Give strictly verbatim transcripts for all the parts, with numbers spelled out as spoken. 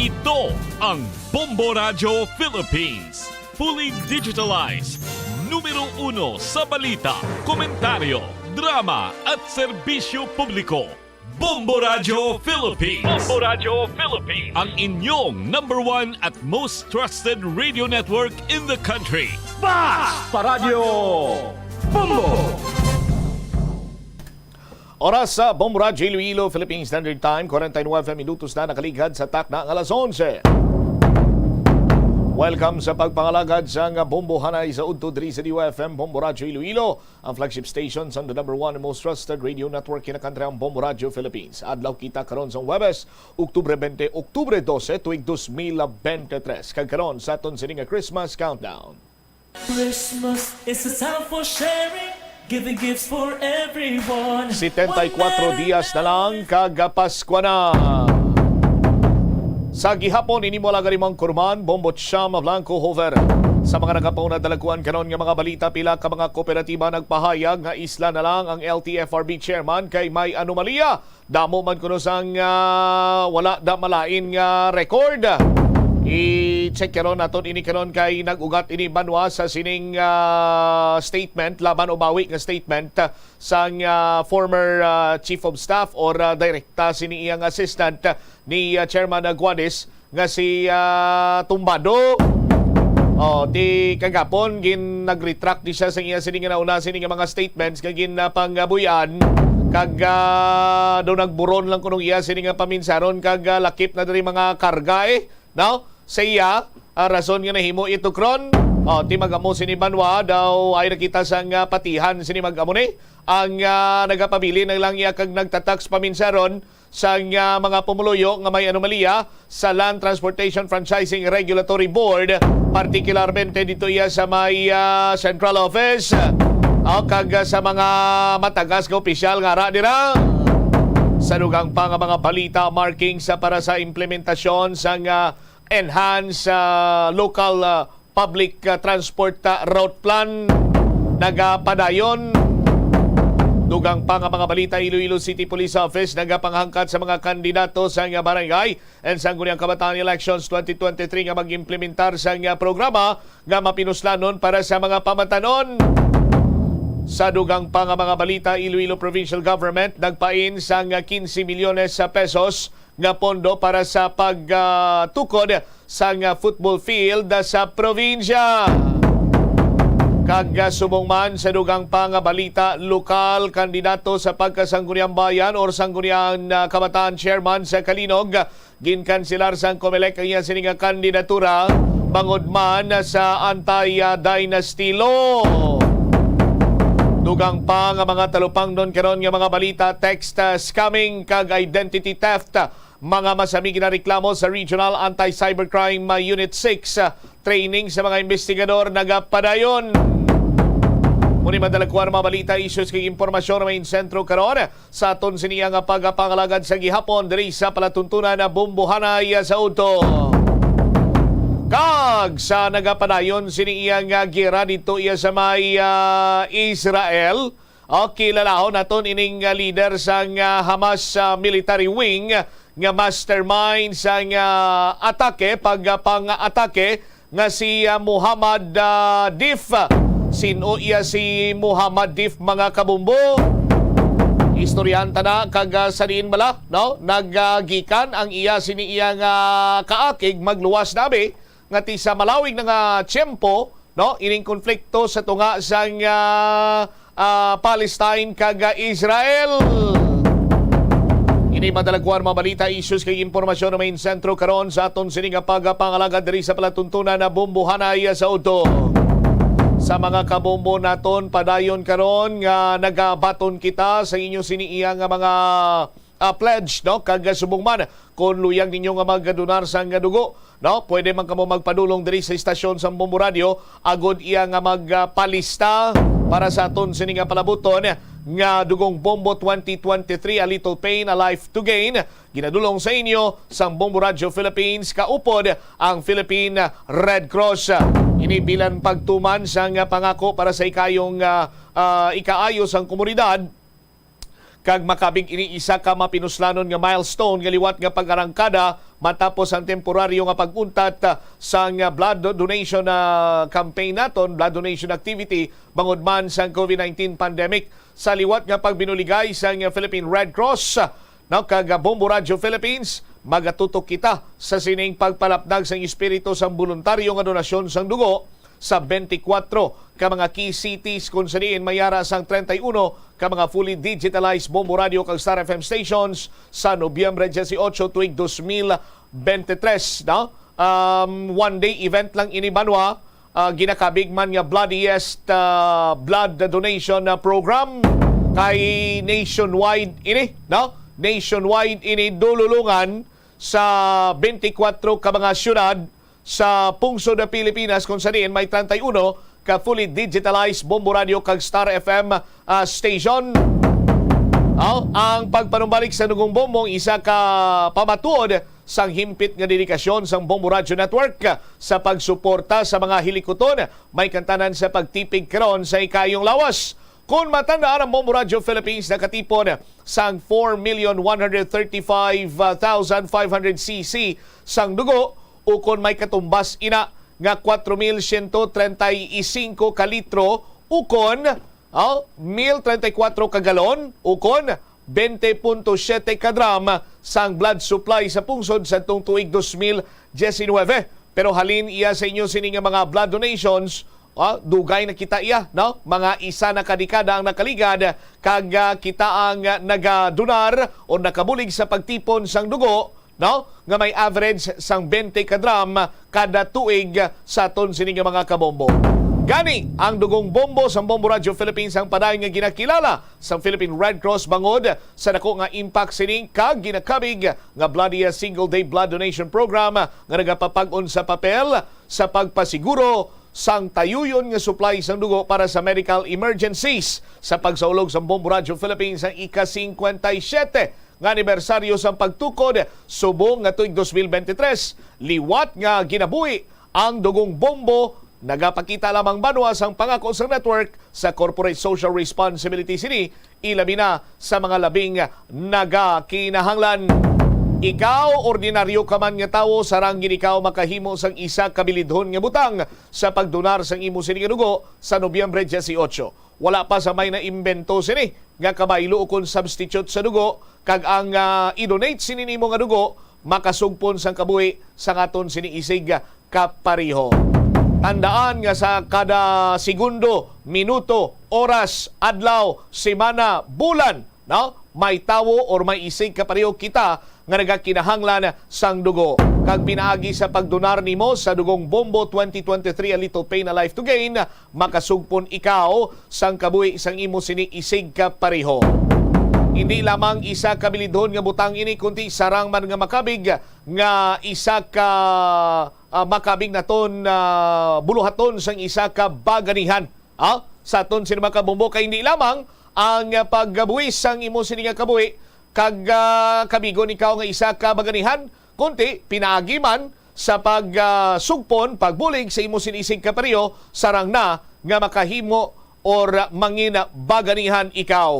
Ito ang Bombo Radyo Philippines. Fully digitalized. Numero uno sa balita, komentaryo, drama, at serbisyo publiko. Bombo Radyo Philippines. Bombo Radyo Philippines. Ang inyong number one at most trusted radio network in the country. Basta Radyo Bombo! Oras sa Bombo Radyo Iloilo, Philippine Standard Time, forty-nine minutos na nakaligad sa takna nga alas onse. Welcome sa pagpangalagad sang Bombo Hanay sa udto diri sa D Y F M, Bombo Radyo Iloilo, ang flagship station sang the number one and most trusted radio network in the country, ang Bombo Radyo Philippines. Adlaw kita karon sa Huwebes, Oktubre twenty, Oktubre dose, tuig dos mil bente tres. Kag karon sa aton sini nga Christmas countdown. Christmas is a time for sharing, giving gifts for everyone. Setenta y cuatro dias na lang kag Paskwa na. Sa gihapon, ini mo lang animang kurman, Bombo Chama Blanco Hover. Sa mga nagapauna dalaguan karon nga mga balita, pila ka mga kooperatiba nagpahayag nga isla na lang ang L T F R B chairman kay may anomalya. Damo man kuno sang, ah, wala da malain nga record. I-check karon naton ini karon kay nag-ugat ini banwa sa sining, ah, statement laban o bawi nga statement, ah, sang, ah, former, ah, chief of staff or, ah, direkta sini iyang assistant, ah, ni, ah, Chairman, ah, Guadis nga si, ah, Tumbado. Oh, ti kagapon gin nag-retract di siya sa iya sini nga nauna sini nga mga statements nga ginapangbuy-an kag, ah, daw nagburon lang kunong iya sini nga paminsaron kag, ah, lakip na diri mga karga, eh, no? Sa iya, ah, rason nga nahimo itukron. Oh, ti mag-amo sini banwa daw ay nakita sang, ah, patihan sini mag-amo ni ang, ah, nagapabilin na lang iya kag nagtatax paminsaron sang, ah, mga pumuluyo nga may anomalya sa Land Transportation Franchising Regulatory Board, partikularmente dito iya sa may, ah, central office, ah, kag, ah, sa mga matagas nga opisyal nga ara dira. Sa dugang pa nga mga balita, marking sa para sa implementasyon sang, ah, enhanced, ah, local, ah, public, ah, transport, ah, route plan nagapadayon. Dugang pa nga mga balita, Iloilo City Police Office nagapanghangkat sa mga kandidato sa nga barangay and Sangguniang Kabataan Elections twenty twenty-three nga mag-implementar sa nga programa nga mapinuslanon para sa mga pamatanon. Sa dugang pa nga mga balita, Iloilo Provincial Government nagpain sang quince milyones sa pesos nga pondo para sa pagtukod sang football field sa probinsya. Kag, ah, subong man sa dugang pa nga balita, lokal kandidato sa pagkasangguniang bayan or sangguniang, ah, kabataan chairman sa Calinog, ginkanselar sang Comelec ang iya sini nga kandidatura bangod man sa anti, ah, dynasty law. Dugang pa nga mga talupangnon karon nga mga balita, text, ah, scamming kag identity theft. Mga masami ginareklamo sa Regional Anti-Cybercrime, ah, Unit six, ah, training sa mga investigador nagapadayon. Muni madalakuan mga balita, issues kag impormasyon nga may sentro karon sa aton siniya nga pagpangalagad sa gihapon diri sa palatuntunan na Bumbuhanay sa udto. Kag sa nagapadayon sini iya nga gera dito iya sa may, ah, Israel, o, kilalahon naton ining, ah, leader sang, ah, Hamas, ah, military wing nga mastermind sang, ah, atake, pag, ah, pang-atake nga si, ah, Muhammad, ah, Deif. Sin-o iya si Muhammad Deif, mga kabumbo? Istoryahan ta na kag, ah, sa diin bala, no? Nagagikan ang iya sini iya nga kaakig magluwas na abi nga ti sa malawig na nga tiyempo, no, ining konflikto sa tunga sang, ah, ah, Palestine kag, ah, Israel. Ini madalaguan mga balita, issues kag impormasyon nga may sentro karon sa aton sini nga pagpangalagad diri sa palatuntunan na Bumbuhanay sa udto. Sa mga kabumbo naton padayon karon nga nagabaton kita sa inyo sini iya nga mga ah, pledge, no? Kag, ah, subong man, kung luyag ninyo nga magdonar sang dugo, no? Pwede man kamo magpadulong diri sa istasyon sang Bombo Radio agod iya nga magpalista para sa aton sini nga palabuton nga Dugong Bombo twenty twenty-three, A Little Pain, A Life to Gain. Ginadulong sa inyo sang Bombo Radio Philippines, kaupod ang Philippine Red Cross. Ini bilang pagtuman sang pangako para sa ikayong, ah, ah, ikaayo sang komunidad. Kag makabig ini isa ka mapinuslanon nga milestone nga liwat nga pag-arangkada matapos ang temporaryo nga pag-untat, ah, sang, ah, blood do-, donation, ah, campaign naton, blood donation activity, bangod man sang COVID nineteen pandemic. Sa liwat nga pagbinuligay sang, ah, Philippine Red Cross, ah, no, kag, ah, Bombo Radio Philippines, magatutok kita sa sining pagpalapnag sang espiritu sang boluntaryo nga donasyon sang dugo sa twenty-four ka mga key cities, kung sa diin may ara sang treinta y uno ka mga fully digitalized Bombo Radio kag Star F M stations sa Nobyembre dieciocho tuig dos mil veintitrés, no? Um, one day event lang ini, banwa. Ah, ginakabig man nga bloodiest, ah, blood donation, ah, program kay nationwide ini, no? Nationwide ini dululungan sa twenty-four ka mga syudad sa pungsod ng Pilipinas, kung sa diin may treinta y uno ka fully digitalized Bombo Radio kag Star F M, ah, station. Oh, ang pagpanumbalik sa Dugong Bombo ang isa ka pamatuod sang himpit nga dedikasyon sang Bombo Radio Network sa pagsuporta sa mga hilikuton, may kantanan sa pagtipig karon sa ikayong lawas. Kung matandaan, ang Bombo Radio Philippines nakatipon sang four million one hundred thirty-five thousand five hundred C C sang dugo, ukon may katumbas ina nga kwatro mil siyento treinta y cinco ka litro, ukon, oh, mil treinta y cuatro ka galon, ukon, twenty punto siete ka drum sang blood supply sa pungsod sa tuong tuig dos mil diecinuebe. Pero halin iya sa inyo sini nga mga blood donations, ah, dugay na kita iya, no? Mga isa na ka dekada ang nakaligad, kag, ah, kita ang, ah, nagadonar o nakabulig sa pagtipon sang dugo, no? Nga may average sang twenty ka drum kada tuig sa aton sini nga mga kabombo. Gani, ang Dugong Bombo sang Bombo Radio Philippines ang padayon nga ginakilala sang Philippine Red Cross bangod sa dako nga impact sini kag ginakabig nga Bloody Single Day Blood Donation Program nga nagapapag-on sa papel sa pagpasiguro sang tayuyon nga supply sang dugo para sa medical emergencies. Sa pagsaulog sang Bombo Radio Philippines ang ika-cincuenta y siete nga anibersaryo sang pagtukod subong nga tuig dos mil bente tres, liwat nga ginabuhi ang Dugong Bombo, nagapakita lamang banwa sang pangako sang network sa corporate social responsibility sini, ilabi na sa mga labing nagakinahanglan. Ikaw, ordinaryo ka man nga tawo, sarang gid ikaw makahimo sang isa ka bilidhon nga butang sa pagdonar sang imo sini nga dugo sa Nobyembre dieciocho. Wala pa sa may naimbento sini nga kabaylo ukon substitute sa dugo, kag ang, ah, i-donate sini nimo nga dugo makasugpon sang kabuhi sa aton sini isig kapareho. Tandaan nga sa kada segundo, minuto, oras, adlaw, semana, bulan, no, may tawo or may isig kapareho kita nga nagakinahanglan sang dugo. Kag pinaagi sa pagdonar nimo sa Dugong Bombo twenty twenty-three, A Little Pain, A Life to Gain, makasugpon ikaw sang kabuhi sang imo sini isig kapareho. Hindi lamang isa ka bilidhon nga butang ini, kundi sarang man nga makabig nga isa ka, ah, makabig naton, ah, buluhaton sang isa ka baganihan, ah, sa aton sini mga kabombo, kay hindi lamang ang, ah, paggabuhi sang imo sini nga kabuhi kag, ah, kabigon ikaw nga isa ka baganihan, kundi pinaagi man sa pag, ah, sugpon, pagbulig sa imo sini isig kapareho, sarang na nga makahimo or mangin baganihan ikaw.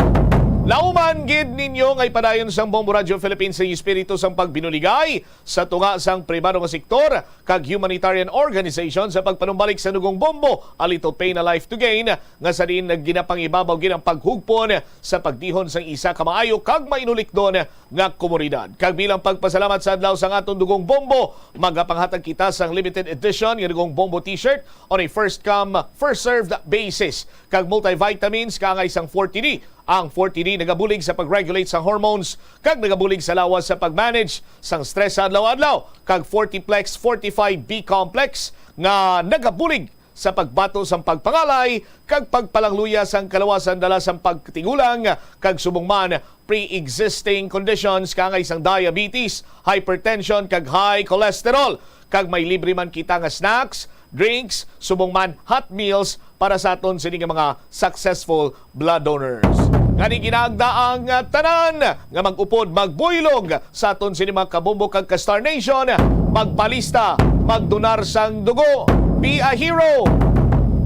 Lauman gid ninyo nga ipadayon sang Bombo Radio Philippines ang espiritu sang pagbinuligay sa tunga sang pribado nga sektor kag humanitarian organization sa pagpanumbalik sa Dugong Bombo, A Little Pain, A Life to Gain, nga sa diin naginapangibabaw gid ang paghugpon sa pagdihon sang isa ka maayo kag mainulikdon nga komunidad. Kag bilang pagpasalamat sa adlaw sang aton Dugong Bombo, magapanghatag kita sang limited edition nga Dugong Bombo T-shirt on a first come, first served basis, kag multivitamins kaangay sang forty D. Ang forty D nagabulig sa pag-regulate sa hormones kag nagabulig sa lawas sa pag-manage sang stress sa adlaw-adlaw, kag forty Plex forty-five B Complex nga nagabulig sa pagbato sang pagpangalay kag pagpalangluya sang kalawasan dala sang pagtigulang kag subong man pre-existing conditions kaangay sang diabetes, hypertension, kag high cholesterol. Kag may libre man kita nga snacks, drinks, subong man hot meals para sa aton sini nga mga successful blood donors. Gani ginaagda ang, ah, tanan nga mag-upod, magbuylog sa aton sini mga kabombo kag ka-Star Nation, magpalista, magdonar sang dugo, be a hero,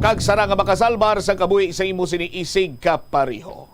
kag sara nga makasalbar sa kabuhi sa imo sini isig kapareho.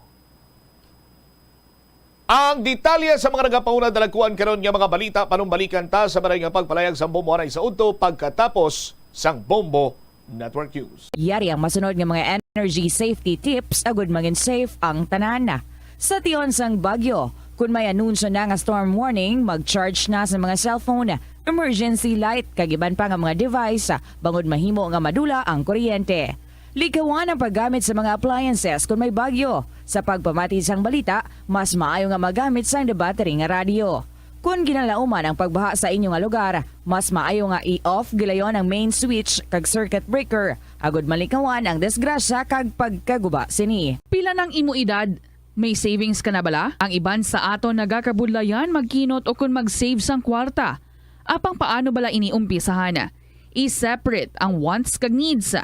Ang detalye sa mga nagapauna dalagkuan karon nga mga balita, panumbalikan ta sa maray nga pagpalayag sang Bombo anay sa udto pagkatapos sang Bombo Network News. Yari ang masunod nga mga energy safety tips agud mangin safe ang tanan. Sa tion sang bagyo, kun may anunsyo na nga storm warning, mag-charge na sa mga cellphone, emergency light, kag iban pa nga mga device, bangod mahimo nga madula ang kuryente. Likawan ang paggamit sa mga appliances kon may bagyo. Sa pagpamati sang balita, mas maayo nga magamit sang debattery nga radyo. Kon ginalauman ang pagbaha sa inyo nga lugar, mas maayo nga i-off gilayon ang main switch kag circuit breaker, agud malikawan ang disgrasya kag pagkaguba sini. Pila nang imo edad? May savings ka na bala? Ang iban sa aton nagakabudlayan magkinot o kon mag-save sang kwarta. Apang paano bala ini umpisahan? I-separate ang wants kag needs.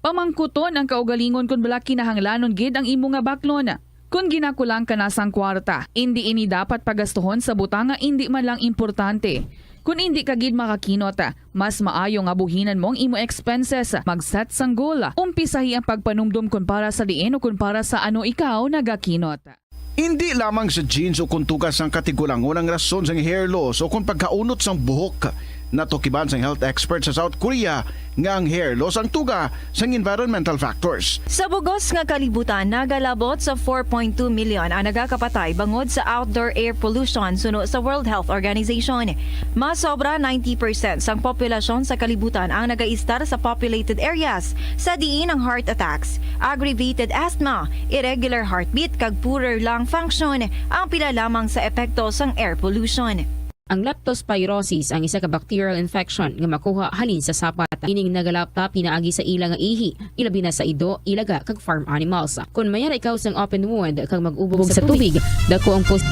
Pamangkuton ang kaugalingon kon bala kinahanglanon gid ang imo nga baklon. Kon ginakulang ka na sang kwarta, indi ini dapat pagastuhon sa butang nga indi man lang importante. Kon indi ka gid makakinot, mas maayo nga buhinan mo ang imo expenses. Mag-set sang goal. Umpisahi ang pagpanumdom kon para sa diin o kon para sa ano ikaw nagakinot. Indi lamang sa genes o kon tuga sang katigulangon ang rason sang hair loss o kon pagkaunot sang buhok. Natukiban sang health expert sa South Korea nga ang hair loss ang tuga sang environmental factors. Sa bugos nga kalibutan, nagalabot sa four point two million ang nagakapatay bangod sa outdoor air pollution, suno sa World Health Organization. Mas sobra ninety percent sang populasyon sa kalibutan ang nagaistar sa populated areas, sa diin ang heart attacks, aggravated asthma, irregular heartbeat, kag poorer lung function ang pila lamang sa epekto sang air pollution. Ang leptospirosis ang isa ka bacterial infection nga makuha halin sa sapat. Ining nagalaptap pinaagi sa ila nga ihi, ilabi na sa ido, ilaga, kag farm animals. Kon mayara ikaw sang open wound kag mag-ubog sa tubig, dako ang pos-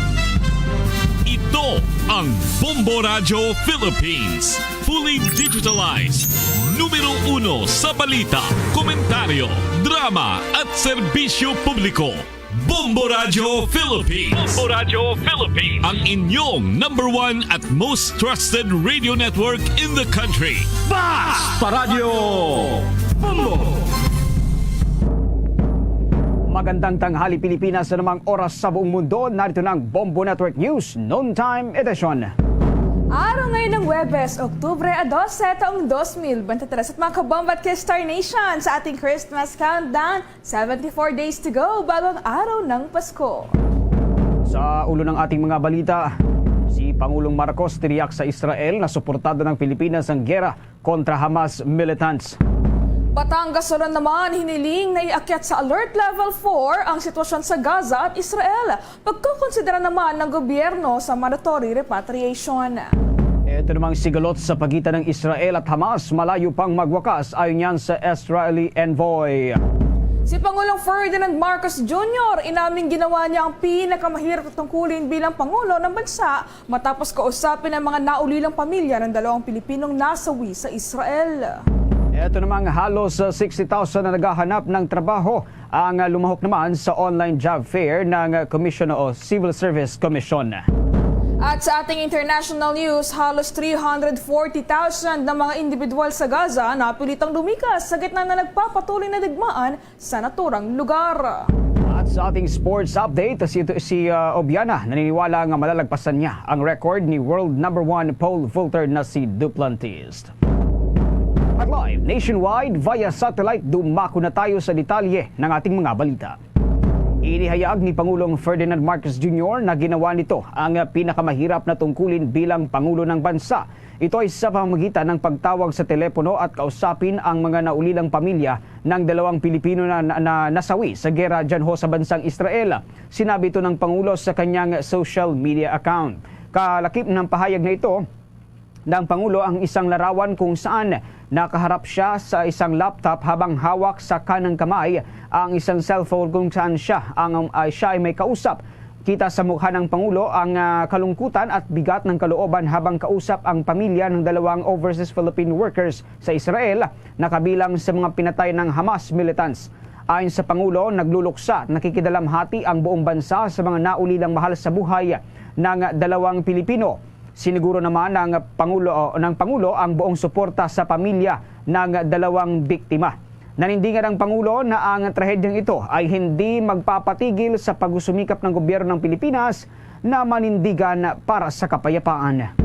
Ito ang Bombo Radyo Philippines, fully digitalized. Numero uno sa balita, komentaryo, drama, at serbisyo publiko. Bombo Radyo Philippines. Bombo Radyo Philippines. Ang inyong number one at most trusted radio network in the country. Basta Radyo Bombo! Magandang tanghali, Pilipinas, sa namang oras sa buong mundo. Narito na ang Bombo Network News Noontime Edition. Araw ngayon ng Huwebes, Oktubre a dose, taong dos mil bente tres. At mga kabomba at K-Star Nation, sa ating Christmas countdown, seventy-four days to go bago ang araw ng Pasko. Sa ulo ng ating mga balita, si Pangulong Marcos tiniyak sa Israel na suportado ng Pilipinas ang giyera kontra Hamas militants. Batangas Sur naman, hiniling na iakyat sa Alert Level four ang sitwasyon sa Gaza at Israel. Pagkukonsidera naman ng gobyerno sa mandatory repatriation. Ito namang sigalot sa pagitan ng Israel at Hamas, malayo pang magwakas, ayon yan sa Israeli envoy. Si Pangulong Ferdinand Marcos Junior, inaming ginawa niya ang pinakamahirap na tungkulin bilang Pangulo ng bansa matapos kausapin ang mga naulilang pamilya ng dalawang Pilipinong nasawi sa Israel. Ito namang halos, uh, sixty thousand na naghahanap ng trabaho ang, uh, lumahok naman sa online job fair ng, uh, Commission o Civil Service Commission. At sa ating international news, halos three hundred forty thousand na mga individual sa Gaza napilitang lumikas sa gitna na nagpapatuloy na digmaan sa naturang lugar. At sa ating sports update, si, si, uh, Obiana naniniwala nga malalagpasan niya ang record ni world number one pole vaulter na si Duplantis. At live nationwide via satellite, dumako na tayo sa detalye ng ating mga balita. Inihayag ni Pangulong Ferdinand Marcos Junior na ginawa nito ang pinakamahirap na tungkulin bilang Pangulo ng Bansa. Ito ay sa pamamagitan ng pagtawag sa telepono at kausapin ang mga naulilang pamilya ng dalawang Pilipino na, na, na nasawi sa gera dyan ho sa bansang Israel. Sinabi ito ng Pangulo sa kanyang social media account. Kalakip ng pahayag na ito, ng Pangulo ang isang larawan kung saan nakaharap siya sa isang laptop habang hawak sa kanang kamay ang isang cellphone kung saan siya ang, ah, siya ay may kausap. Kita sa mukha ng Pangulo ang, ah, kalungkutan at bigat ng kalooban habang kausap ang pamilya ng dalawang overseas Philippine workers sa Israel na kabilang sa mga pinatay ng Hamas militants. Ayon sa Pangulo, nagluluksa at nakikidalamhati ang buong bansa sa mga naulilang mahal sa buhay ng dalawang Pilipino. Siniguro naman ng Pangulo, ng Pangulo ang buong suporta sa pamilya ng dalawang biktima. Nanindigan ang Pangulo na ang trahedyang ito ay hindi magpapatigil sa pagsusumikap ng gobyerno ng Pilipinas na manindigan para sa kapayapaan.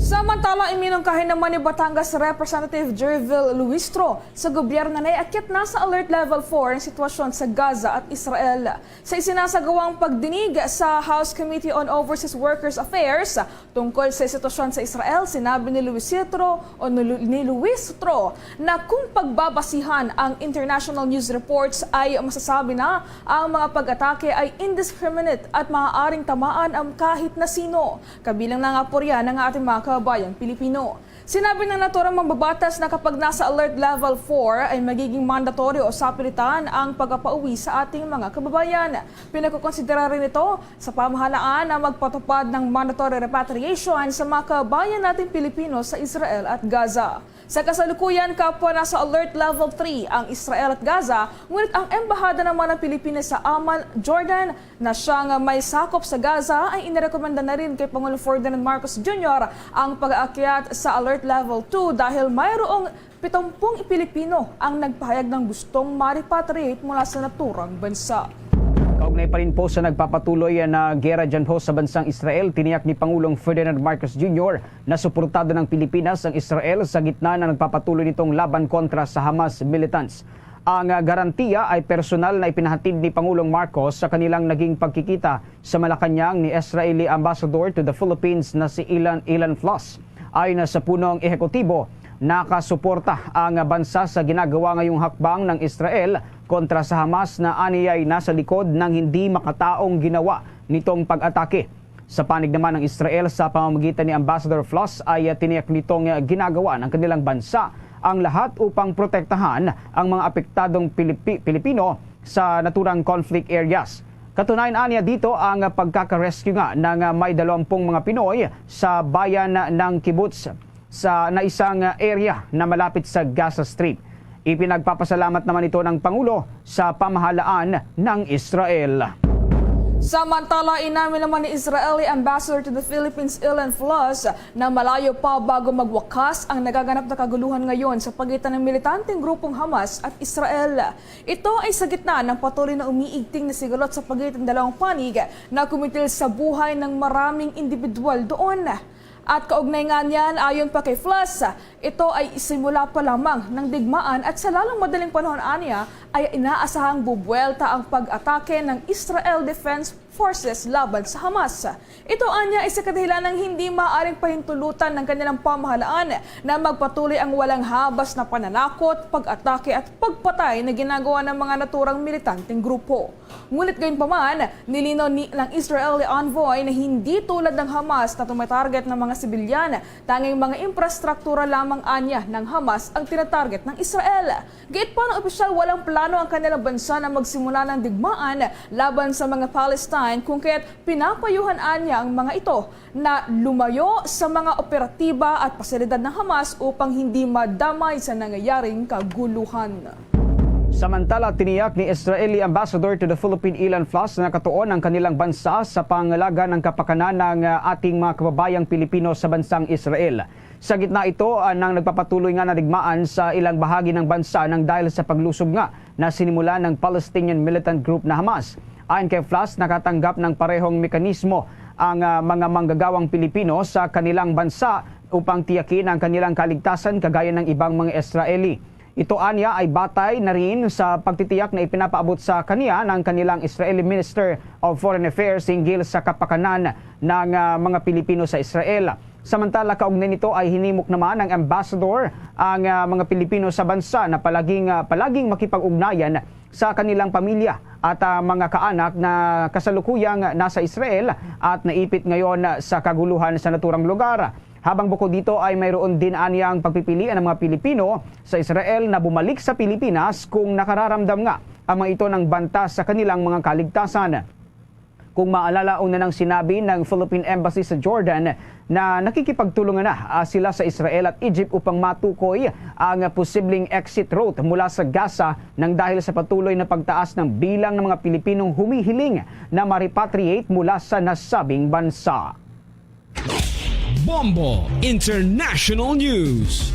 Samantala, iminungkahi naman ni Batangas Representative Jervil Luistro sa gobyerno na akyat na sa Alert Level four ang sitwasyon sa Gaza at Israel. Sa isinasagawang pagdinig sa House Committee on Overseas Workers Affairs tungkol sa sitwasyon sa Israel, sinabi ni Luisitro o ni Lu- ni Luistro na kung pagbabasihan ang international news reports ay masasabi na ang mga pag-atake ay indiscriminate at maaaring tamaan ang kahit na sino, kabilang na nga po riyan ang ating mga kababayang Pilipino. Sinabi ng naturang mambabatas na kapag nasa Alert Level four ay magiging mandatory o sapilitan ang pagpapauwi sa ating mga kababayan. Pinakukonsidera rin ito sa pamahalaan na magpatupad ng mandatory repatriation sa mga kababayan nating Pilipino sa Israel at Gaza. Sa kasalukuyan, kapwa, nasa Alert Level three ang Israel at Gaza, ngunit ang Embahada naman ng Pilipinas sa Amman, Jordan, na siyang may sakop sa Gaza, ay inirekomenda na rin kay Pangulong Ferdinand Marcos Junior ang pag-aakyat sa Alert Level two dahil mayroong pitumpung Pilipino ang nagpahayag ng gustong ma-repatriate mula sa naturang bansa. Kaugnay pa rin po sa nagpapatuloy na gera dyan po sa bansang Israel, tiniyak ni Pangulong Ferdinand Marcos Junior na suportado ng Pilipinas ang Israel sa gitna ng nagpapatuloy nitong laban kontra sa Hamas militants. Ang, ah, garantiya ay personal na ipinahatid ni Pangulong Marcos sa kanilang naging pagkikita sa Malacañang ni Israeli Ambassador to the Philippines na si Ilan, Ilan Flos. Ayon na sa punong ehekutibo, nakasuporta ang bansa sa ginagawa ngayong hakbang ng Israel kontra sa Hamas na aniyay nasa likod ng hindi makataong ginawa nitong pag-atake. Sa panig naman ng Israel, sa pamamagitan ni Ambassador Flos, ay tiniyak nitong ginagawa ng kanilang bansa ang lahat upang protektahan ang mga apektadong Pilipi-, Pilipino sa naturang conflict areas. Katunayan anya dito ang pagkaka-rescue nga ng may dalawampung mga Pinoy sa bayan ng Kibbutz sa na isang area na malapit sa Gaza Strip. Ipinagpapasalamat naman ito ng Pangulo sa pamahalaan ng Israel. Samantala, inamin naman ni Israeli Ambassador to the Philippines, Ilan Flos, na malayo pa bago magwakas ang nagaganap na kaguluhan ngayon sa pagitan ng militanteng grupong Hamas at Israel. Ito ay sa gitna ng patuloy na umiigting na sigalot sa pagitan ng dalawang panig na kumitil sa buhay ng maraming individual doon. At kaugnay nga niyan, ayon pa kay Flos, ito ay simula pa lamang ng digmaan at sa lalong madaling panahon anya ay inaasahang bubuwelta ang pag-atake ng Israel Defense Forces laban sa Hamas. Ito anya ay sa kadahilan ng hindi maaaring pahintulutan ng kanilang pamahalaan na magpatuloy ang walang habas na pananakot, pag-atake at pagpatay na ginagawa ng mga naturang militanteng grupo. Ngunit gayunpaman, nilinaw ni, ng Israeli envoy na hindi tulad ng Hamas na tumatarget ng mga sibilyan, tanging mga infrastruktura lamang anya ng Hamas ang tinatarget ng Israel. Giit pa ng opisyal, walang plano ang kanilang bansa na magsimula ng digmaan laban sa mga Palestine, kung kaya't pinapayuhan anya ang mga ito na lumayo sa mga operatiba at pasilidad ng Hamas upang hindi madamay sa nangyayaring kaguluhan. Samantala, tiniyak ni Israeli Ambassador to the Philippine Ilan Flos na nakatuon ang kanilang bansa sa pangalaga ng kapakanan ng, ah, ating mga kababayang Pilipino sa bansang Israel. Sa gitna ito, ah, ng nagpapatuloy nga na digmaan sa ilang bahagi ng bansa nang dahil sa paglusob nga na sinimulan ng Palestinian militant group na Hamas. Ayon kay Flos, nakatanggap ng parehong mekanismo ang, ah, mga manggagawang Pilipino sa kanilang bansa upang tiyakin ang kanilang kaligtasan kagaya ng ibang mga Israeli. Ito anya ay batay na rin sa pagtitiyak na ipinapaabot sa kaniya ng kanilang Israeli Minister of Foreign Affairs hinggil sa kapakanan ng, ah, mga Pilipino sa Israel. Samantala, kaugnay nito ay hinimok naman ng ambassador ang, ah, mga Pilipino sa bansa na palaging, ah, palaging makipag-ugnayan sa kanilang pamilya at, ah, mga kaanak na kasalukuyang nasa Israel at naipit ngayon sa kaguluhan sa naturang lugar. Habang bukod dito ay mayroon din anyang pagpipilian ng mga Pilipino sa Israel na bumalik sa Pilipinas kung nakararamdam nga ang mga ito ng banta sa kanilang mga kaligtasan. Kung maalala, una nang sinabi ng Philippine Embassy sa Jordan na nakikipagtulungan na, ah, sila sa Israel at Egypt upang matukoy ang posibleng exit route mula sa Gaza nang dahil sa patuloy na pagtaas ng bilang ng mga Pilipinong humihiling na ma-repatriate mula sa nasabing bansa. Bombo International News.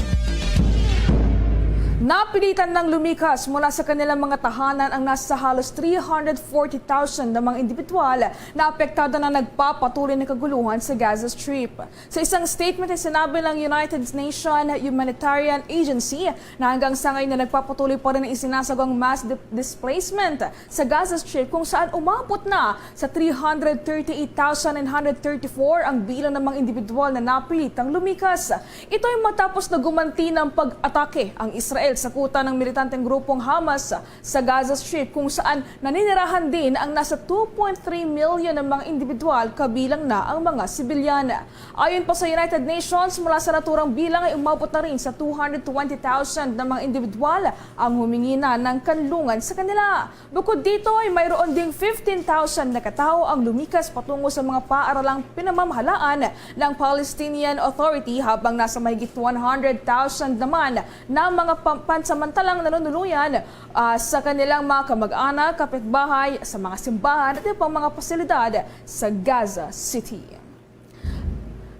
Napilitan ng lumikas mula sa kanilang mga tahanan ang nasa halos three hundred forty thousand na mga individual na apektado ng nagpapatuloy na kaguluhan sa Gaza Strip. Sa isang statement ay sinabi ng United Nations Humanitarian Agency na hanggang sa ngayon na nagpapatuloy pa rin ang isinasagawang mass di-, displacement sa Gaza Strip, kung saan umabot na sa three hundred thirty-eight thousand nine hundred thirty-four ang bilang ng mga individual na napilitang lumikas. Ito ay matapos na gumanti ng pag-atake ang Israel sa kuta ng militanteng grupong Hamas sa Gaza Strip, kung saan naninirahan din ang nasa two point three million na mga individual, kabilang na ang mga sibilyan. Ayon pa sa United Nations, mula sa naturang bilang ay umabot na rin sa two hundred twenty thousand na mga individual ang humingi na ng kanlungan sa kanila. Bukod dito ay mayroon ding fifteen thousand na katao ang lumikas patungo sa mga paaralang pinamamahalaan ng Palestinian Authority, habang nasa mahigit one hundred thousand naman na mga pam-, pansamantalang nanunuluyan, ah, sa kanilang mga kamag-anak, kapitbahay, sa mga simbahan at iba pang mga pasilidad sa Gaza City.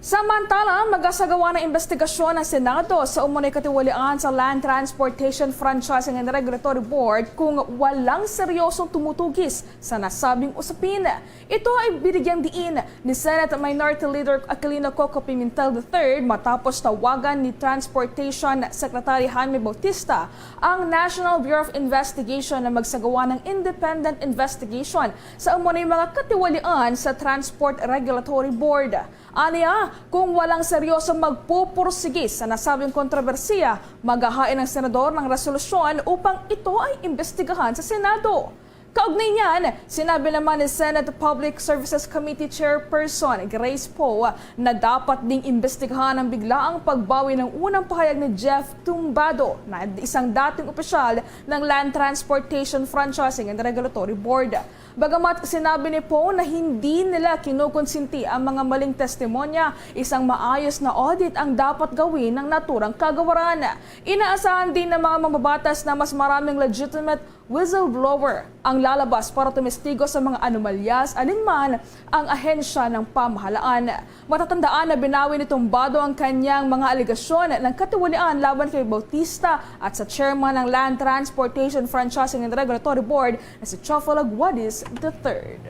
Samantala, magasagawa ng investigasyon ang Senado sa umano'y katiwalian sa Land Transportation Franchising and Regulatory Board kung walang seryosong tumutugis sa nasabing usapin. Ito ay binigyang diin ni Senate Minority Leader Aquilino Coco Pimentel the third matapos tawagan ni Transportation Secretary Jaime Bautista ang National Bureau of Investigation na magsagawa ng independent investigation sa umano'y mga katiwalian sa Transport Regulatory Board. Aniya, kung walang seryosong magpupursigi sa nasabing kontrobersiya, maghahain ang senador ng resolusyon upang ito ay imbestigahan sa Senado. Kaugnay niyan, sinabi naman ni Senate Public Services Committee Chairperson Grace Poe na dapat ding imbestigahan ang biglaang pagbawi ng unang pahayag ni Jeff Tumbado, na isang dating opisyal ng Land Transportation Franchising and Regulatory Board. Bagamat sinabi ni Poe na hindi nila kinukonsinti ang mga maling testimonya, isang maayos na audit ang dapat gawin ng naturang kagawaran. Inaasahan din ng mga mambabatas na mas maraming legitimate whistleblower ang lalabas para tumestigo sa mga anomalyas alinman ang ahensya ng pamahalaan. Matatandaan na binawi ni Tumbado ang kanyang mga alegasyon ng katiwalian laban kay Bautista at sa chairman ng Land Transportation Franchising and Regulatory Board na si Chofo Laguadis the third.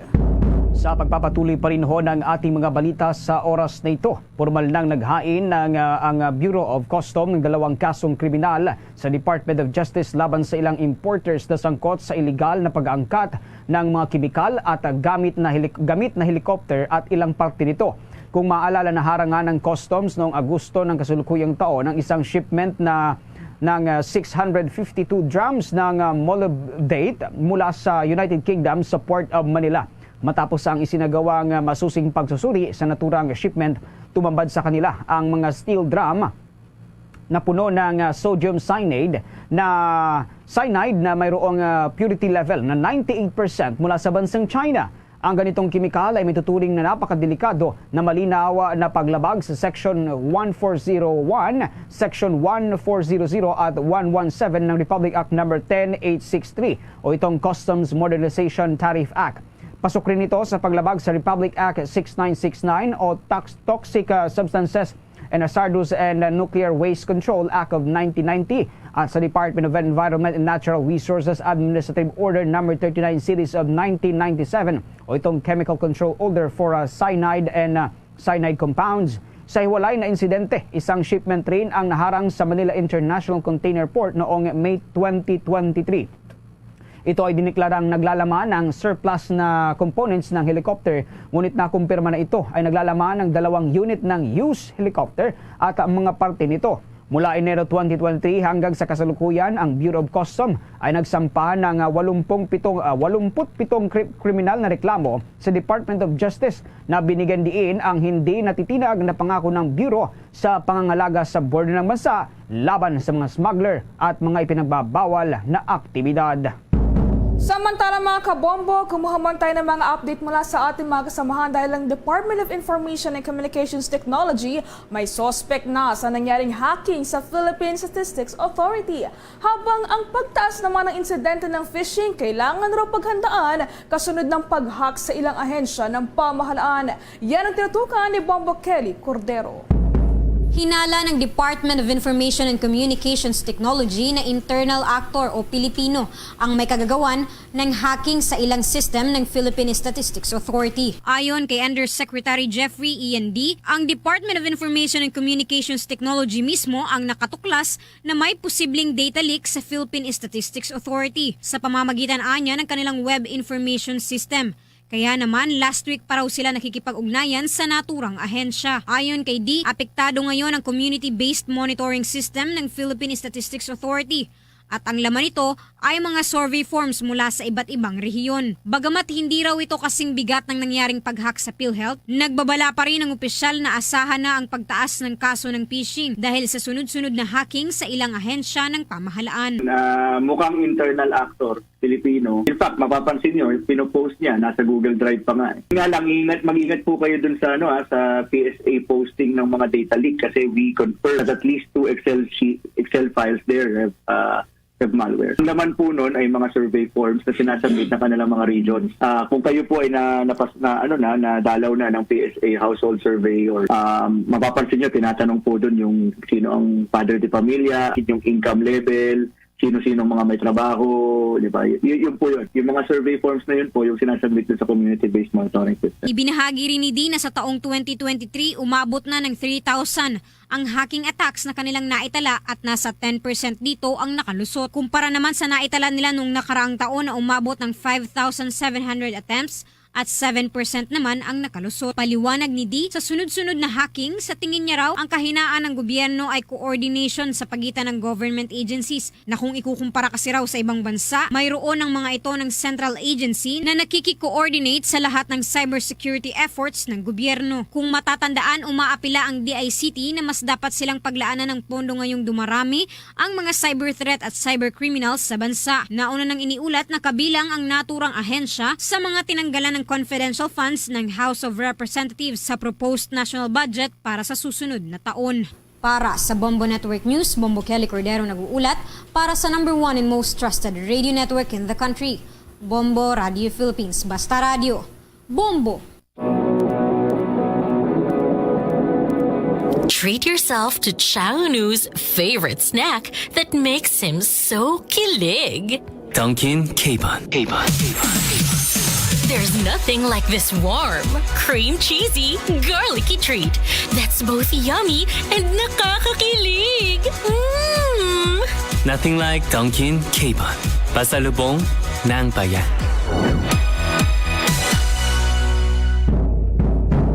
Sa pagpapatuloy pa rin ho ng ating mga balita sa oras na ito, pormal nang naghain ng, ah, ang, ah, Bureau of Custom ng dalawang kasong kriminal sa Department of Justice laban sa ilang importers na sangkot sa iligal na pag-angkat ng mga kemikal at, ah, gamit na helik-, gamit na helicopter at ilang parte nito. Kung maalala, naharangan ng Customs noong Agosto ng kasalukuyang taon ang isang shipment na ng, ah, six hundred fifty-two drums ng, ah, molybdate mula sa United Kingdom sa Port of Manila. Matapos ang isinagawang, ah, masusing pagsusuri sa naturang shipment, tumambad sa kanila ang mga steel drum na puno ng, ah, sodium cyanide na cyanide na mayroong, ah, purity level na ninety-eight percent mula sa bansang China. Ang ganitong kemikal ay matuturing na napakadelikado na malinaw na paglabag sa Section one four zero one, Section one four zero zero at one one seven ng Republic Act Number ten eight six three o itong Customs Modernization Tariff Act. Pasok rin ito sa paglabag sa Republic Act six nine six nine o Tox-, Toxic, uh, Substances and Hazardous and, uh, Nuclear Waste Control Act of nineteen ninety at sa Department of Environment and Natural Resources Administrative Order Number thirty-nine Series of nineteen ninety-seven o itong Chemical Control Order for, uh, Cyanide and, uh, Cyanide Compounds. Sa hiwalay na insidente, isang shipment rin ang naharang sa Manila International Container Port noong May twenty twenty-three. Ito ay diniklarang naglalaman ng surplus na components ng helicopter, ngunit nakumpirma na ito ay naglalaman ng dalawang unit ng used helicopter at ang mga parte nito. Mula Enero twenty twenty-three hanggang sa kasalukuyan, ang Bureau of Custom ay nagsampa ng, ah, walumpung pitong, ah, walumput pitong kri-, kriminal na reklamo sa Department of Justice na binigyan diin ang hindi natitinag na pangako ng Bureau sa pangangalaga sa border ng bansa laban sa mga smuggler at mga ipinagbabawal na aktibidad. Samantala, mga kabombo, kumuha man tayo ng mga update mula sa ating mga kasamahan dahil ang Department of Information and Communications Technology may suspect na sa nangyaring hacking sa Philippine Statistics Authority. Habang ang pagtaas naman ng insidente ng phishing kailangan raw paghandaan kasunod ng pag-hack sa ilang ahensya ng pamahalaan. Yan ang tinutukan ni Bombo Kelly Cordero. Hinala ng Department of Information and Communications Technology na internal actor o Pilipino ang may kagagawan ng hacking sa ilang system ng Philippine Statistics Authority. Ayon kay Undersecretary Jeffrey Ian D, ang Department of Information and Communications Technology mismo ang nakatuklas na may posibleng data leak sa Philippine Statistics Authority sa pamamagitan anya ng kanilang web information system. Kaya naman, last week pa raw sila nakikipag-ugnayan sa naturang ahensya. Ayon kay D, apektado ngayon ang community-based monitoring system ng Philippine Statistics Authority. At ang laman nito ay mga survey forms mula sa iba't ibang rehiyon. Bagamat hindi raw ito kasing bigat ng nangyaring pag-hack sa PhilHealth, nagbabala pa rin ang opisyal na asahan na ang pagtaas ng kaso ng phishing dahil sa sunod-sunod na hacking sa ilang ahensya ng pamahalaan. Ah, mukhang internal actor, Pilipino. In fact, mapapansin nyo, pinopost niya, nasa Google Drive pa nga. Eh. Nga lang, ingat, mag-ingat po kayo dun sa, ano, ah, sa P S A posting ng mga data leak kasi we confirm that at least two Excel sheet, Excel files there have, uh, have malware. Ang laman po nun ay mga survey forms na sinasubmit ng kanilang mga regions. Ah, kung kayo po ay na, napas, na, ano na, nadalaw na ng P S A household survey or um, mapapansin nyo, tinatanong po dun yung sino ang padre de pamilya, yung income level, sino-sino mga may trabaho, di ba? Y- yun po yun. Yung mga survey forms na yun po, yung sinasubmit dun sa community-based monitoring system. Ibinahagi rin ni D na sa taong twenty twenty-three, umabot na ng three thousand ang hacking attacks na kanilang naitala at nasa ten percent dito ang nakalusot. Kumpara naman sa naitala nila noong nakaraang taon na umabot ng five thousand seven hundred attempts at seven percent naman ang nakalusot. Paliwanag ni D, sa sunod-sunod na hacking, sa tingin niya raw, ang kahinaan ng gobyerno ay coordination sa pagitan ng government agencies na kung ikukumpara kasi raw sa ibang bansa, mayroon ang mga ito ng central agency na nakiki-coordinate sa lahat ng cybersecurity efforts ng gobyerno. Kung matatandaan, umaapila ang D I C T na mas dapat silang paglaanan ng pondo ngayong dumarami ang mga cyber threat at cyber criminals sa bansa. Nauna nang iniulat na kabilang ang naturang ahensya sa mga tinanggalan ng confidential funds ng House of Representatives sa proposed national budget para sa susunod na taon. Para sa Bombo Network News, Bombo Kelly Cordero nag-uulat para sa number one and most trusted radio network in the country, Bombo Radio Philippines. Basta Radio, Bombo! Treat yourself to Chaunu's favorite snack that makes him so kilig. Dunkin' Capon. Capon. There's nothing like this warm, cream cheesy, garlicky treat that's both yummy and nakakakilig. Mm! Nothing like Dunkin' Capon. Pasalubong ng bayan.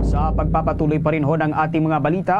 Sa pagpapatuloy pa rin ho ng ating mga balita,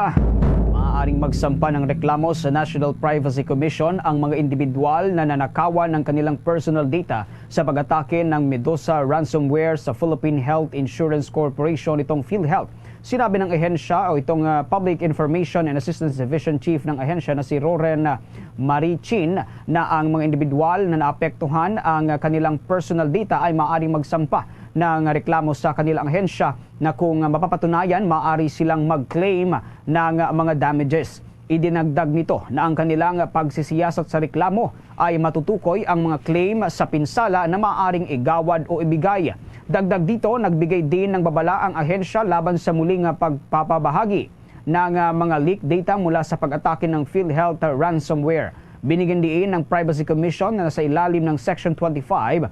maaaring magsampa ng reklamo sa National Privacy Commission ang mga individual na nanakawan ng kanilang personal data sa pag-atake ng Medusa ransomware sa Philippine Health Insurance Corporation, itong PhilHealth. Sinabi ng ahensya o itong ah, Public Information and Assistance Division Chief ng ahensya na si Roren ah, Marie Chin na ang mga individual na naapektuhan ang ah, kanilang personal data ay maaaring magsampa ng reklamo sa kanilang ahensya na kung mapapatunayan, maaari silang mag-claim ng mga damages. Idinagdag nito na ang kanilang pagsisiyasat sa reklamo ay matutukoy ang mga claim sa pinsala na maaring igawad o ibigay. Dagdag dito, nagbigay din ng babala ang ahensya laban sa muli nga pagpapabahagi ng ah, mga leaked data mula sa pag-atake ng PhilHealth ransomware. Binigyan diin ng Privacy Commission na sa ilalim ng Section twenty-five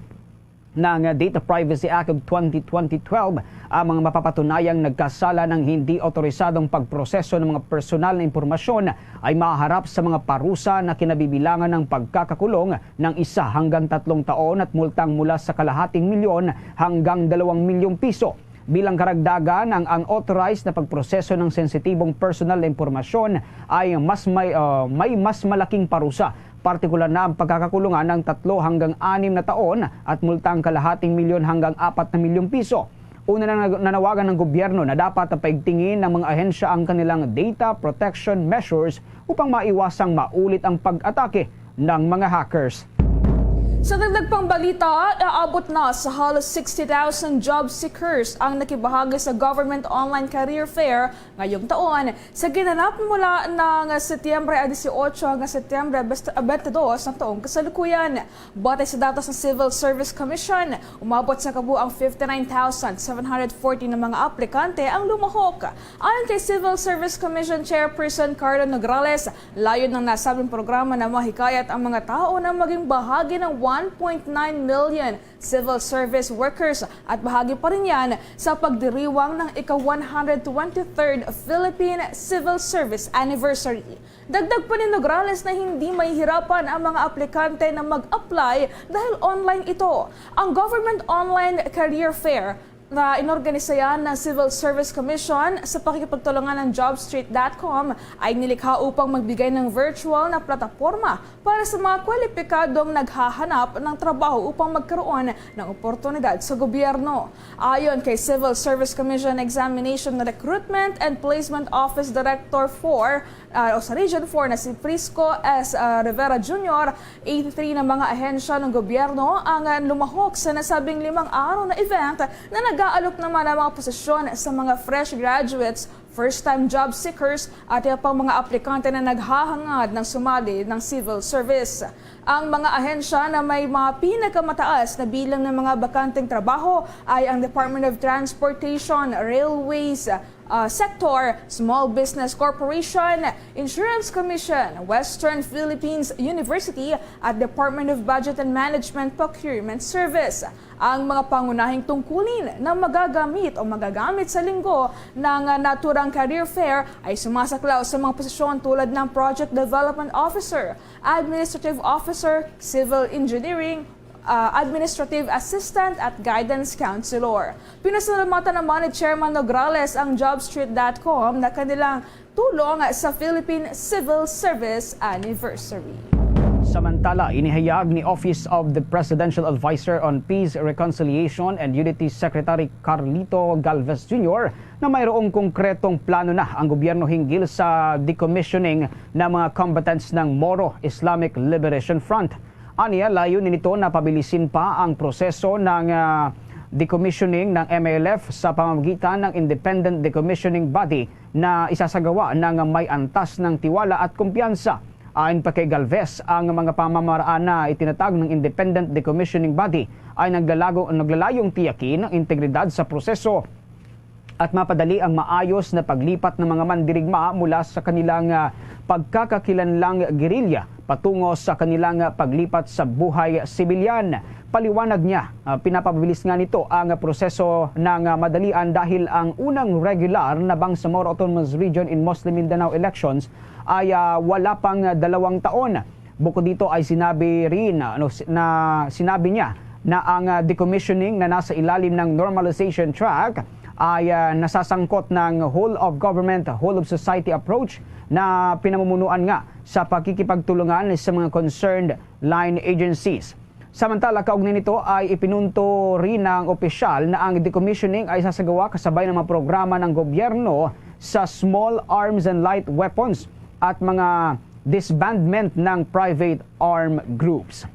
ng Data Privacy Act of twenty twenty-twelve ang mga mapapatunayang nagkasala ng hindi otorisadong pagproseso ng mga personal na impormasyon ay maharap sa mga parusa na kinabibilangan ng pagkakakulong ng isa hanggang tatlong taon at multang mula sa kalahating milyon hanggang dalawang milyong piso. Bilang karagdagan, ang unauthorized na pagproseso ng sensitibong personal na impormasyon ay mas may, ah, may mas malaking parusa, partikular na ang pagkakakulungan ng tatlo hanggang anim na taon at multang kalahating milyon hanggang apat na milyong piso. Una na nag- nanawagan ng gobyerno na dapat paigtingin ng mga ahensya ang kanilang data protection measures upang maiwasang maulit ang pag-atake ng mga hackers. Sa dagdag pang balita, aabot na sa halos sixty thousand job seekers ang nakibahagi sa Government Online Career Fair ngayong taon, sa ginanap mula ng Setyembre dieciocho hanggang Setyembre twenty-two ng taong kasalukuyan. Batay sa datos ng Civil Service Commission, umabot sa kabuang fifty-nine thousand seven hundred forty na mga aplikante ang lumahok. Ayon kay Civil Service Commission Chairperson Carlo Nograles, layon ng nasabing programa na mahikayat ang mga tao na maging bahagi ng one point nine million civil service workers at bahagi pa rin yan sa pagdiriwang ng ika-one hundred twenty-third Philippine Civil Service Anniversary. Dagdag pa ni Nograles na hindi mahihirapan ang mga aplikante na mag-apply dahil online ito. Ang Government Online Career Fair na inorganisayan ng Civil Service Commission sa pakikipagtulungan ng jobstreet dot com ay nilikha upang magbigay ng virtual na plataporma para sa mga kwalipikadong naghahanap ng trabaho upang magkaroon ng oportunidad sa gobyerno. Ayon kay Civil Service Commission Examination, Recruitment and Placement Office Director four, ah, o sa Region four na si Prisco S, ah, Rivera Junior, eighty-three na mga ahensya ng gobyerno ang, ah, lumahok sa nasabing limang araw na event na nag-aalok naman ng mga posisyon sa mga fresh graduates, first-time job seekers at iba pang mga aplikante na naghahangad ng sumali ng civil service. Ang mga ahensya na may mga pinakamataas na bilang ng mga bakanteng trabaho ay ang Department of Transportation, Railways, ah, Sector, Small Business Corporation, Insurance Commission, Western Philippines University, at Department of Budget and Management Procurement Service. Ang mga pangunahing tungkulin na magagamit o magagamit sa linggo ng, ah, naturang career fair ay sumasaklaw sa mga posisyon tulad ng Project Development Officer, Administrative Officer, Civil Engineering, ah, Administrative Assistant at Guidance Counselor. Pinasalamatan naman ni Chairman Nograles ang jobstreet dot com na kanilang tulong sa Philippine Civil Service Anniversary. Samantala, inihayag ni Office of the Presidential Advisor on Peace, Reconciliation, and Unity Secretary Carlito Galvez Junior na mayroong konkretong plano na ang gobyerno hinggil sa decommissioning ng mga combatants ng Moro Islamic Liberation Front. Aniya, layunin nito na pabilisin pa ang proseso ng, ah, decommissioning ng M I L F sa pamamagitan ng Independent Decommissioning Body na isasagawa ng may antas ng tiwala at kumpiyansa. Ayon pa kay Galvez, ang mga pamamaraan na itinatag ng Independent Decommissioning Body ay naglalago-, naglalayong tiyakin ang integridad sa proseso at mapadali ang maayos na paglipat ng mga mandirigma mula sa kanilang, ah, pagkakakilanlang gerilya patungo sa kanilang, ah, paglipat sa buhay sibilyan. Paliwanag niya, ah, pinapabilis nga nito ang proseso ng, ah, madalian dahil ang unang regular na Bangsamoro Autonomous Region in Muslim Mindanao elections ay, ah, wala pang dalawang taon. Bukod dito ay sinabi rin, ah, ano, si-, na sinabi niya na ang, ah, decommissioning na nasa ilalim ng normalization track ay, ah, nasasangkot ng whole of government, whole of society approach na pinamumunuan nga sa pakikipagtulungan sa mga concerned line agencies. Samantala, kaugnay nito ay ipinunto rin ng opisyal na ang decommissioning ay sasagawa kasabay ng mga programa ng gobyerno sa small arms and light weapons at mga disbandment ng private arm groups.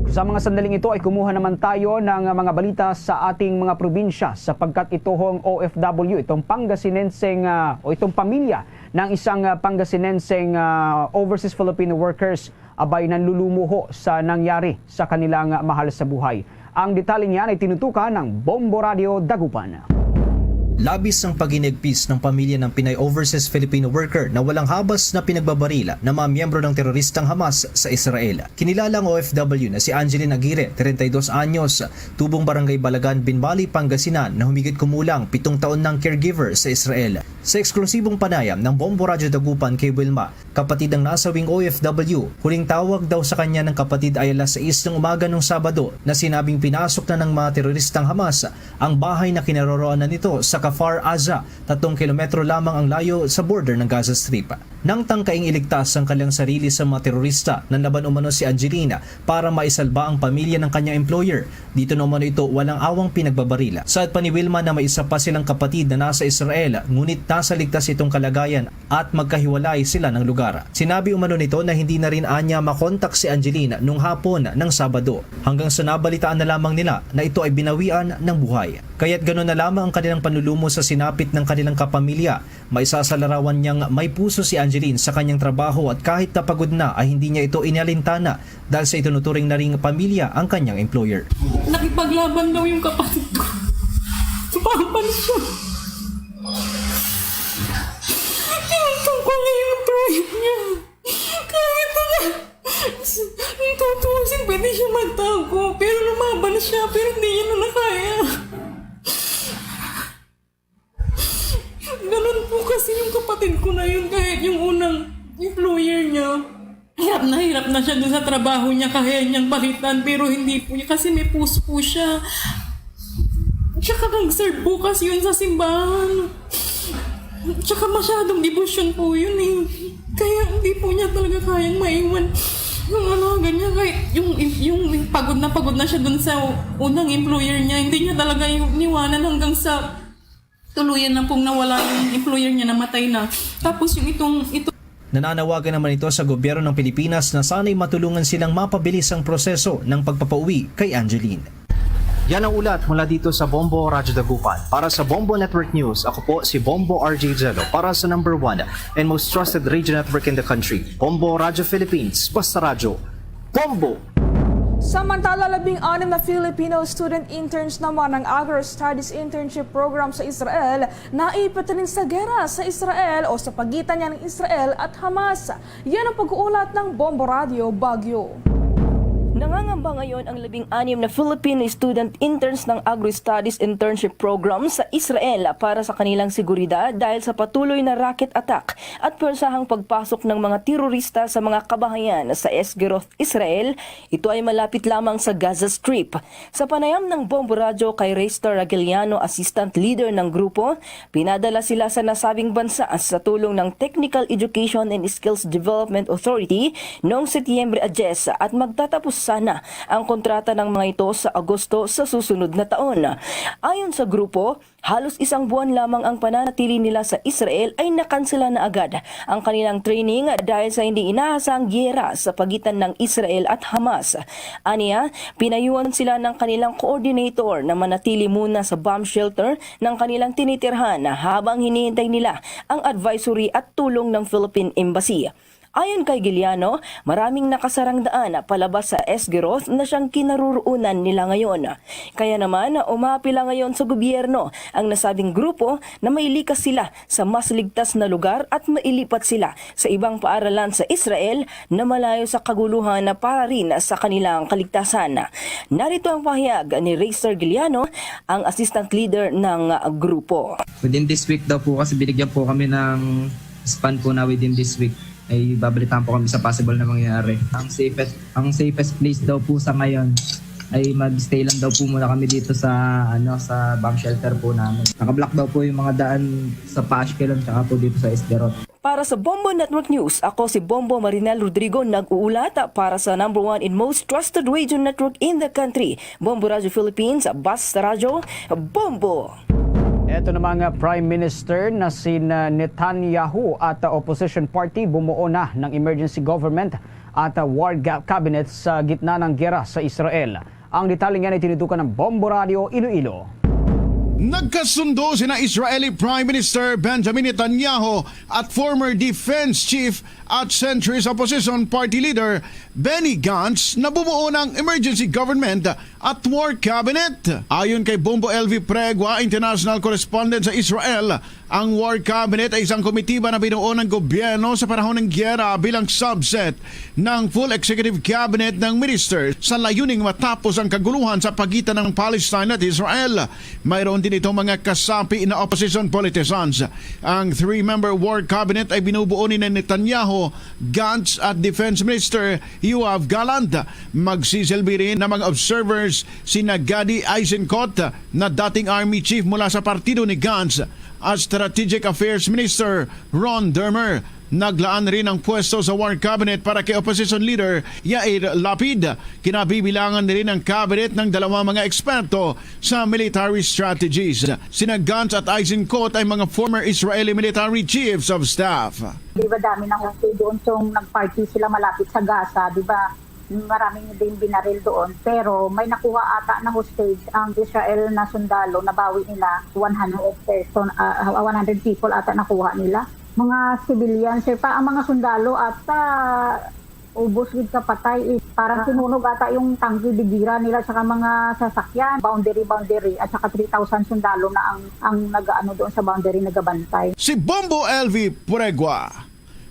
Sa mga sandaling ito ay kumuha naman tayo ng mga balita sa ating mga probinsya, sapagkat ito hong O F W, itong Pangasinenseng, ah, o itong pamilya ng isang, ah, Pangasinenseng, ah, overseas Filipino workers, abay nanlulumo ho sa nangyari sa kanilang mahal sa buhay. Ang detalye niyan ay tinutukan ng Bombo Radio Dagupan. Labis ang paginigpis ng pamilya ng Pinay overseas Filipino worker na walang habas na pinagbabaril ng mga miyembro ng teroristang Hamas sa Israel. Kinilala ang O F W na si Angeline Aguirre, treinta y dos anyos, tubong Barangay Balagan, Binbali, Pangasinan, na humigit kumulang pitong taon ng caregiver sa Israel. Sa eksklusibong panayam ng Bombo Radyo Dagupan kay Wilma, kapatid ng nasawing O F W, huling tawag daw sa kanya ng kapatid ay alas sais ng umaga nung Sabado na sinabing pinasok na ng mga teroristang Hamas ang bahay na kinaroroonan nito sa Kfar Aza, tatlong kilometro lamang ang layo sa border ng Gaza Strip. Nang tangkaing iligtas ang kanilang sarili sa mga terorista, nanlaban umano si Angeline para maisalba ang pamilya ng kanyang employer. Dito na umano ito walang awang pinagbabaril. Saad pa ni Wilma na may isa pa silang kapatid na nasa Israel, ngunit nasa ligtas itong kalagayan at magkahiwalay sila ng lugar. Sinabi umano nito na hindi na rin anya makontak si Angeline nung hapon ng Sabado, hanggang sa nabalitaan na lamang nila na ito ay binawian ng buhay. Kaya't ganoon na lamang ang kanilang panlulumo sa sinapit ng kanilang kapamilya. May isa sa larawan niyang may puso si Angeline sa kanyang trabaho at kahit na pagod na ay hindi niya ito inalintana dahil sa itinuturing na ring pamilya ang kanyang employer. Nakipaglaban daw yung kapatid ko. Tumapan siya. Tinutong ko na yung employer niya. Kahit na tutusin, pwede siya magtago. Pero lumaban siya, pero hindi niya na nakaya. Ganun po kasi yung kapatid ko na yun, kahit yung unang employer niya. Hirap na hirap na siya dun sa trabaho niya, kaya niyang palitan, pero hindi po niya, kasi may puso po siya. Tsaka nag-serve po kasi yun sa simbahan. Tsaka masyadong debosyon po yun eh. Kaya hindi po niya talaga kayang maiwan yung alaga niya. Kahit yung, yung pagod na pagod na siya dun sa unang employer niya, hindi niya talaga yung iniwanan hanggang sa tuluyan na pong nawala yung employer niya, namatay na. Tapos yung itong, itong Nananawagan naman ito sa gobyerno ng Pilipinas na sana'y matulungan silang mapabilis ang proseso ng pagpapauwi kay Angeline. Yan ang ulat mula dito sa Bombo Radyo Dagupan. Para sa Bombo Network News, ako po si Bombo R J Jello para sa number one and most trusted radio network in the country, Bombo Radyo Philippines. Basta Radyo, Bombo! Samantala, labing-anim na Filipino student interns naman ng Agro Studies Internship Program sa Israel naipatalin sa gera sa Israel o sa pagitan niya ng Israel at Hamas. Yan ang pag-uulat ng Bombo Radio Baguio. Nangangamba ngayon ang labing-anim na Filipino student interns ng Agro Studies Internship Program sa Israel para sa kanilang seguridad dahil sa patuloy na rocket attack at pwersahang pagpasok ng mga terorista sa mga kabahayan sa Sderot, Israel. Ito ay malapit lamang sa Gaza Strip. Sa panayam ng Bombo Radyo kay Raystar Aguiliano, assistant leader ng grupo, pinadala sila sa nasabing bansa sa tulong ng Technical Education and Skills Development Authority noong Setyembre diyes at magtatapos sana ang kontrata ng mga ito sa Agosto sa susunod na taon. Ayon sa grupo, halos isang buwan lamang ang pananatili nila sa Israel ay nakansela na agad ang kanilang training dahil sa hindi inaasahang giyera sa pagitan ng Israel at Hamas. Aniya, pinayuhan sila ng kanilang coordinator na manatili muna sa bomb shelter ng kanilang tinitirhan habang hinihintay nila ang advisory at tulong ng Philippine Embassy. Ayon kay Aguiliano, maraming nakasarang daan palabas sa Sderot na siyang kinaroroonan nila ngayon. Kaya naman, umapila ngayon sa gobyerno ang nasabing grupo na mailikas sila sa mas ligtas na lugar at mailipat sila sa ibang paaralan sa Israel na malayo sa kaguluhan na para rin sa kanilang kaligtasan. Narito ang pahayag ni Raystar Aguiliano, ang assistant leader ng grupo. Within this week daw po kasi binigyan po kami ng span po na within this week ay babalitaan po kami sa possible na mangyayari. Ang safest, ang safest place daw po sa ngayon ay mag-stay lang daw po muna kami dito sa, ano, sa bomb shelter po namin. Naka-block daw po yung mga daan sa Ashkelon tsaka po dito sa Sderot. Para sa Bombo Network News, ako si Bombo Marinel Rodrigo, nag-uulat para sa number one and most trusted radio network in the country, Bombo Radio Philippines, Basta Radyo, Bombo! Eto namang, ah, Prime Minister na si, ah, Netanyahu at, ah, opposition party bumuo na ng emergency government at, ah, war ga-, cabinet sa gitna ng gera sa Israel. Ang detalye niyan ay tinidukan ng Bombo Radio Iloilo. Nagkasundo sina Israeli Prime Minister Benjamin Netanyahu at former defense chief at centrist opposition party leader Benny Gantz na bumuo ng emergency government at war cabinet. Ayon kay Bombo L V Pregua, international correspondent sa Israel, ang war cabinet ay isang komitiba na binuo ng gobyerno sa panahon ng giyera bilang subset ng full executive cabinet ng minister sa layuning matapos ang kaguluhan sa pagitan ng Palestine at Israel. Mayroon din itong mga kasapi na opposition politicians. Ang three-member war cabinet ay binubuo ni Netanyahu, Gantz at Defense Minister Yoav Gallant. Magsisilbi rin na mga observers sina Gadi Eisenkot na dating army chief mula sa partido ni Gantz at Strategic Affairs Minister Ron Dermer. Naglaan rin ang pwesto sa War Cabinet para kay Opposition Leader Yair Lapid. Kinabibilangan rin ang cabinet ng dalawang mga eksperto sa military strategies. Sina Gantz at Eisenkot ay mga former Israeli military chiefs of staff. Di ba dami na hostage doon kung nag-party sila malapit sa Gaza, di ba? Maraming din binaril doon. Pero may nakuha ata na hostage ang Israel na sundalo, nabawi nila one hundred person, ah, one hundred people ata nakuha nila. Mga civilian, sir, pa ang mga sundalo ata ubos gid ka patay. Eh, parang sinunog ata yung tangke de guerra nila sa mga sasakyan, boundary, boundary, at saka three thousand sundalo na ang, ang nag-ano doon sa boundary, nagabantay. Si Bombo L V Puregua.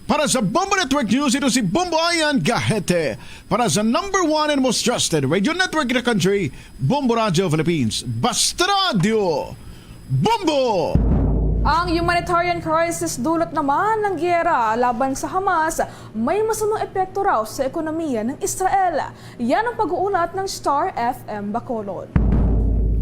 Para sa Bombo Network News, ito si Bombo Ayan Gahete. Para sa number one and most trusted radio network in the country, Bombo Radio Philippines. Basta Radio Bombo! Ang humanitarian crisis dulot naman ng giyera laban sa Hamas may masamang epekto raw sa ekonomiya ng Israel. Yan ang pag-uulat ng Star F M Bacolod.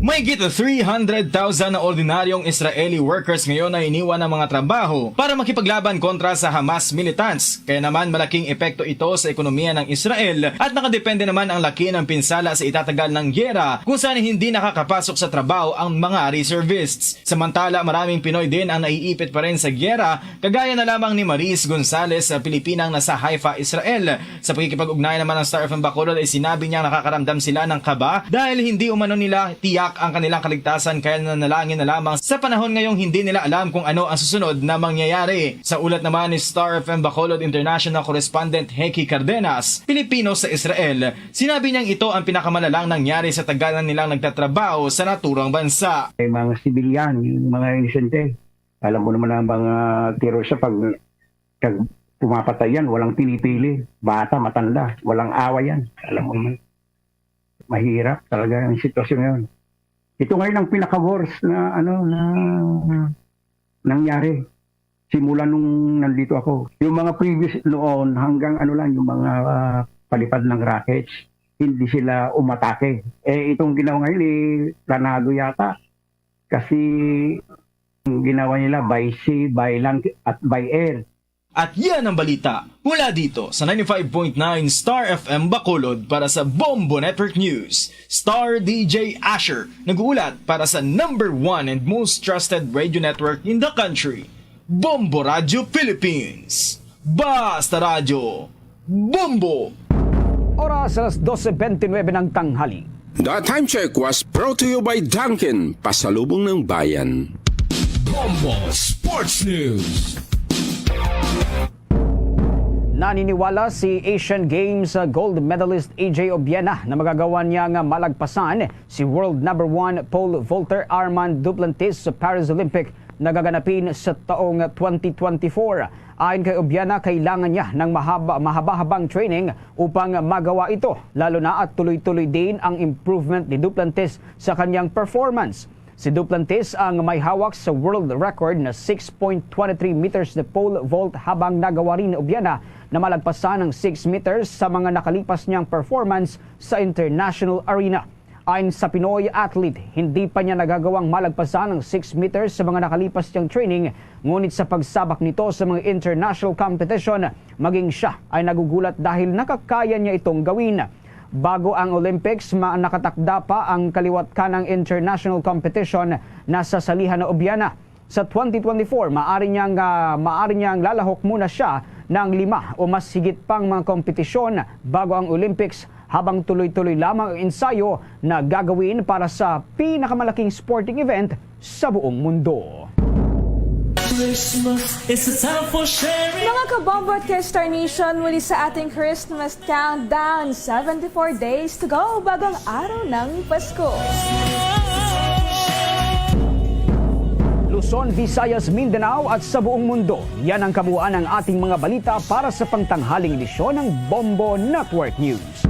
Mahigit three hundred thousand na ordinaryong Israeli workers ngayon na iniwan ang mga trabaho para makipaglaban kontra sa Hamas militants. Kaya naman malaking epekto ito sa ekonomiya ng Israel at nakadepende naman ang laki ng pinsala sa itatagal ng giyera kung saan hindi nakakapasok sa trabaho ang mga reservists. Samantala, maraming Pinoy din ang naiipit pa rin sa giyera, kagaya na lamang ni Maris Gonzalez, Pilipinang nasa Haifa, Israel. Sa pakikipag-ugnayan naman ng Star F M Bacolod ay sinabi niyang nakakaramdam sila ng kaba dahil hindi umano nila tiyak ang kanilang kaligtasan kaya nanalangin na lamang sa panahon ngayong hindi nila alam kung ano ang susunod na mangyayari. Sa ulat naman ni Star F M Bacolod International Correspondent Heki Cardenas, Pilipino sa Israel, sinabi niyang ito ang pinakamalalang nangyari sa tagal na nilang nagtatrabaho sa naturang bansa. May mga sibilyan, yung mga inosente. Alam mo naman ang mga terorista pag pag pumapatay yan, walang pinipili. Bata, matanda, walang away yan. Alam mo naman, mahirap talaga ang sitwasyon ngayon. Ito ngayon ang pinaka-worst na ano na nangyari simula nung nandito ako. Yung mga previous noon hanggang ano lang, yung mga ah, palipad ng rockets, hindi sila umatake. Eh itong ginawa ngayon, eh, planado yata. Kasi ang ginawa nila by sea, by land, at by air. At yan ang balita mula dito sa ninety-five point nine Star F M Bacolod. Para sa Bombo Network News, Star D J Asher nag-uulat para sa number one and most trusted radio network in the country, Bombo Radyo Philippines. Basta Radyo, Bombo! Oras alas dose bente nuebe ng tanghali. The time check was brought to you by Dunkin, Pasalubong ng Bayan. Bombo Sports News. Naniniwala si Asian Games gold medalist A J Obiena na magagawa niya nga malagpasan si world number one pole vaulter Armand Duplantis sa Paris Olympic nagaganapin sa taong twenty twenty-four. Ayon kay Obiena, kailangan niya ng mahaba, mahaba-habang training upang magawa ito, lalo na at tuloy-tuloy din ang improvement ni Duplantis sa kanyang performance. Si Duplantis ang may hawak sa world record na six point twenty three meters na pole vault habang nagawa rin ni Obiena na malagpasan ang six meters sa mga nakalipas niyang performance sa international arena. Ayon sa Pinoy athlete, hindi pa niya nagagawang malagpasan ang six meters sa mga nakalipas niyang training, ngunit sa pagsabak nito sa mga international competition, maging siya ay nagugulat dahil nakakaya niya itong gawin. Bago ang Olympics, ma nakatakda pa ang kaliwat kanang international competition na sasalihan ni Obiena. Sa twenty twenty-four, maaari niyang, ah, maaari niyang lalahok muna siya ng lima o mas higit pang mga kompetisyon bago ang Olympics, habang tuloy-tuloy lamang ang ensayo na gagawin para sa pinakamalaking sporting event sa buong mundo. Christmas is a time for sharing. Mga kabombo at ka-Star Nation, muli sa ating Christmas Countdown, seventy-four days to go, bagong araw ng Pasko. Luzon, Visayas, Mindanao at sa buong mundo. Yan ang kabuuan ng ating mga balita para sa pangtanghaling edisyon ng Bombo Network News.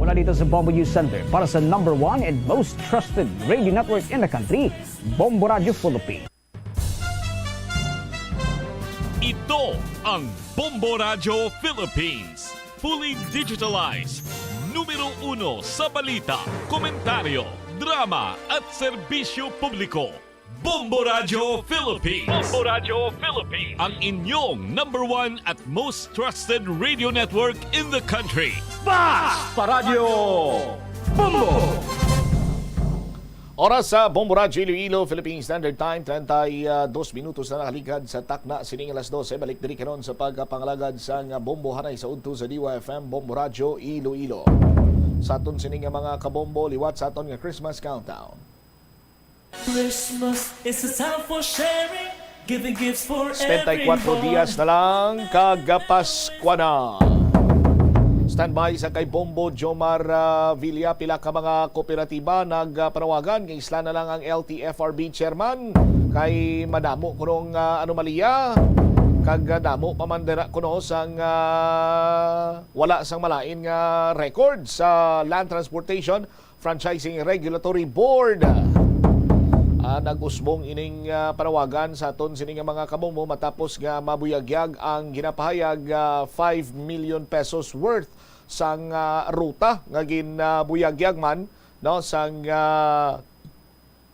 Mula dito sa Bombo News Center, para sa number one and most trusted radio network in the country, Bombo Radio Philippines. Ito ang Bombo Radyo Philippines. Fully digitalized. Numero uno sa balita, komentaryo, drama at serbisyo publiko. Bombo Radyo Philippines. Bombo Radyo Philippines. Ang inyong number one at most trusted radio network in the country. Basta Radyo Bombo! Oras sa Bombo Radyo Iloilo, Philippine Standard Time, treinta y dos minutos na nakaligad sa takna sining alas dose. Balik diri karon sa pagpangalagad sang Bombo hanay sa udto sa D Y F M Bombo Radyo Iloilo. Sa aton sini nga mga kabombo, liwat sa aton nga Christmas countdown. Christmas is a time for sharing, giving gifts for Setenta y kuatro everyone. Dias na lang, kag Paskwa na. Standby sa kay Bombo Jomar, ah, Villa, pila ka mga kooperatiba nagpanawagan nga isla na lang ang L T F R B chairman kay madamo kunong, ah, anomalya, kag, ah, damo pa man dira kuno sang, ah, wala sang malain nga record sa Land Transportation Franchising Regulatory Board. Ah, nag-usbong ining, ah, panawagan sa aton sini nga mga kabombo matapos nga mabuyagyag ang ginapahayag, ah, five million pesos worth sang, ah, ruta nga ginabuyagyag man, no, sang, ah,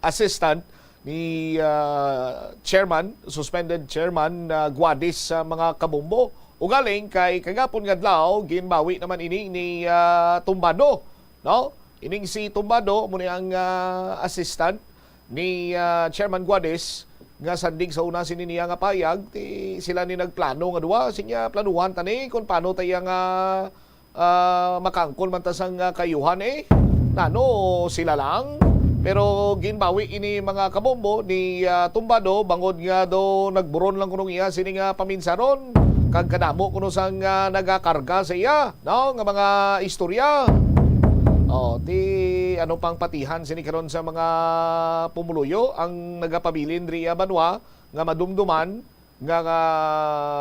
assistant ni, ah, chairman, suspended chairman, ah, Guadis sa mga kabombo. Ugaling kay kagapon nga adlaw, ginbawi naman ini ni, ah, Tumbado, no? Ining si Tumbado, mo ni ang, ah, assistant ni, ah, Chairman Guadis, nga sandig sa una sini niya nga payag, ti sila ni nagplano nga duwa, sinya planuhan tani kung paano ta iya nga, ah, makaangkon man ta sang, ah, kayuhan, eh. Nano sila lang? Pero ginbawi ini mga kabombo ni, ah, Tumbado bangod nga do nagburon lang kuno iya sini nga paminsaron kag kadamo kuno sang, ah, nagakarga sa iya, no, nga mga istorya. Oh, ti ano pang patihan sini karon sa mga pumuluyo ang nagapabilin diri iya banwa nga madumduman nga, nga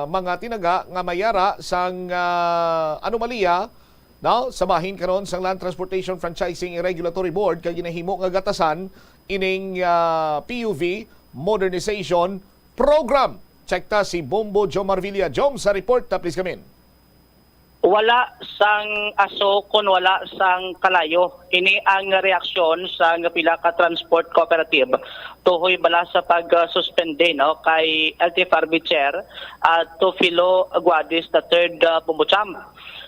mga tinaga nga mayara sang, ah, anomalya, no, sa bahin karon sang Land Transportation Franchising Regulatory Board kag ginahimo nga gatasan ining, ah, P U V Modernization Program. Check ta si Bombo Jomar Villa. Jom, sa report ta, please come in. Wala sang aso kon wala sang kalayo. Ini ang reaksyon sang pila ka transport cooperative tuhoy bala sa pag-suspende, no, kay L T F R B Chair, ah, Teofilo Guadis the third, ah, Bumbucham.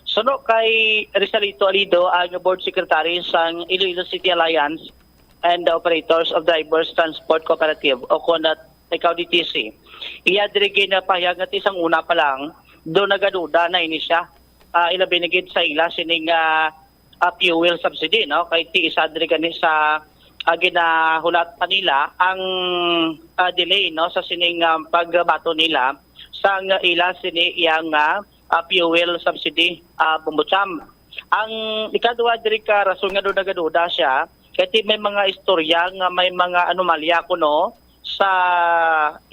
Suno kay Rizalito Alido, ang Board Secretary sang Iloilo City Alliance and the Operators of Drivers Transport Cooperative, o kon, ah, ikaw D T C. Iya diri ginapahayag nga ti sang una pa lang, do nagaduda na ini siya. Ah, ilabi na gid sa ila sining, ah, ah, fuel subsidy, no? Kay ti isa diri gani sa, ah, ginahulat pa nila ang, ah, delay, no, sa sining, ah, pagbaton nila sang ila sini iyang, ah, ah, fuel subsidy, ah, Bumbucham. Ang ikaduha diri ka rason nga do nagaduda siya, kay ti may mga istorya nga may mga anomalya kuno sa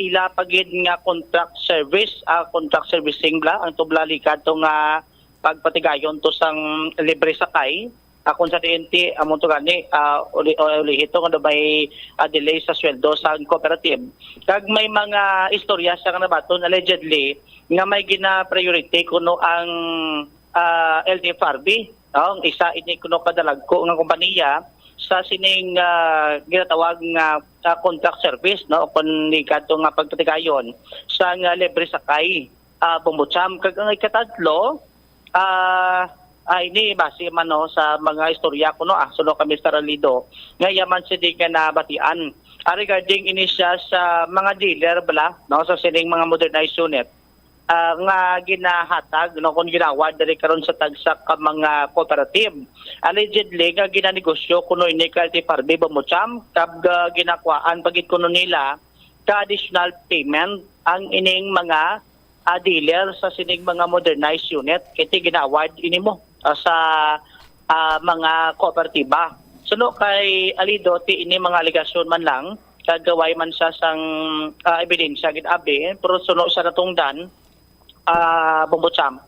ila pa gid nga contract service, ah, contract servicing bala, ang tubla likat to nga pagpatigayon to sang libre sakay, ah, kung sa D N T, amo to gani, ah, uli-, uli-, ulihi to nga may, ah, delay sa sweldo sa cooperative. Kag may mga istorya sa nga nabaton, allegedly, nga may gina-priority kuno ang, ah, L T F R B, no? Ang isa ini kuno kadalagko nga kompanya sa sining, ah, ginatawag nga, ah, contract service, no? Kung likat to nga pagpatigayon sa nga libre sakay, ah, Bumbucham. Kag ang ikatatlo, ah, ah, ini base man, no, sa mga istorya kuno, ah, suno kay Mister Alido, nga iya man sini nga nabatian. Ah, regarding ini siya sa mga dealer bala, no, sa sining mga modernized unit, ah, nga ginahatag, no, kung ginawad diri karon sa tagsa ka mga cooperative. Allegedly nga ginanegosyo kuno ini kay L T F R B Bumbucham, kag, ah, ginakuhaan pa gid kuno nila ka additional payment ang ining mga, ah, dealer sa sining mga modernized unit, kay ti ginawad ini mo, ah, sa, ah, mga kooperatiba. Suno kay Alido, ti ini mga alegasyon man lang, kag way man siya sang, ah, ebidensya gid abi, pero suno sa natungdan, ah, Bumbucham.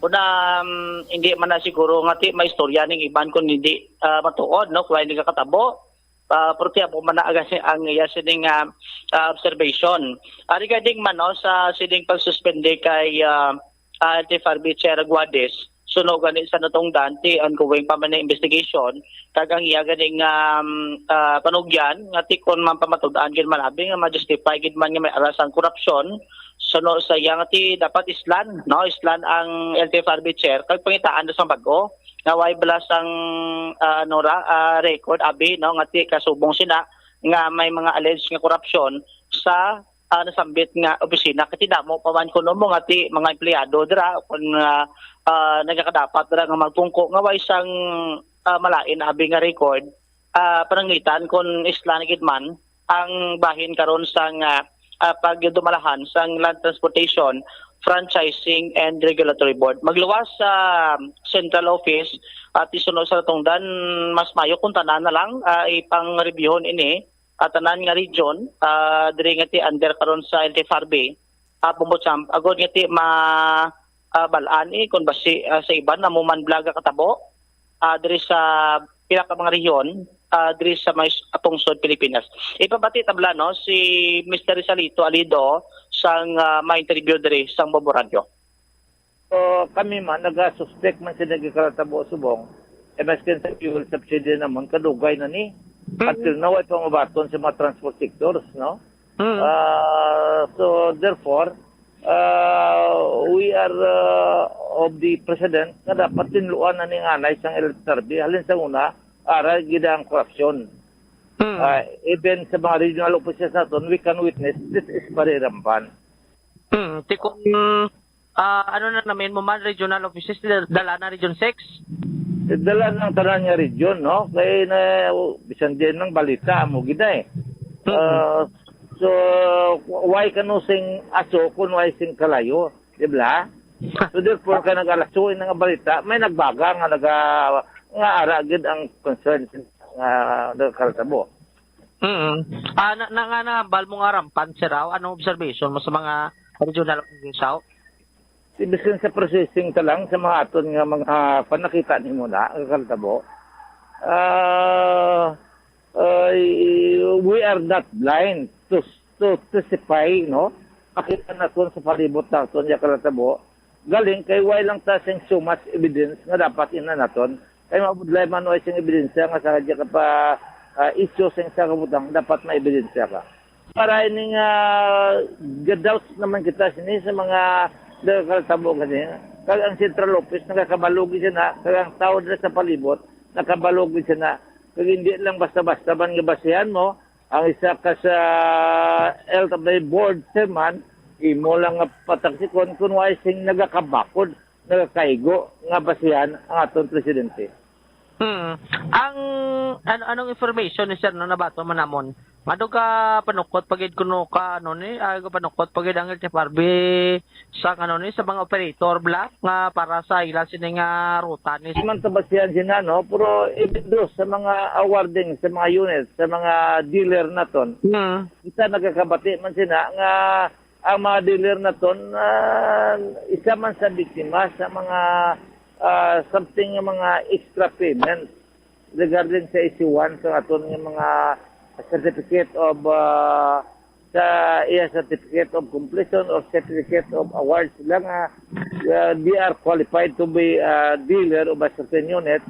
Una, um, hindi man na siguro nga ti maistorya ning iban kung hindi, ah, matuod, no, kung hindi kakatabo. Ah, pero ti amo man na ang, ang iya sining, ah, ah, observation. Ah, regarding man, no, sa sining pagsuspende kay, ah, ah, L T F R B Chair Guadis, suno gani sa natungdan, ti ongoing pa man ang investigation, kag ang iya ganing, um, ah, panugyan, nga ti kon man pamatud-an gid man abi nga ma-justify gid man nga may aras ang korupsyon, suno sa iya nga ti dapat islan, no? Islan ang L T F R B chair, kag pangitaan na sang bag-o, nga way bala sang, ah, ano ra, ah, record abi, no? Nga ti kasubong sina, nga may mga alleged nga korupsyon sa, ah, nasambit nga opisina. Kay ti damo pa man kuno mo nga ti mga empleyado dira, kun, ah, ah, nagakadapat dira nga magpungko nga way sang, ah, malain abi nga record, ah, pananglitan kun isla na gid man ang bahin karon sang, ah, ah, pagdumalahan sang Land Transportation Franchising and Regulatory Board. Magluwas sa central office at isuno sa tungdan, mas mayo kung tanan na lang, ah, ipang-reviewhon ini, ah, tanan nga region, ah, diri nga ti under karon sa L T F R B, ah, Bombo Champ, agod nga ti ma, ah, bal-an, eh, kung basi, ah, sa iban na mo man blaga katabo, ah, diri sa pila ka mga rehiyon, ah, diri sa may s-, pungsod Pilipinas. Ipabati tabla, no, si Mister Rizalito Alido sang, ah, ma-interview diri sang Bombo Radio. So, kami man, nagasuspek man sila, gikalatabo subong. Eh, maskin sa fuel subsidy naman, kadugay na ni. Mm. Until now, ay pangubaton sa mga transport sectors, no? Mm. Ah, so, therefore, ah, we are, ah, of the precedent nga dapat tinluan na ning anay sang L T R B. Halin sa una, ara gid ang korupsyon. Mm. Ah, even sa mga regional offices naton, we can witness this is very rampant. Mm. Ti kung, ah, ano na namin mo man, regional offices, dal-, dala na Region six? Dala ng tanan nga region, no? Kay na, bisan din ng balita mo gid eh. Mm. Ah, so, why kanu sing aso kun why sing kalayo, di ba? So, therefore, kay nag-alaso nga balita, may nagbaga nga naga-, nga ara gid ang concern nga nagkalatabo. Mm. Ah, na, na, nga nahambal mo nga rampant, sir, aw, anong observation mo sa mga regional offices, aw? Ibig sabihin sa processing ta lang sa mga aton nga mga panakita nimo na, nagkalatabo. Ah, ay, we are not blind to, to testify, no? Makita naton sa palibot naton, ya kalatabo. Galing kay why lang ta sing so much evidence nga dapat ina naton. Kay mabudlay man way sing ebidensya nga sa kadya ka pa, ah, isyu sing sa kabutang, dapat may ebidensya ka. Para ini nga ga-doubts naman kita sini sa mga nagakatabo gani. Kag ang central office nagakabalog siya na, kag ang tao dira sa palibot nakabalog siya na. Kag hindi lang basta-basta man nga basihan mo ang isa ka sa L T B board chairman, imo lang nga pataksikon kung why sing nagakabakod, nagakaigo nga basihan ang aton presidente. Hmm. Ang ano, anong information ni sir, no, nabato man namon? Ano ka panukot pagid kuno ka, ano ni, ah, ka panukot pagid ang L T F R B sa, ano ni, sa mga operator bla nga para sa ila sini nga ruta ni Man tabasihan sina, no? Pero even do sa mga awarding sa mga units, sa mga dealer naton, Hmm. kita nagakabati man sina nga ang mga dealer naton, ah, isa man sa biktima sa mga, ah, something nga mga extra payment regarding sa issuance sa aton nga mga certificate of, ah, sa iya certificate of completion or certificate of award sila nga, ah, they are qualified to be a dealer of a certain unit.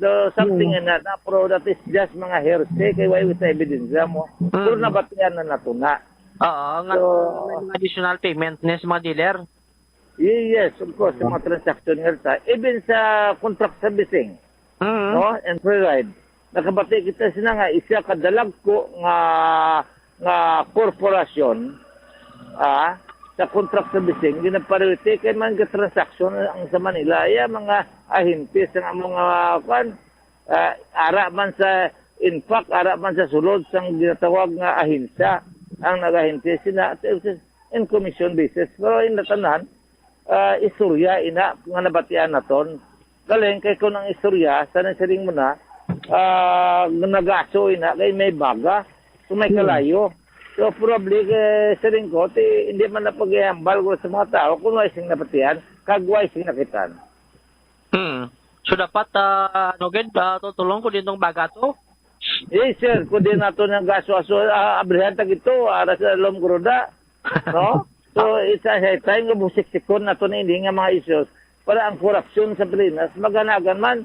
Though something Hmm. in that, ah, pero that is just mga hearsay kay wala sa ebidensya mo. Hmm. Pero nabatian na nato na. Oo, nga So, may mga additional payment ni sa mga dealer. Ye-, yes, of course, sa mga transaction nga ta. Even sa contract servicing, Mm. no, and free ride. Nakabati kita sina nga isa ka dalagko nga, nga korporasyon, ah, sa contract servicing, ginapriority kay man ka transaction ang sa Manila. Iya, mga ahente sa among, ah, kwan, ah, ara man sa, in fact, ara man sa sulod sang ginatawag nga ahensya ang nagahente sina in commission basis. Pero in tanan, ah, istorya ina nga nabatian naton. Galing kay kung ang istorya, sa nasiling mo na, ah, nagaso ina kay may baga, kung may Hmm. kalayo. So, probably, kay siling ko, ti, hindi man na paghihambal ko sa mga tao kung wala sing nabatian, kag wala sing nakitan. Hmm. So, dapat, ah, ano gid, ah, tutulong ko din tong baga to? Eh, sir, kung di nato nang gaso-aso, ah, abrihan ta gito, ara sa Lom Groda, no? So, isa sa time nga busiksikon nato na hindi nga mga issues. para ang korupsyon sa Pilipinas maganagan man.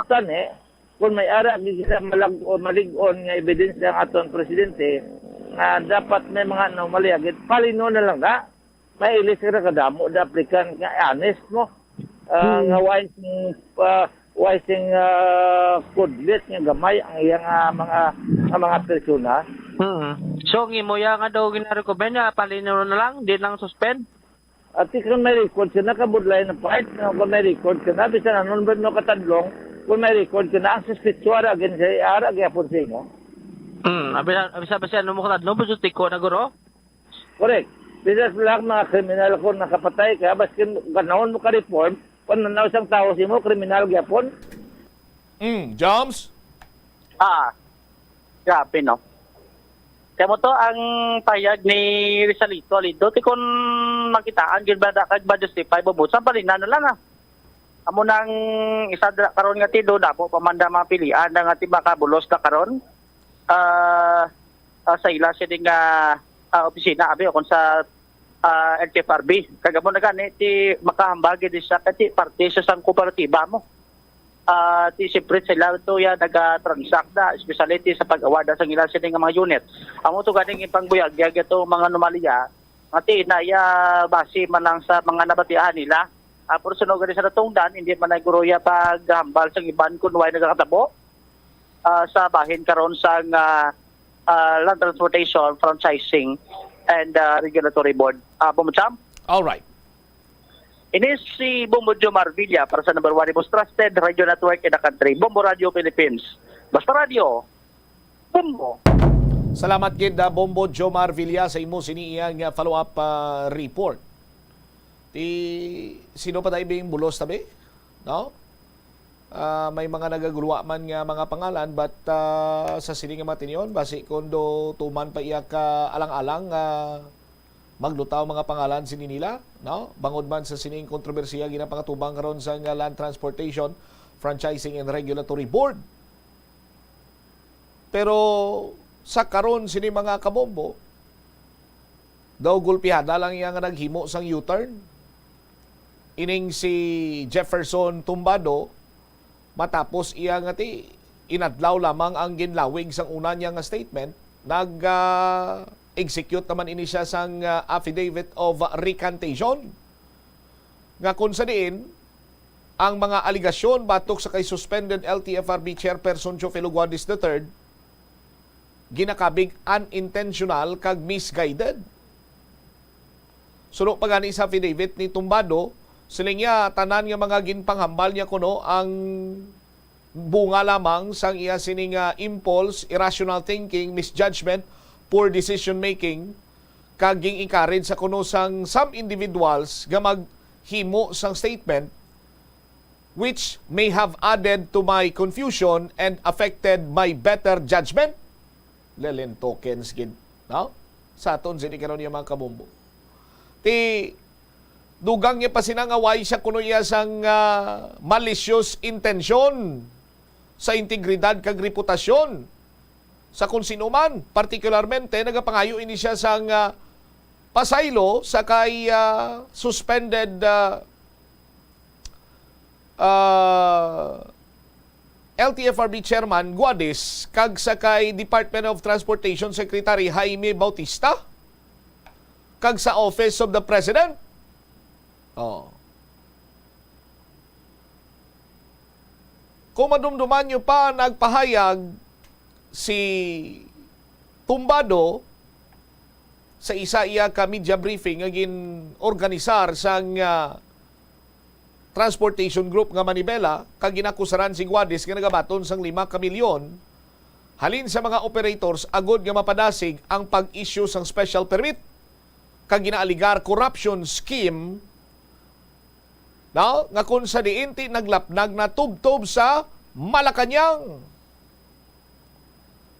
Tani, kung may ara gid sila malag-, o malig-on nga ebidensya ang aton presidente, nga dapat may mga anomalya gid, palino na lang na. May ilis ka na kadamo na applicant nga honest mo. Ah, Hmm. nga why sing, ah, why sing, ah, kudlit nga gamay ang iyang, ah, mga, nga mga persona. Hmm. So, ang imo ya nga daw ginarecommend nga palino na lang, di lang suspend? Ati kung may record ka na, kabudlay na fight, no? Kung may record ka na, bisan anong ba no katadlong, kung may record ka na, ang suspetsyo ara gid sa, ara gyapon sa imo. Hmm, abi sa, abi sa, abi sa, ano mo katadlong, bisan tiko na guro? Correct. Bisan sila ang mga kriminal ko nakapatay ka, baskin ganahon mo ka-reform, kung nanaw sang tao sa imo, kriminal gyapon. Mm, Joms? Ah, grabe, no? Kaya mo to ang payag ni Rizalito Alido, ti kon makitaan gyud ba da kag ma-justify, bubusan pa rin na lang, ah. Amo nang isa dra karon nga ti do, damo pa man da mga pilian na nga ti makabulos na karon. Ah, ah, sa ila sini nga, ah, opisina, abi, o kung sa, ah, L T F R B. Kag amo na gani, ti makahambal gid siya, kay ti parte siya sang kooperatiba mo. Ah, ti siyempre sila to ya naga-transact na, especially ti sa pag-award sa ila sini nga mga unit. Amo to ganing ipangbuyag, ya to mga anomalya, nga ti na ya base man lang sa mga nabatian nila. Ah, pero suno gani sa natungdan, hindi man na guro ya paghambal sang iban kung why nagakatabo, ah, sa bahin karon sang, ah, ah, Land Transportation, Franchising, and, ah, Regulatory Board. Ah, Bombo Cham? All right. Ini si Bombo Jomar Villa para sa number one, the most trusted radio network in the country, Bombo Radio Philippines. Basta radyo, Bombo. Salamat gid, ah, Bombo Jomar Villa, sa imo sini iyang, ah, follow-up, ah, report. Ti, sino pa tayo bing bulos tabi? No? Ah, may mga nagaguluwa man nga mga pangalan, but, ah, sa sini nga mga tinion, basi kung do tuman pa iya ka alang-alang nga maglutaw mga pangalan sini nila, no? Bangod man sa sining kontrobersiya ginapangatubang karon sa nga Land Transportation, Franchising and Regulatory Board. Pero sa karon sini, mga kabombo, daw gulpihada lang iya nga naghimo sang U-turn. Ining si Jefferson Tumbado, matapos iya nga ti inadlaw lamang ang ginlawig sang una niya nga statement, nag, ah, execute naman ini siya sang, ah, affidavit of recantation, nga kung sa diin ang mga alegasyon batok sa kay suspended L T F R B Chairperson Teofilo Guadis the third ginakabig unintentional kag misguided. Suno pa gani sa affidavit ni Tumbado, siling niya, tanan nga mga ginpanghambal niya kuno ang bunga lamang sang iya sini nga impulse, irrational thinking, misjudgment, poor decision making, kag ging-encourage sa kuno sang some individuals nga maghimo sang statement which may have added to my confusion and affected my better judgment. Lelen tokens gid, no? Sa aton sini karon niya, mga kabombo. Ti, dugang niya pa sina nga way siya kuno iya sang, ah, malicious intention sa integridad kag reputasyon sa kung sino man. Partikularmente, nagapangayo ini siya sang, ah, pasaylo sa kay, ah, suspended, ah, ah, L T F R B Chairman Guadis kag sa kay Department of Transportation Secretary Jaime Bautista kag sa Office of the President. Oh. Kung madumduman nyo pa, nagpahayag si Tumbado sa isa iya ka media briefing nga gin-organisar sang, ah, transportation group nga Manibela, kag ginakusaran si Guadis nga nagabaton sang lima ka milyon halin sa mga operators agud nga mapadasig ang pag-issue sang special permit, kag ginaaligar corruption scheme, no, nga kung sa diin ti naglapnag na tubtob sa Malacañang.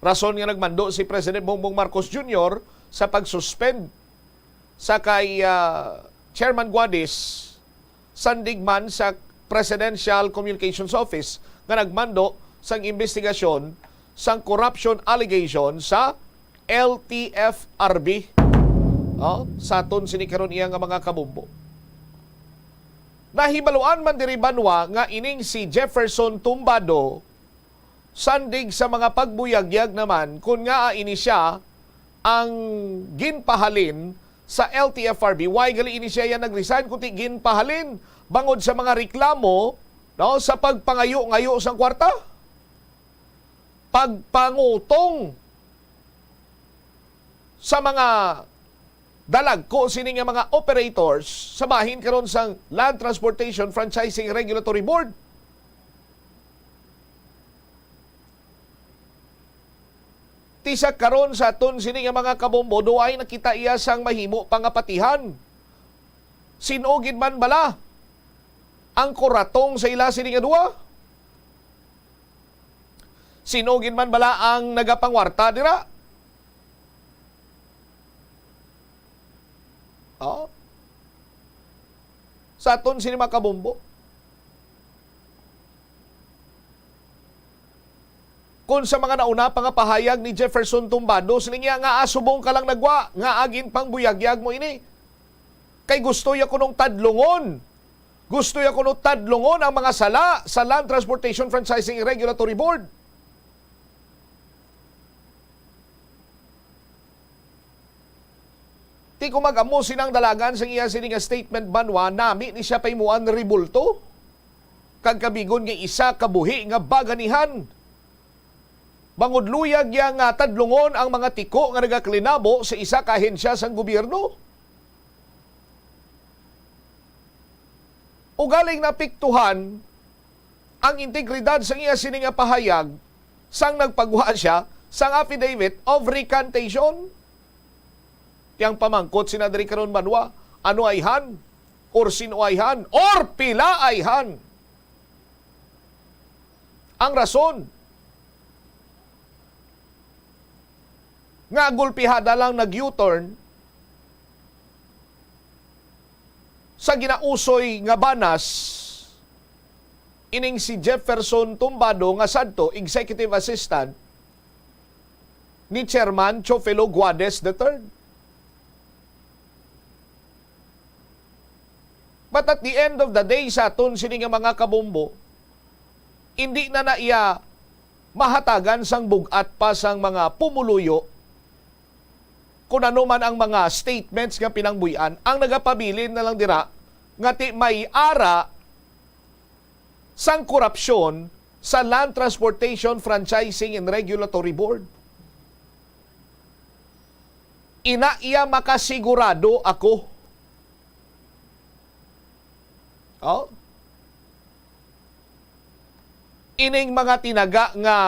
Rason nga nagmando si President Bongbong Marcos Junior sa pag-suspend sa kay, ah, Chairman Guadis, sandig man sa Presidential Communications Office nga nagmando sang imbestigasyon sang corruption allegation sa L T F R B. Oh, sa aton sini karon iya nga mga kabombo. Nahibaluan man diri, Banwa, nga ining si Jefferson Tumbado sandig sa mga pagbuyagyag naman kon ngaa ini sia ang ginpahalin sa L T F R B. Why gali ini sia ya nag-resign, kundi ginpahalin bangod sa mga reklamo, no, sa pagpangayo-ngayo sang kwarta, pagpangutong sa mga dalagko sini nga mga operators sa bahin karon sang Land Transportation Franchising Regulatory Board. Ti sa karon sa aton sini nga mga kabombo, duay nakita iya sang mahimo pangapatihan. Sin-o gid man bala ang kuratong sa ila sini nga duwa? Sin-o gid man bala ang nagapangwarta dira? Oh. Sa aton sini mga kabombo. Kung sa mga nauna pa nga pahayag ni Jefferson Tumbado, siling niya nga, "Ah, subong ka lang nagwa, nga agin pang buyagyag mo ini. Kay gusto ya kunong tadlungon. Gusto ya kuno tadlungon ang mga sala sa Land Transportation Franchising Regulatory Board." Ti kung mag-amo sinang dalagan sang iya sini nga statement, Banwa, nami ni siya pahimuan rebulto kag kabigon nga isa ka buhi nga baganihan. Bangod luyag iya nga tadlungon ang mga tiko nga nagakalinabo sa isa ka ahensya sang gobyerno. Ugaling naapektuhan ang integridad sang iya sini nga pahayag sang nagpagwa siya sang affidavit of recantation. Ti ang pamangkot sina diri karon, Banwa, ano ayhan? Or sin-o ayhan? Or pila ayhan? Ang rason nga gulpihada lang nag-U-turn sa ginausoy nga banas ining si Jefferson Tumbado nga sadto executive assistant ni Chairman Teofilo Guades the third. But at the end of the day, sa aton sini nga mga kabombo, hindi na na iya mahatagan sang bug-at pa sang mga pumuluyo kung ano man ang mga statements nga pinangbuy-an. Ang nagapabilin na lang dira nga ti may ara sang korupsyon sa Land Transportation Franchising and Regulatory Board. Ina iya makasigurado ako. Oh? Ining mga tinaga nga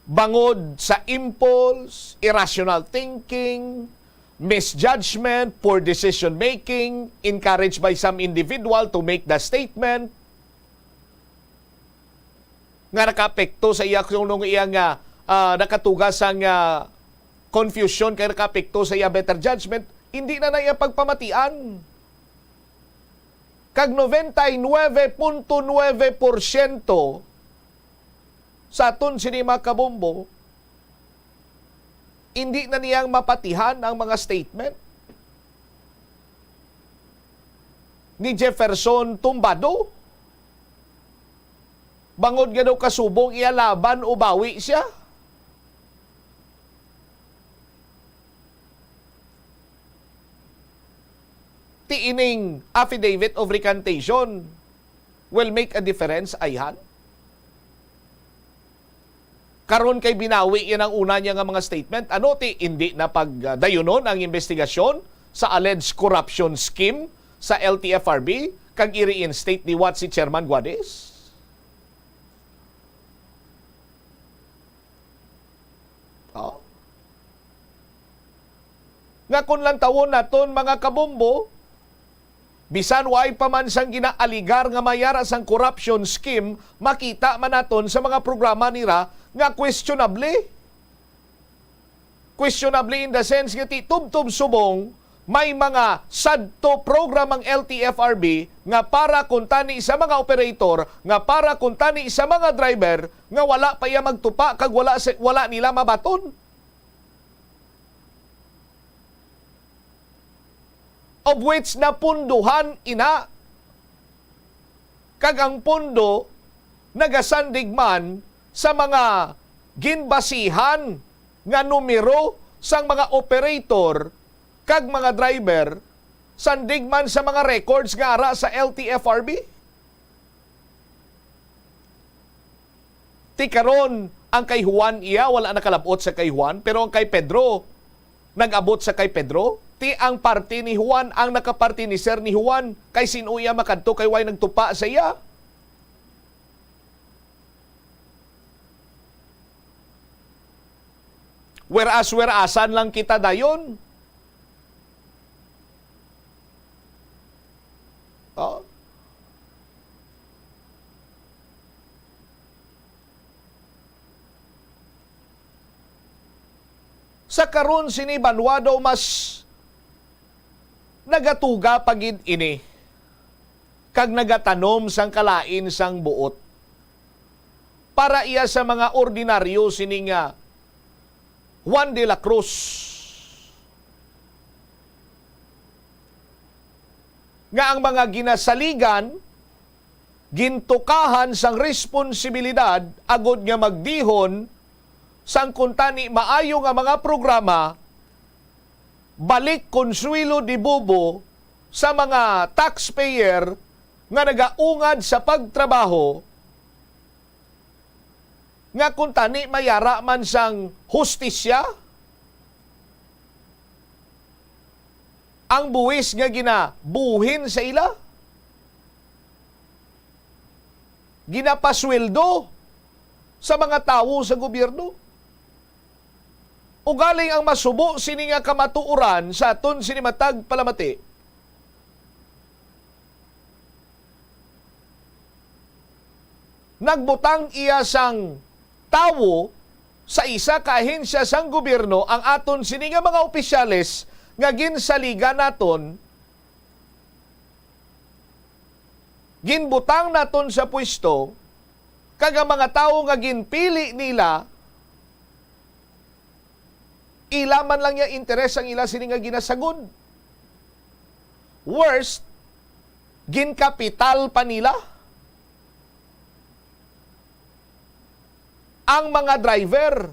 bangod sa impulse, irrational thinking, misjudgment, poor decision making, encouraged by some individual to make the statement, nga nakaapekto sa iya kuno nga iya nga, ah, nakatuga sang, ah, confusion kay nakaapekto sa iya better judgment, hindi na na iya pagpamatian. Kag noventa y nueve punto nueve porsyento sa aton sini mga kabombo, hindi na niyang mapatihan ang mga statement ni Jefferson Tumbado. Bangod nga daw kasubong iya laban o bawi siya. Ti ining affidavit of recantation will make a difference, ayhan? Karon kay binawi yan ang una niya nga mga statement. Ano ti hindi na pagdayunon ang investigasyon sa alleged corruption scheme sa L T F R B kag i-reinstate liwat si Chairman Guades? Oh. Nga kung lantawon naton, mga kabombo, bisan waay pa man sang ginaaligar nga may ara sang corruption scheme, makita man naton sa mga programa nira nga questionable. Questionable in the sense nga ti tubtob subong may mga sadto program ang L T F R B nga para kuntani sa mga operator, nga para kuntani sa mga driver, nga wala pa iya magtupa kag wala si-, wala nila mabaton. Of which napunduhan ina kag ang pondo nagasandig man sa mga ginbasihan nga numero sang mga operator kag mga driver, sandig man sa mga records nga ara sa L T F R B. Ti karon, ang kay Juan iya wala nakalab-ot sa kay Juan, pero ang kay Pedro nag-abot sa kay Pedro. Ti ang parti ni Juan ang nakaparti ni Sir ni Juan, kay sin-o iya makadto kay way nagtupa sa iya? Whereas, whereasan lang kita dayon. Oh. Sa karon sini banwa daw mas nagatuga pa gid ini, kag nagatanom sang kalain sang buot para iya sa mga ordinaryo sini nga Juan de la Cruz, nga ang mga ginasaligan gintukahan sang responsibilidad agod nga magdihon sang kuntani maayo nga mga programa, balik konsuwelo de bobo sa mga taxpayer nga nagaungad sa pagtrabaho, nga kuntani mayara man sang hustisya ang buhis nga ginabuhin sa ila, ginapasweldo sa mga tawo sa gobyerno. Ugaling ang masubo sini nga kamatuoran sa aton sini matag palamati, nagbutang iya sang tawo sa isa ka ahensya sang gobyerno ang aton sini nga mga opisyales nga ginsaligan naton, ginbutang naton sa pwesto, kag ang mga tawo nga ginpili nila, ila man lang niya interes ang ila sini nga ginasagod. Worst, ginkapital pa nila ang mga driver,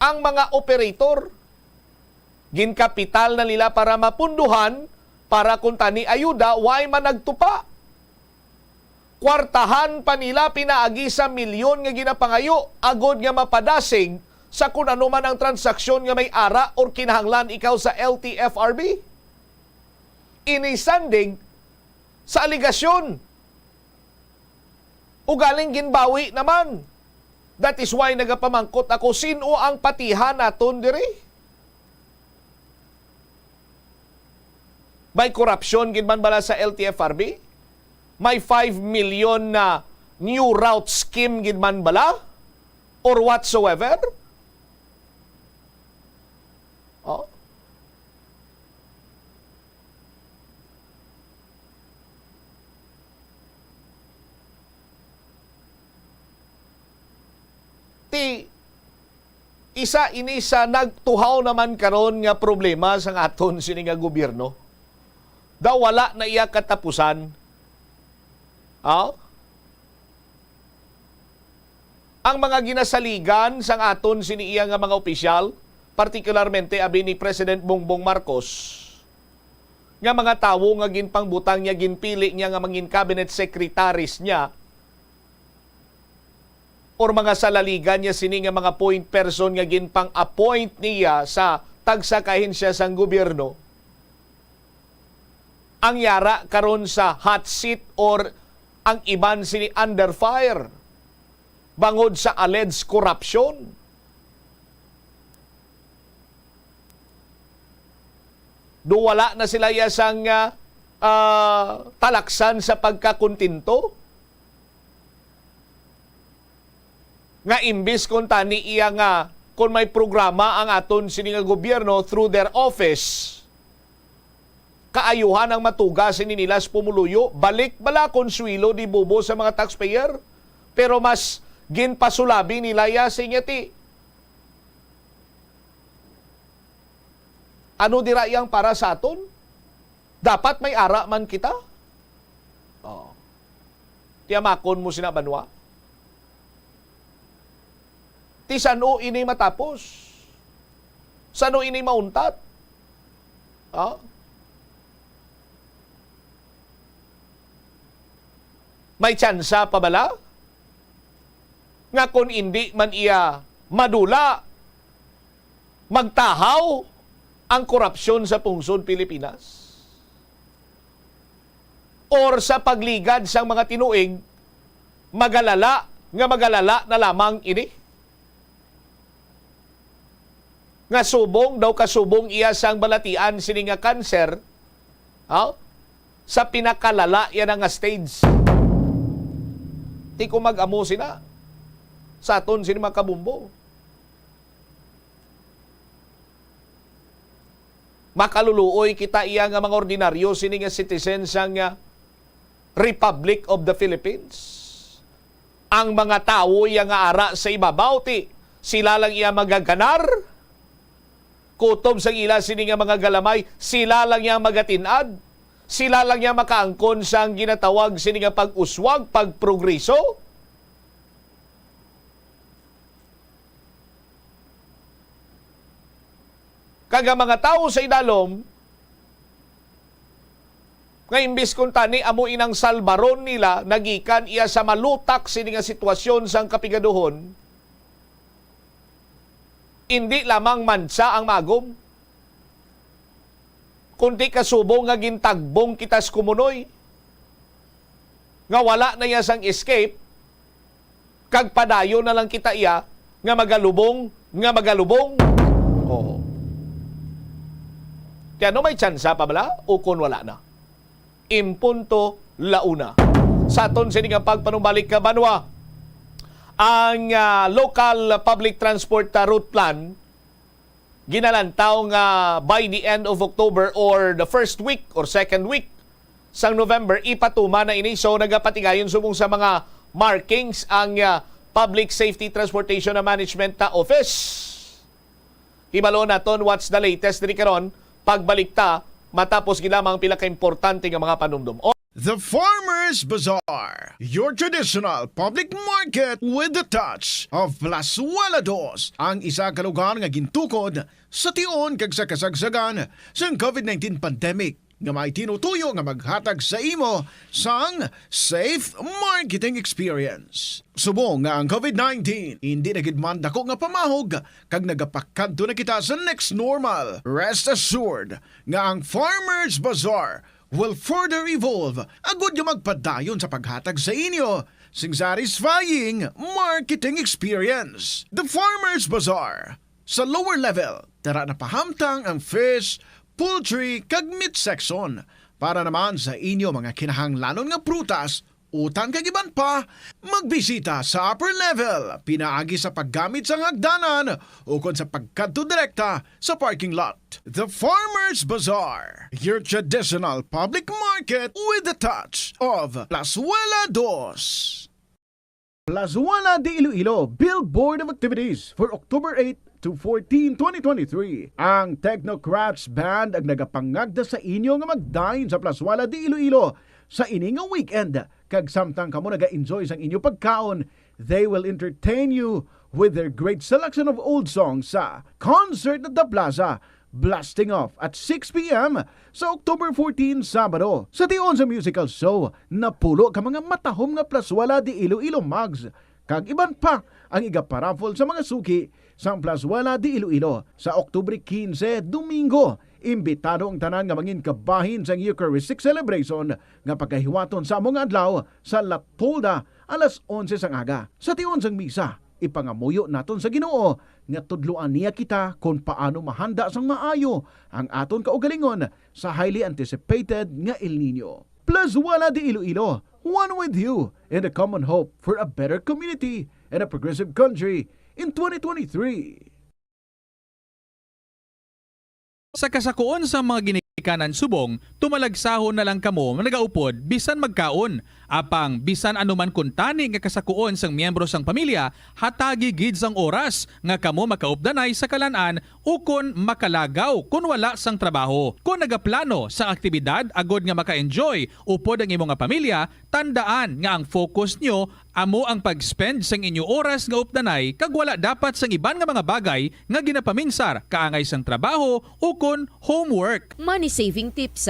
ang mga operator. Ginkapital na nila para mapunduhan, para kuntani ayuda, way man nagtupa. Kwartahan pa nila pinaagi sa milyon nga ginapangayo agod nga mapadasig sa kun ano man ang transaksyon nga may ara or kinahanglan ikaw sa L T F R B. Ini sandig sa alegasyon. Ugaling ginbawi naman. That is why nagapamangkot ako, sin-o ang patihan naton diri? May korupsyon gid man bala sa L T F R B? May five million na new route scheme gid man bala? Or whatsoever? Oh. Ti, isa ini sa nagtuhaw naman karon nga problema sang aton sini nga gobyerno. Daw wala na iya katapusan. Ah? Ang mga ginasaligan sang aton sini iya nga mga opisyal, partikularmente abi ni President Bongbong Marcos, nga mga tawo nga ginpangbutang niya, ginpili niya nga mangin cabinet secretaries niya, or mga salaligan niya sini nga mga point person nga ginpang-appoint niya sa tagsa ka ahensya sang gobyerno, ang yara karon sa hot seat or ang iban sini under fire bangod sa alleged corruption. Do wala na sila iya sang, ah, ah, talaksan sa pagkakontento? Nga imbis kuntani iya nga, kung may programa ang aton sini nga gobyerno through their office, kaayuhan ang matuga sini nila sa pumuluyo, balik bala konsuelo di bubo sa mga taxpayer, pero mas ginpasulabi nila iya sa inyo ti. Ano dira iyang para sa aton? Dapat may ara man kita. Oh. Tiyamakon mo sina banwa. Ti san-o ini matapos? San-o ini mauntat? Ha? May tsansa pa bala nga kon indi man iya madula, magtahaw ang korupsyon sa pungsod Pilipinas? Or sa pagligad sang mga tinuig, magalala nga magalala na lamang ini? Nga subong daw kasubong iya sang balatian sini nga kanser, ha? Sa pinakalala iya na nga stage. Ti ko mag-amo sina sa aton sini mga kabumbo. Makaluluoy kita iya nga mga ordinaryo sini nga citizen sang, ah, Republic of the Philippines. Ang mga tawo iya nga ara sa ibabaw, ti sila lang iya magaganar. Kutob sang ila sini nga mga galamay, sila lang iya magatin-ad. Sila lang iya makaangkon sang ginatawag sini nga pag-uswag, pagprogreso. Kag ang mga tawo sa idalom, nga imbis kuntani amo inang salbaron nila nagikan iya sa malutak sini nga sitwasyon sang kapigaduhon, indi lamang mansa ang magom, kundi kasubong nga gintagbong kita sa kumunoy, nga wala na iya sang escape, kag padayon na lang kita iya nga magalubong, nga magalubong. Oo. Ti ano, may tsansa pa bala ukon wala na? Impunto launa. Sa aton sini nga pagpanumbalik ka banwa, ang, ah, local public transport, ah, route plan ginalantaw nga by the end of October or the first week or second week sang November, ipatuman na ini. So, nagapatigayon subong sa mga markings ang, ah, Public Safety Transportation and Management, ah, Office. Hibalo naton what's the latest diri karon. Pagbalik ta matapos gid lamang pila ka importante nga mga panumdom. The Farmers Bazaar, your traditional public market with the touch of Plazuela Dos, ang isa ka lugar nga gintukod sa tion kag sa kasagsagan sang COVID nineteen pandemic, nga may tinutuyo nga maghatag sa imo sang safe marketing experience. Subong nga ang COVID nineteen indi na gid man dako nga pamahog kag nagapakadto na kita sa next normal, rest assured nga ang Farmers Bazaar will further evolve agud nga magpadayon sa paghatag sa inyo sing satisfying marketing experience. The Farmers Bazaar, sa lower level, dara na pahamtang ang fish, poultry, kag meat section. Para naman sa inyo mga kinahanglanon nga prutas, utan kag iban pa, magbisita sa upper level pinaagi sa paggamit sang hagdanan ukon sa pagkadto direkta sa parking lot. The Farmers Bazaar, your traditional public market with the touch of Plazuela Dos. Plazuela de Iloilo, Billboard of Activities for October eight to fourteen, twenty twenty-three. Ang Technocrats Band ang nagapangagda sa inyo nga magdayon sa Plazuela de Iloilo sa ini nga weekend. Kag samtang kamo naga-enjoy sang inyo pagkaon, they will entertain you with their great selection of old songs sa Concert at the Plaza, blasting off at six p m sa October fourteen, Sabado. Sa tion sa musical show, napulo ka mga matahom nga Plazuela de Iloilo mugs kag iban pa ang igaparaffle sa mga suki sang Plazuela de Iloilo. Sa Oktubre quince, Domingo, imbitado ang tanan nga mangin kabahin sang Eucharistic celebration nga pagahiwaton sa amo nga adlaw sa La Tolda alas onse sang aga. Sa tion sang misa, ipangamuyo naton sa Ginoo nga tudloan niya kita kon paano mahanda sang maayo ang aton kaugalingon sa highly anticipated nga El Niño. Plazuela de Iloilo, one with you in the common hope for a better community and a progressive country in twenty twenty-three. Sa kasakuon sang mga ginikanan subong, tumalagsahon na lang kamo nga nagaupod bisan magkaon. Apang bisan ano man kuntani nga kasakuon sang miyembro sang pamilya, hatagi gid sang oras nga kamo makaupdanay sa kalan-an ukon makalagaw kon wala sang trabaho. Kon nagaplano sang aktibidad agod nga maka-enjoy upod ang imo nga pamilya, tandaan nga ang focus nyo amo ang pag-spend sang inyo oras nga updanay kag wala dapat sang iban nga mga bagay nga ginapaminsar kaangay sang trabaho ukon homework. Money saving tips.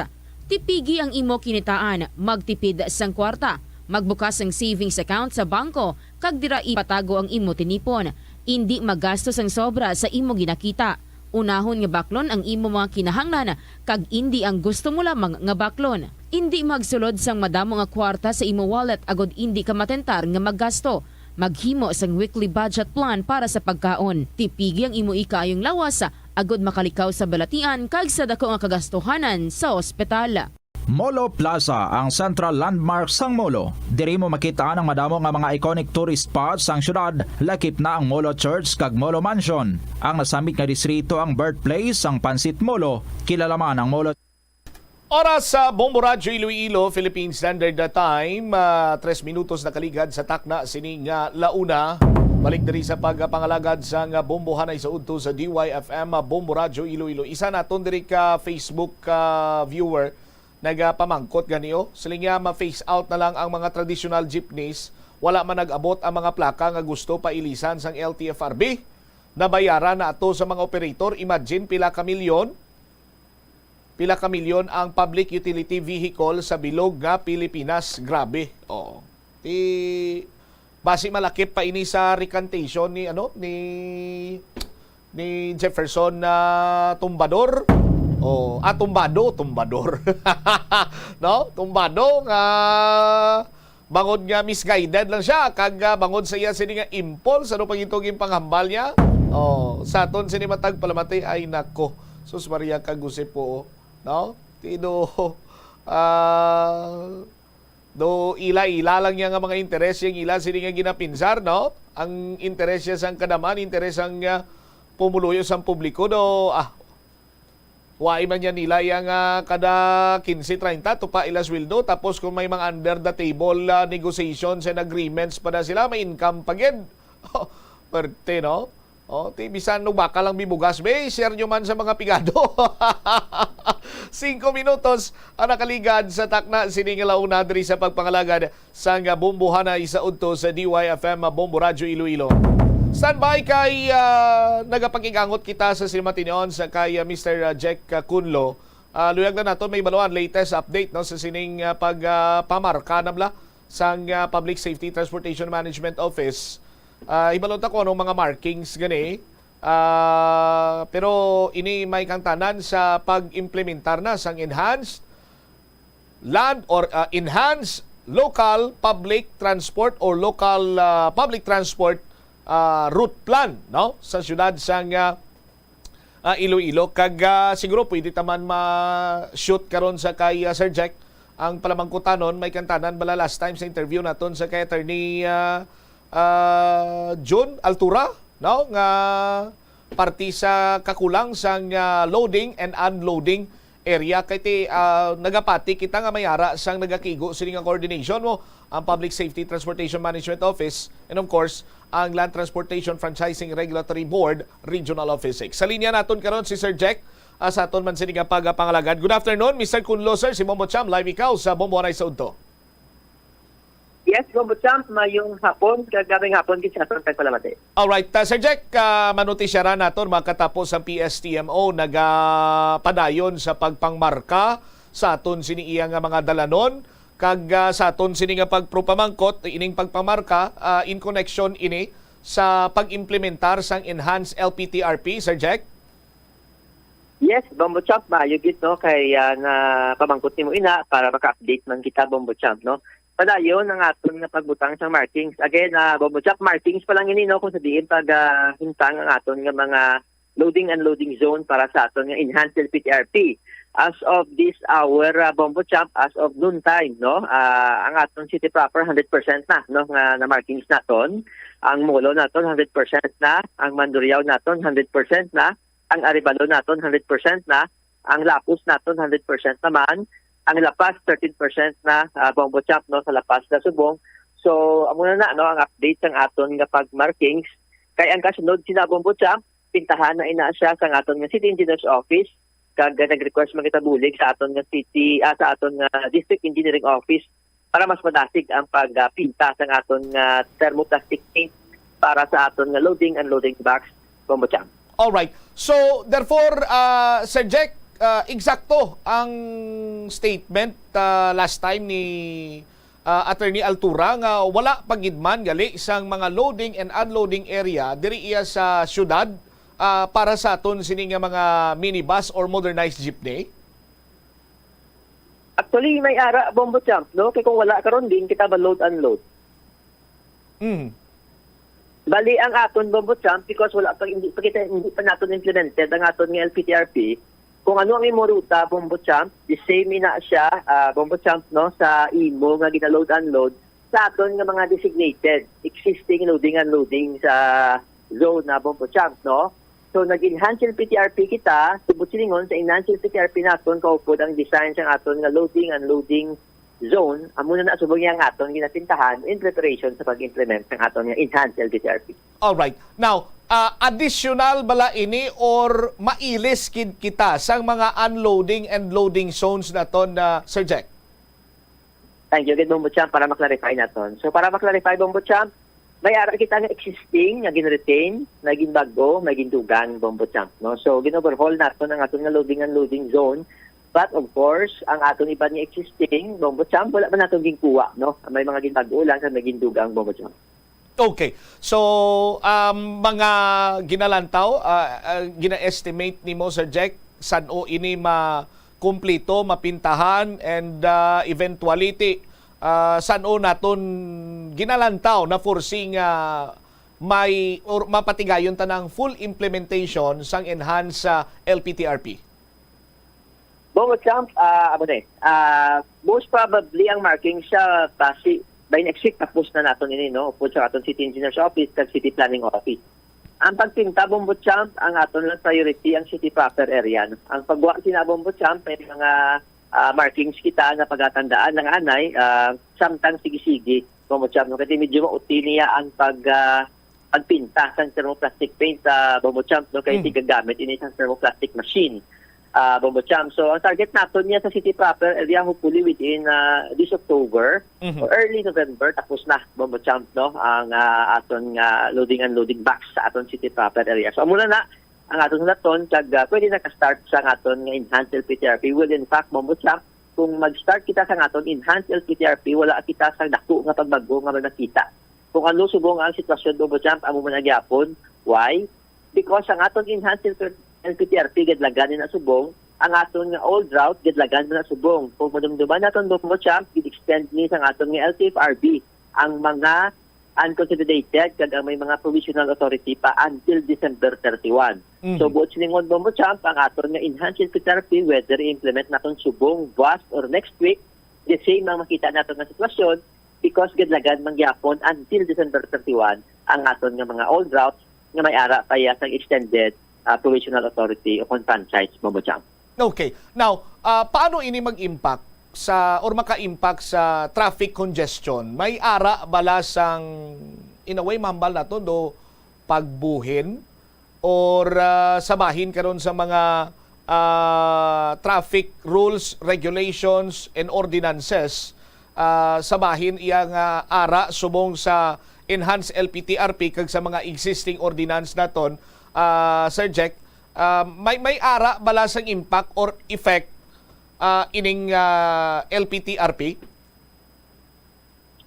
Tipigi ang imo kinitaan, magtipid sang kwarta, magbukas sang savings account sa bangko, kag dira ipatago ang imo tinipon. Indi magasto sang sobra sa imo ginakita. Unahon nga baklon ang imo mga kinahanglan kag indi ang gusto mo lamang nga baklon. Indi magsulod sang madamo nga kwarta sa imo wallet agod indi ka matentar nga maggasto. Maghimo sang weekly budget plan para sa pagkaon. Tipigi ang imo ikaayong lawas agod makalikaw sa balatian kag sa daku nga kagastuhanan sa ospital. Molo Plaza, ang central landmark sang Molo. Diri mo makita ang madamo nga mga iconic tourist spots sang syudad, lakip na ang Molo Church kag Molo Mansion. Ang nasambit nga distrito ang birthplace sang Pansit Molo, kilala man ang Molo. Oras sa Bombo Radyo Iloilo, Philippine Standard Time, ah, tres minutos nakaligad sa takna sini nga launa. Balik diri sa pagpangalagad sa nga bombohanay sa udto sa D Y F M, ah, Bombo Radyo Iloilo. Isa naton diri ka Facebook, ah, viewer nagapamangkot gani, oh. Siling niya, ma-phase out na lang ang mga traditional jeepneys. Wala man nag-abot ang mga plaka nga gusto pailisan sang L T F R B. Nabayaran na ato sa mga operator. Imagine pila ka milyon, pila ka milyon ang public utility vehicle sa bilog nga Pilipinas. Grabe. Oo. Ti, basi malakip pa ini sa recantation ni, ano, ni ni Jefferson na tumbador. Oh, ah, tumbado, tumbador. No? Tumbado nga bangod nga misguided lang siya kag, ah, bangod sa iya sini nga impulse, ano pa gito ginpanghambal niya? Oh, sa aton sini matag palamati, ay nako. Sus Maria kag Jose po, no? Tido, ah, do ila-ila lang niya nga mga interes yang ila sini nga ginapinsar, no? Ang interes niya sang kadaman, interes sang, ah, pumuluyo sang publiko, do, ah, wai man niya nila yang, ah, kada quince, treinta tupa ila sweldo, tapos kung may mga under the table, ah, negotiations and agreements pa na sila, may income pa gid. Perte, no? Oh, ti bisan ubaka lang bibugas, be, share nyo man sa mga pigado. Singko minutos ang nakaligad sa takna sini nga launa diri sa pagpangalagad sang bombohanay sa udto sa D Y F M Bombo Radyo Iloilo. Standby kay, ah, nagapakig-angot kita sa sinimatinon sa kay, ah, Mister, ah, Jack, ah, Kunlo. Ah, luyag na nato may baluan latest update, no, sa sining, ah, pag, ah, pamarka na bala sang, ah, Public Safety Transportation Management Office. Ah, hibalon ta kung anong mga markings gani. Ah, pero ini may kangtanan sa pag-implementar na sang enhanced land or, ah, enhanced local public transport or local, ah, public transport, ah, route plan, no, sa siyudad sang, ah, ah, Iloilo. Kag, ah, siguro pwede ta man ma-shoot karon sa kay, ah, Sir Jack ang palamangkutanon. May kantanan bala last time sa interview naton sa kay Attorney, ah, ah, Jun Altura, no, nga parte sa kakulang sang, ah, loading and unloading area. Kay ti, ah, nagapati kita nga may ara sang nagakigo sini nga coordination mo ang Public Safety Transportation Management Office and, of course, ang Land Transportation Franchising Regulatory Board Regional Office six. Sa linya naton karon si Sir Jack, ah, sa aton man sini nga pagpangalagad. Good afternoon, Mister Kunlo, sir. Si Bombo Cham, live ikaw sa Bombo Anay sa Udto. Yes, Bombo Champ, mayong hapon, kag mayong hapon gid sa aton tagpalamati. Alright, ah, Sir Jack, ah, manutisyaran naton makatapos ang P S T M O nagapadayon sa pagpangmarka sa aton sini iya nga mga dalanon kag, ah, sa aton sini nga pagpropamangkot ining pagpangmarka, ah, in connection ini sa pag-implementar sang enhanced L P T R P, Sir Jack? Yes, Bombo Champ, maayo gid, no, kay, ah, napamangkot nimo ina para maka-update man kita, Bombo Champ, no. Padayon ang aton nga pagbutang sang markings. Again, ah, Bombo Champ, markings pa lang ini, no, kung sa diin pag, ah, himtang ang aton nga mga loading and unloading zone para sa aton nga enhanced L P T R P. As of this hour, ah, Bombo Champ, as of noon time, no, ah, ang aton city proper, hundred percent na, no, nga na markings naton. Ang Molo naton, hundred percent na. Ang Mandurriao naton, hundred percent na. Ang Arevalo naton, hundred percent na. Ang Lapus naton, hundred percent naman. Ang La Paz, thirteen percent na, ah, Bombo Champ, no, sa La Paz na subong. So, amo na na, no, ang update sang aton nga pag-markings. Kay ang kasunod sina Bombo Champ, pintahan na ina siya sang aton nga City Engineers Office, kag nag-request man kita bulig sa aton nga city, ah, sa aton nga District Engineering Office para mas madasig ang pagpinta sang aton nga thermoplastic paint para sa aton nga loading and loading box, Bombo Champ. Alright. So, therefore, ah, Sir Jack, ah, eksakto ang statement, ah, last time ni, ah, Attorney Altura nga wala pa gid man gali sang mga loading and unloading area diri iya sa syudad, ah, para sa aton sini nga mga minibus or modernized jeepney? Actually, may ara, Bombo Champ, no? Kay kung wala karon, din kita ba load unload? Mm. Bali ang aton, Bombo Champ, because wala pa, hindi pa kita, hindi pa naton implemented ang aton nga L P T R P. Kung ano ang imo ruta, Bombo Champ, the same ina siya, ah, Bombo Champ, no, sa imo nga gina-load unload sa aton nga mga designated existing loading and loading sa zone na, Bombo Champ, no? So nag-enhance L P T R P kita, subot silingon sa enhance L P T R P naton kaupod ang design sang aton nga loading and loading zone, amo na na subong iya ang aton ginapintahan in preparation sa pag-implement sang aton nga enhanced L P T R P. Alright. Now, ah, additional bala ini or mailis gid kita sang mga unloading and loading zones naton, ah, Sir Jack? Thank you gid, Bombo Champ, para ma-clarify naton. So para ma-clarify, Bombo Champ, may ara kita nga existing nga gin-retain, may ginbag-o, may gindugang, Bombo Champ, no? So gin-overhaul naton ang aton nga loading and loading zone. But of course, ang aton iban nga existing, Bombo Champ, wala pa naton ginkuha, no? May mga ginbag-o lang sa may gindugang, Bombo Champ. Okay. So, um, mga ginalantaw, ah, ah, gina-estimate nimo, Sir Jack, san-o ini makumplito, mapintahan, and, ah, eventuality, ah, san-o naton ginalantaw na foresee nga may or mapatigayon ta ng full implementation sang enhanced, ah, L P T R P? Bongo Champ, ah, amo na eh. Ah, most probably ang marking siya basi by next week tapos na naton ini, no? Upod sa aton City Engineers Office kag City Planning Office. Ang pagpinta, Bombo Champ, ang aton lang priority ang city proper area, no? Ang pagwa sina, Bombo Champ, may mga ah, markings kita nga pagatandaan lang anay, ah, samtang sige-sige, Bombo Champ, no? Kasi medyo mauti niya ang pag, ah, pagpinta sang thermoplastic paint, ah, Bombo Champ, no? Kay Mm. tigagamit ini sang thermoplastic machine, ah, Bombo Champ. So ang target naton niya sa city proper area, hopefully within, ah, this October Mhm. or early November, tapos na, Bombo Champ, no? Ang, ah, aton nga loading and loading box sa aton city proper area. So amo na na ang aton hulaton, kag, ah, pwede na ka-start sa aton nga enhanced L P T R P. Well, in fact, Bombo Champ, kung mag-start kita sa aton enhanced L P T R P, wala kita sa dako nga pagbago nga may makita. Kung ano subong ang sitwasyon, Bombo Champ, amo man ang gyapon. Why? Because ang aton enhanced L P T R P gadlagan ni na subong, ang aton nga old route gadlagan man na subong. Kung madumduman naton, Bombo Champ, gid-extend ni sang aton nga L T F R B ang mga unconsolidated kag ang may mga provisional authority pa until December thirty-one. Mhm. So buot silingon, Bombo Champ, ang aton nga enhanced L P T R P, whether i-implement naton subong, buwas, or next week, the same ang makita naton nga sitwasyon because gadlagan man gyapon until December thirty-one ang aton nga mga old routes nga may ara pa iya sang extended, ah, provisional authority o kon franchise, Bombo Champ. Okay. Now, ah, paano ini mag-impact sa or maka-impact sa traffic congestion? May ara bala sang, in a way, mahambal naton do pagbuhin or, ah, sa bahin karon sa mga, ah, traffic rules, regulations, and ordinances, ah, sa bahin iya nga ara subong sa enhanced L P T R P kag sa mga existing ordinance naton, ah, Sir Jack, ah, may, may ara bala sang impact or effect, ah, ining, ah, L P T R P?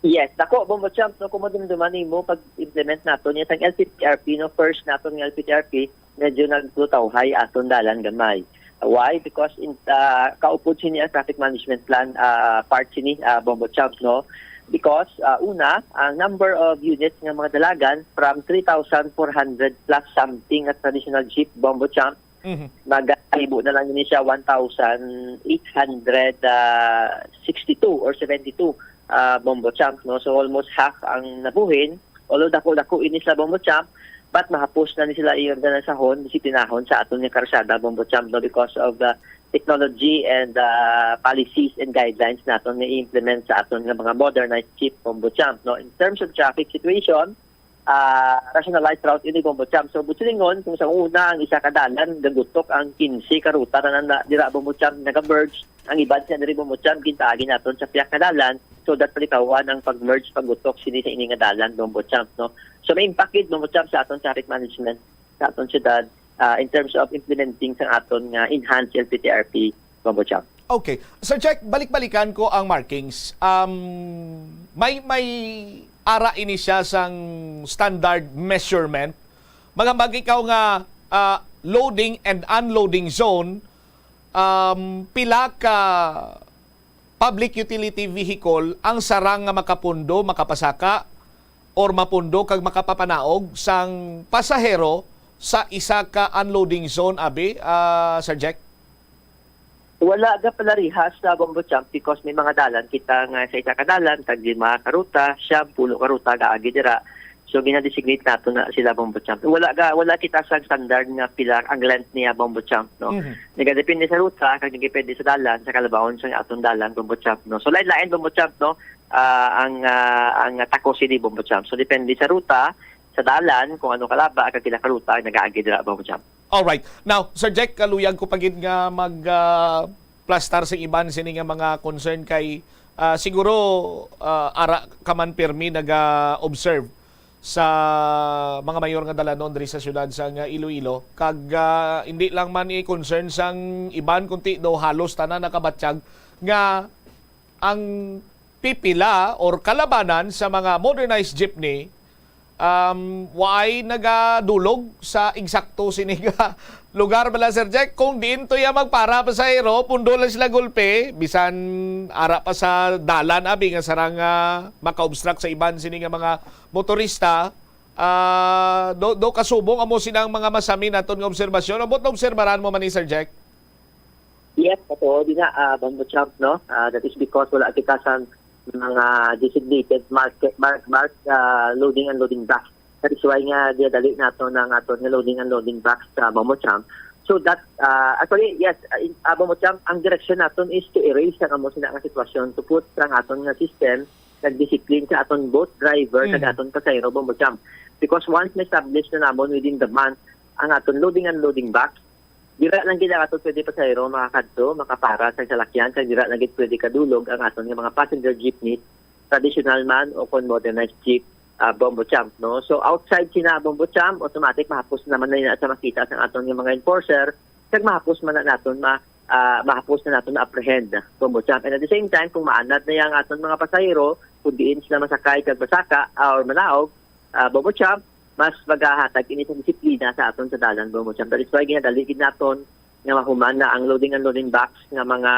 Yes, dako, Bombo Champ, no, kung madumduman nimo, pag-implement naton niya sang L P T R P, no, first naton nga L P T R P, medyo nagtutawhay aton dalan gamay. Why? Because in, ah, kaupod sini ang traffic management plan, ah, part sini, ah, Bombo Champ, no? Because, ah, una, ang number of units nga mga dalagan from three thousand four hundred plus something nga traditional jeep, Bombo Champ, Mhm. magaibo na lang ini siya one thousand eight hundred sixty-two or seventy-two, ah, Bombo Champ, no? So almost half ang nabuhin. Although dako-dako ini sila, Bombo Champ, but mahapos na ni sila i-organisahon, disitinahon sa aton nga karsada, Bombo Champ, no? Because of the technology and ah, policies and guidelines naton nga i-implement sa aton nga mga modernized jeep, Bombo Champ, no? In terms of traffic situation, ah, rationalized route ini, Bombo Champ. So, buot silingon, kung sa una ang isa ka dalan gagutok, ang quince ka ruta na, na dira, Bombo Champ, nag-merge, ang iban siya diri, Bombo Champ, gintaagi naton sa piyak nga dalan, so that palikawan ang pag-merge, paggutok sini sa ini nga dalan, Bombo Champ, no? So, may impact gid, Bombo Champ, sa aton traffic management sa aton syudad, ah, in terms of implementing sang aton nga enhanced L P T R P, Bombo Champ. Okay. Sir Jack, balik-balikan ko ang markings. Um, may may ara ini siya sang standard measurement. Mga mag ikaw nga ah, loading and unloading zone, um, pila ka public utility vehicle ang sarang nga makapundo, makapasaka, or mapundo kag makapapanaog sang pasahero sa isa ka unloading zone, abi, ah, Sir Jack? Wala ga palarihas sa Bombo Champ because may mga dalan kita nga sa isa ka dalan, tag lima ka ruta, siyam, pulo ka ruta gaagi dira. So, gina-designate nato na sila, Bombo Champ. Wala ga, wala kita sa standard nga pila ang length niya, Bombo Champ, no? Mhm. Nagadepende sa ruta, kag nagdepende sa dalan, sa kalabaon sa atong dalan, Bombo Champ, no? So, lain-lain, Bombo Champ, no? Ah, ang ah, ang takos sini, Bombo Champ. So, depende sa ruta, sa dalan, kung ano kalaba, kag pila ka ruta ang nagaagi dira, Bombo Champ. Alright. Now, Sir Jack, kaluyag ko pa gid nga mag ah, plastar sa iban sini nga mga concern kay ah, siguro ah, ara ka man pirmi naga-observe sa mga mayor nga dalanon diri sa siyudad sa nga Iloilo, kag ah, hindi lang man i-concern sang iban, kundi daw halos tanan nakabatyag nga ang pipila or kalabanan sa mga modernized jeepney, um, waay nagadulog sa eksakto sini nga lugar bala, Sir Jack, kung diin to iya magpara pasahero, pundo lang sila gulpi, bisan ara pa sa dalan, abi, nga sarang ah, maka-obstruct sa iban sini nga mga motorista. Ah, do, do kasubong amo sina ang mga masami naton nga obserbasyon. Ambot na obserbaran mo man ni, Sir Jack? Yes, totoo din na, ah, Bombo Champ, no? Ah, that is because wala kita sa mga designated market, mark, mark, ah, loading and loading docks. That is why nga ginadali nato na ang aton nga loading and loading docks sa Bombo Champ. So that, ah, actually, yes, ah, in, ah, Bombo Champ, ang direksyon naton is to erase ang amo sina nga sitwasyon, to put ang aton nga system nagdisiplin sa aton both driver kag Mhm. aton pasahero, Bombo Champ. Because once na-establish na namon within the month ang aton loading and loading box, dira lang gid ang aton pwede pasahero makakadto, makapara sa salakyan, kag dira lang gid pwede kadulog ang aton nga mga passenger jeepneys, traditional man o kon modernized jeep, ah, Bombo Champ, no? So, outside sina, Bombo Champ, automatic mahapos naman na yun sa makita sa aton nga mga enforcer, kag mahapos man na naton ma, ah, mahapos na naton ma-apprehend, Bombo Champ. And at the same time, kung maanad na yang aton mga pasahero, kung diin sila masakay kag masaka, ah, or manaog, ah, Bombo Champ, mas magahatag ini sa disiplina sa aton sa dalan, Bombo Champ. That is why ginadali gid naton nga mahuman na ang loading and loading box nga mga,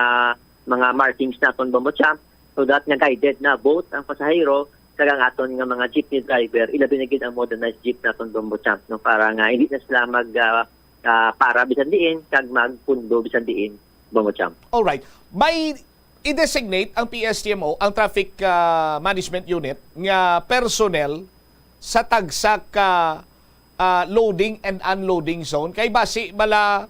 mga markings naton, Bombo Champ, so that nga guided na both ang pasahero kag ang aton nga mga jeepney driver, ilabi na gid ang modernized jeep naton, Bombo Champ, no, para nga hindi na sila mag, ah, ah, para bisan diin kag magpundo bisan diin, Bombo Champ. Alright. May i-designate ang P S T M O, ang Traffic ah, Management Unit, nga personnel sa tagsa ka ah, loading and unloading zone? Kay basi bala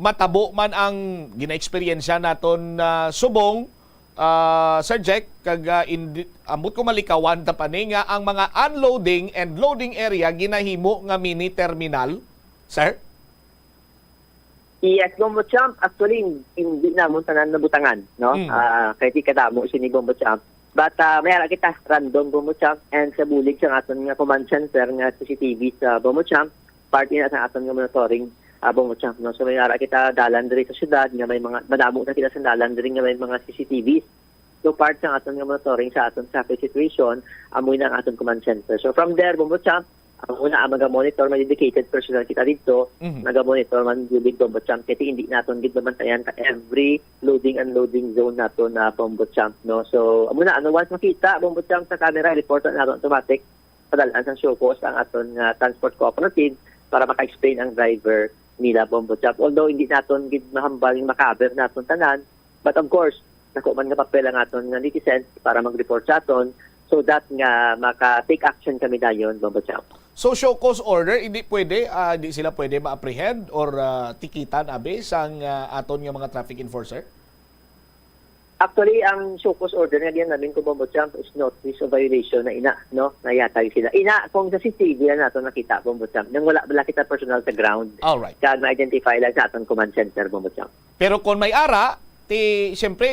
matabo man ang ginaeksperyensya naton ah, subong, ah, Sir Jack, kag ah, indi-, ambot ko malikawan ta pa ni nga ang mga unloading and loading area ginahimo nga mini terminal, sir? Yes, Bombo Champ. Actually, hin-, hindi namon tanan nabutangan, no? Mm. Ah, kay di kadamo sini, Bombo Champ. But ah, may ara kita random, Bombo Champ, and sa bulig sa aton nga command center nga C C T V sa, Bombo Champ, parte na sa aton nga monitoring, ah, Bombo Champ, no? So may ara kita dalan diri sa syudad nga may mga, madamo na kita sa dalan diri nga may mga C C T V. So part sa aton nga monitoring sa aton traffic situation, amoy na ang aton command center. So from there, Bombo Champ, ang una ang maga-monitor, may dedicated personnel kita dito, Mhm. maga-monitor man bulig, Bombo Champ, kasi hindi naton gid mabantayan ka every loading and unloading zone nato na, Bombo Champ, no? So, amo na, ano, once makita, Bombo Champ, sa camera, report na nato automatic, padalaan sang show cause ang aton nga transport cooperative para maka-explain ang driver nila, Bombo Champ. Although hindi naton gid mahambal nga ma-cover naton tanan, but of course, dako man nga papel ang aton nga netizens para mag-report sa aton, so that nga maka-take action kami dayon, Bombo Champ. So, show cause order, hindi pwede, ah, di sila pwede ma-apprehend or, ah, tikitan, abi, sang, ah, aton nga mga traffic enforcer? Actually, ang show cause order nga ginamit ko, Bombo Champ, is notice of violation na ina, no? Nayatay sila. Ina, kung sa C C T V lang nato nakita, Bombo Champ, nang wala, wala kita personal sa ground. Alright. Kag na-identify lang sa aton command center, Bombo Champ. Pero kung may ara, ti, siyempre,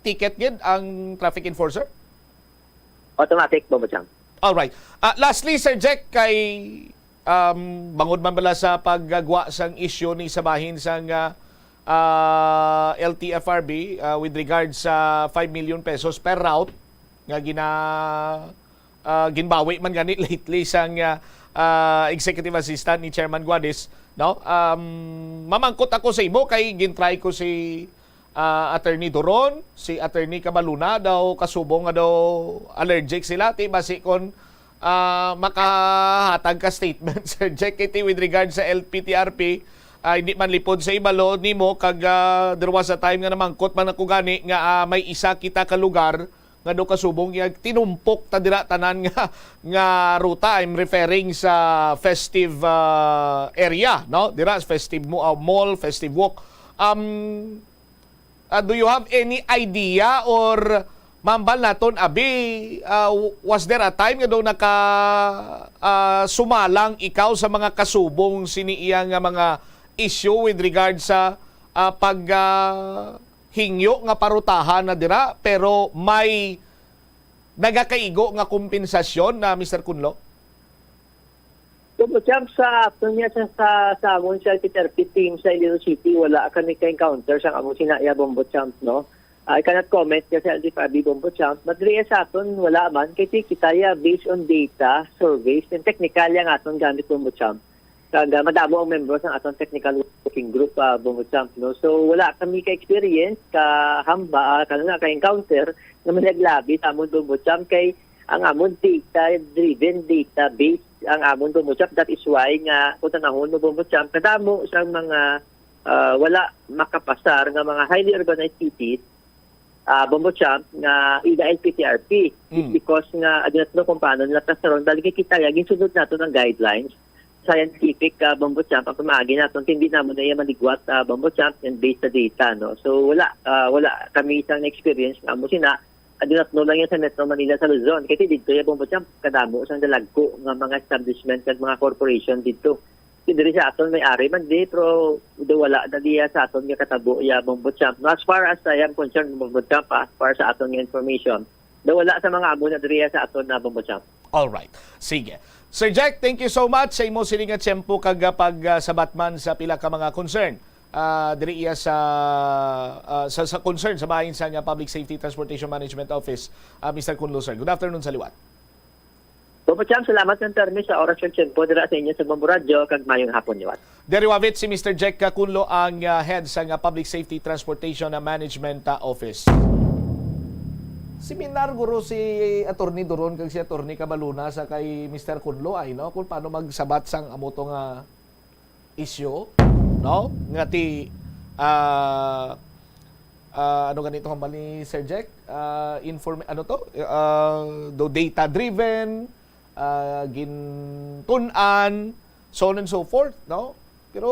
ticket gid ang traffic enforcer? Automatic, Bombo Champ. Alright. Ah, lastly, Sir Jack, kay, um, bangod man bala sa paggagwa sang issue ni sa bahin sang, ah, ah, L T F R B, ah, with regard sa five million pesos per route nga gina, ah, ginbawi man gani lately sang, ah, ah, executive assistant ni Chairman Guadis, no? Um, mamangkot ako sa imo kay gintry ko si, ah, Attorney Duron, si Attorney Cabaluna daw kasubong nga daw allergic sila, ti basi kon, ah, makahatag ka statement, Sir Jack, kay ti with regard sa L P T R P, ah, hindi man lipod sa ibalo nimo kag, ah, there was a time nga namangkot man ako gani nga, ah, may isa kita ka lugar nga daw kasubong niya tinumpok ta dira tanan nga, nga ruta. I'm referring sa festive, ah, area, no? Dira sa festive mo, ah, mall, festive walk. Um, ah, do you have any idea or mambal naton, abi, ah, w- was there a time nga daw naka, ah, sumalang ikaw sa mga kasubong sini iya nga mga issue with regard sa, ah, pag, ah, hingyo nga parutahan na dira, pero may nagakaigo nga kompensasyon na, Mister Kunlo? Bombo Champ, sa aton niya sa, sa, sa amon sa L P T R P team sa Iloilo City, wala kami ka-encounter sa amon sinaya, Bombo Champ, no? I cannot comment ka sa L T F R B, Bombo Champ, but diri sa aton, wala man. Kay ti kita ya based on data, surveys, and technical yang aton gamit, Bombo Champ. Kag, ah, madamo ang membro sa aton technical working group, ah, Bombo Champ, no? So, wala kami ka-experience, ka-hamba, ah, ka, ka-encounter nga managlabi sa amon, Bombo Champ, kay ang amon data-driven, data-based ang amon, Bombo Champ. That is why nga, kung tanahon mo, Bombo Champ, kadamo sa mga, ah, wala makapasar nga mga highly urbanized cities, ah, Bombo Champ, nga ila L P T R P. Mm. Because nga, I do not know kung paano nila pasaron, dahil kita, ya, ginsunod nato ang guidelines, scientific, ah, Bombo Champ, ang pamaagi nato, hindi naman na iya maligwat, ah, Bombo Champ, and based sa data, no? So, wala, ah, wala kami isang experience nga mo sina, I do not know lang yan sa Metro Manila, sa Luzon. Kasi dito yung Bombo Champ, kadamo sang dalagko nga mga establishment kag mga corporation dito. Kasi diri sa aton may ari man di, pero do wala na diya sa aton nga katabo ya, Bombo Champ. No, as far as I am concerned, Bombo Champ, ah, as far sa aton nga information, do wala sa mga amo na diri sa aton na, Bombo Champ. Alright. Sige. Sir Jack, thank you so much sa imo sini nga tiyempo kag, ah, pagsabat man sa pila ka mga concern, ah, diri iya sa, ah, sa, sa concern sa bahin sa nga Public Safety Transportation Management Office, ah, Mister Kunlo, sir. Good afternoon sa liwat. Bombo Champ, salamat ng termi sa oras ng tiyempo dira sa inyo sa Bombo Radyo, kag mayong hapon liwat. Diri wavit si Mister Jack Kunlo, ang, ah, head sa nga Public Safety Transportation Management, ah, Office. Seminar guro si Attorney Duron kag si Attorney Cabaluna sa kay Mister Kunlo ay, no, kung paano magsabat sang amo to nga issue, no? Nga ti, ah, ah, ano ganito hambal ni Sir Jack? Ah, inform ano to? Ah, do data driven, ah, gintun-an, so on and so forth, no? Pero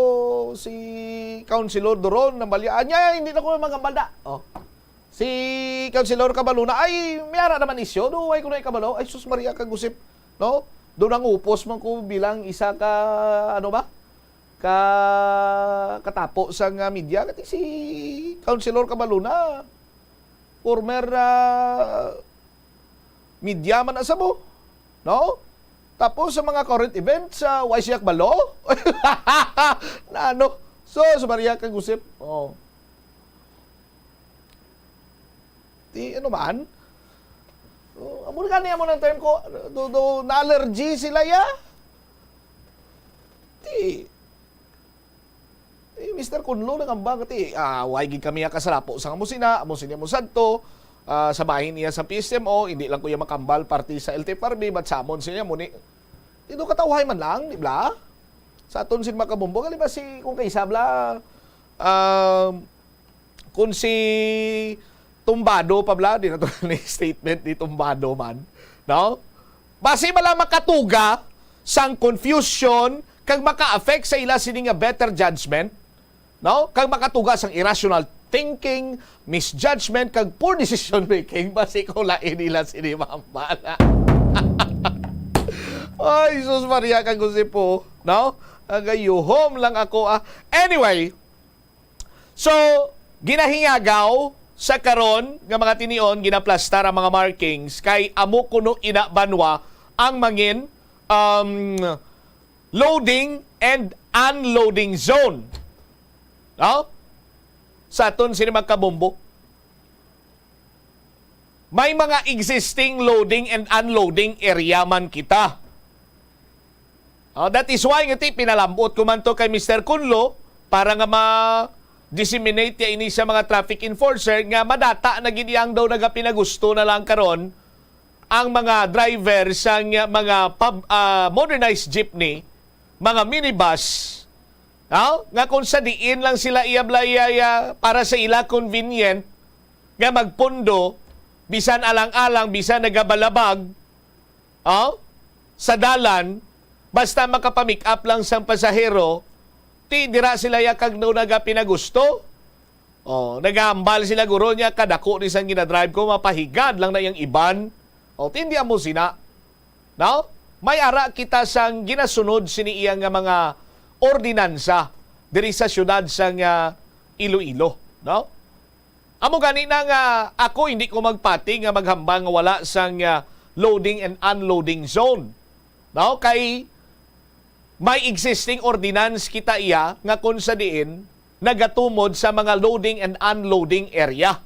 si Councilor Duron, nambalyaan niya, hindi na ko magambal na. Oh. Si Councilor Cabaluna, ay, may ara naman isyo. Do, ay ko na ikabalo. Ay, sus Maria, kagusip, no? Do nangupos man ko bilang isa ka, ano ba? Ka, katapo sa nga media. Kati si Councilor Cabaluna, former, ah, media man na sa mo, no? Tapos sa mga current events, ah, why siya kabalo? Na ano? So, sa Maria kagusip, oh. Ti, ano man? Oh, amo na gani, amo ng term ko, do, do, na-allergy sila, ya? Ti, eh, Mister Kunlo, nangamba nga ti, ah, way gid kami kasalapo sa amo sina, amo sini, amo sadto, ah, sa bahin niya sa P S M O, hindi lang ko iya makambal parte sa L T F R B, but sa amon sini, amo ni, ti do katawhay man lang, di bla? Sa aton sin makabumbo, gali ba si, kung kaisa bla, um, kung si Tumbado pa bla, di na to ni statement ni Tumbado man, no? Basi bala makatuga sang confusion, kag maka-affect sa ila sini nga better judgment, no? Kag makatuga sang irrational thinking, misjudgment, kag poor decision making, basi kung lain nila sini mahambal. Ay, Jesus Maria kag Jose po, no? Nagayuhom lang ako, ah. Anyway, so, ginahingagaw sa karon nga mga tinion, ginaplastar ang mga markings kay amo kuno ina banwa ang mangin, um, loading and unloading zone. No? Sa aton sini, mga kabombo, may mga existing loading and unloading area man kita. Oh, that is why nga ti pinalambot ko man to kay Mister Kunlo para nga ma-disseminate niya ini sa mga traffic enforcer nga madata na gid iyang daw nagapinagusto na lang karon ang mga driver sang mga pub-, ah, modernized jeepney, mga minibus, no? Nga kung sa diin lang sila iya bla-, iya, iya, para sa ila convenient nga magpundo, bisan alang-alang, bisan nagabalabag, oh, sa dalan, basta makapamick up lang sang pasahero, ti dira sila iya kag daw nagapinagusto. Oh, nagahambal sila, guro, niya kadako ni sang ginadrive ko, mapahigad lang na iyang iban. Oh, ti hindi amo sina. No? May ara kita sang ginasunod sini iya nga mga ordinansa diri sa siyudad sang, ah, Iloilo, no? Amo gani na nga ako hindi ko magpati nga maghambal nga wala sang, ah, loading and unloading zone. No? Kay may existing ordinance kita iya nga kung sa diin nagatumod sa mga loading and unloading area.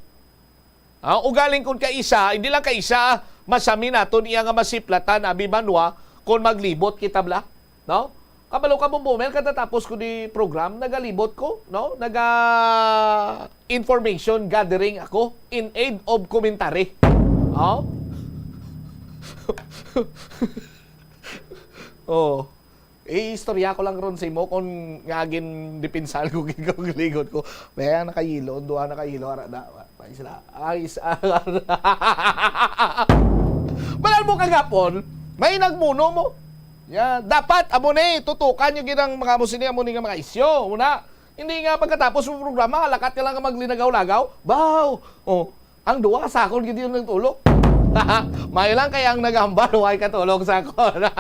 Ah, ugaling kung kaisa, hindi lang kaisa, masami naton iya nga masiplatan, abi banwa, kung maglibot kita bla, no? Kabalo ka, Bumbo Mel, katatapos ko di program, nagalibot ko, no? Naga information gathering ako in aid of commentary. Oh? Oh. Iistorya ko lang ron sa imo kung nga gindipinsahan ko gid ko, ligot ko. May ang nakayilo, ang duha nakayilo, ara na. Pa sila. Ay, sa Balal mo kagapon, may nagmuno mo. Ya, dapat amo ni tutukan niyo gid ang mga amo sini, amo ni nga mga isyu. Una, hindi nga pagkatapos mo programa, lakat ka lang nga maglinagaw-lagaw. Baw! Oh, ang duwa, sakon gid yun nagtulog. May lang kaya ang nagahambal, way katulog sakon.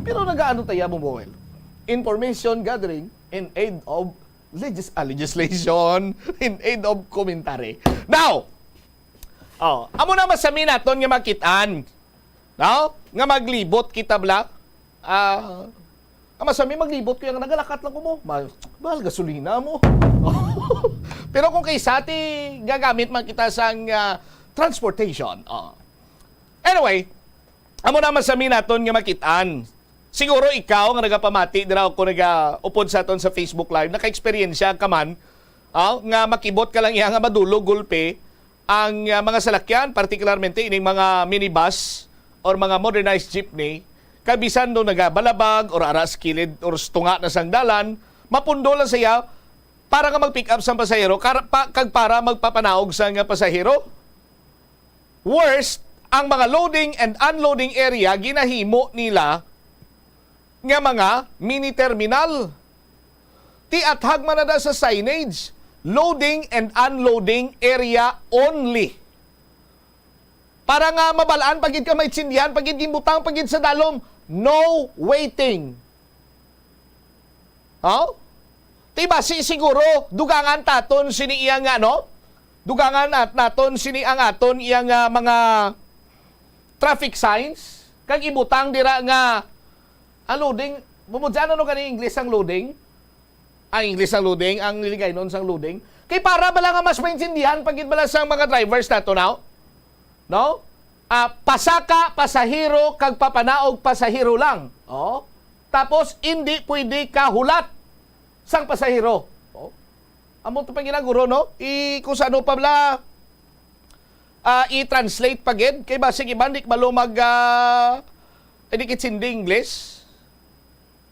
Pero nagaano tayo, Bong Boel? Information gathering in aid of legis-, ah, legislation, in aid of commentary. Now, oh, amo na masami naton nga makitaan. No? Nga maglibot kita bla. Ah, ang masami maglibot ko yung nagalakat lang ko mo. Ma-, mahal gasolina mo. Pero kung kay sati, gagamit man kita sang, ah, transportation. Oh. Anyway, amo na masami naton nga makitaan. Siguro ikaw nga nagapamati dira o kung nagaupod sa aton sa Facebook Live, naka-eksperyensya ka man, ah, nga makibot ka lang iya nga madulog gulpi ang, ah, mga salakyan, partikularmente ining mga minibus or mga modernized jeepney, kag bisan do nagabalabag or ara sa kilid or sa tunga na sang dalan, mapundo lang siya para nga mag-pick up sang pasahero, kar-, pa, kag para magpapanaog sa nga pasahero. Worst, ang mga loading and unloading area ginahimo nila nga mga mini terminal. Ti athag man na sa signage, loading and unloading area only. Para nga mabalaan pa gid ka, maitsindihan pa gid, gimbutang pa gid sa dalom, no waiting. Oh? Ti basi siguro, dugangan taton sini iya nga, no? Dugangan nat-, naton sini ang aton iya nga mga traffic signs. Kag ibutang dira nga, ang loading, bumudyan ano gani English ang loading? Ang English ang loading, ang Hiligaynon sang loading. Kay para bala nga mas maintindihan pa gid bala sang mga drivers nato, no? No? Ah, pasaka, pasahero, kag papanaog, pasahero lang. Oh. Tapos, hindi pwede kahulat sang pasahero. Oh. Amo to pa ginaguro, no? I, kung sa ano pa bala, ah, i-translate pa gid. Kay basig iban, di kabalo mag, ah, di kitsindi English.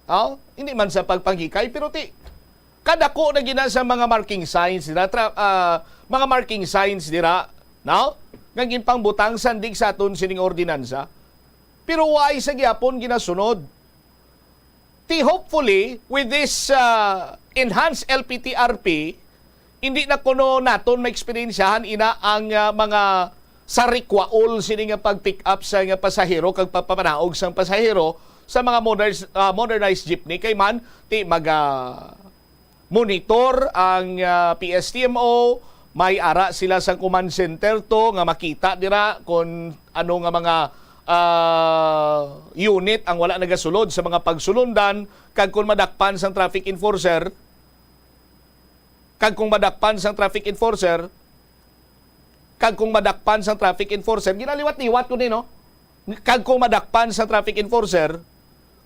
Oh, hindi man sa pagpanghikay, pero ti, kadako na gina sa mga marking signs dira, tra-, ah, mga marking signs dira, no? Nga ginpangbutang sandig sa aton sining ordinansa. Pero why sa gyapon ginasunod? Ti hopefully, with this, ah, enhanced L P T R P, hindi na kuno naton maeksperiensyahan ina ang, ah, mga sarikwaol sini nga pag-pick up sa nga pasahero kag pagpapanaog sang pasahero sa mga modern-, ah, modernized jeepney. Kay man, ti maga-, monitor ang, ah, P S T M O, may ara sila sa command center to nga makita dira kung ano nga mga, ah, unit ang wala nagasulod sa mga pagsulundan, kag kung madakpan sang traffic enforcer, kag kung madakpan sang traffic enforcer, kag kung madakpan sang traffic enforcer, ginaliwat-liwat ko ni, no? Kag kung madakpan sang traffic enforcer,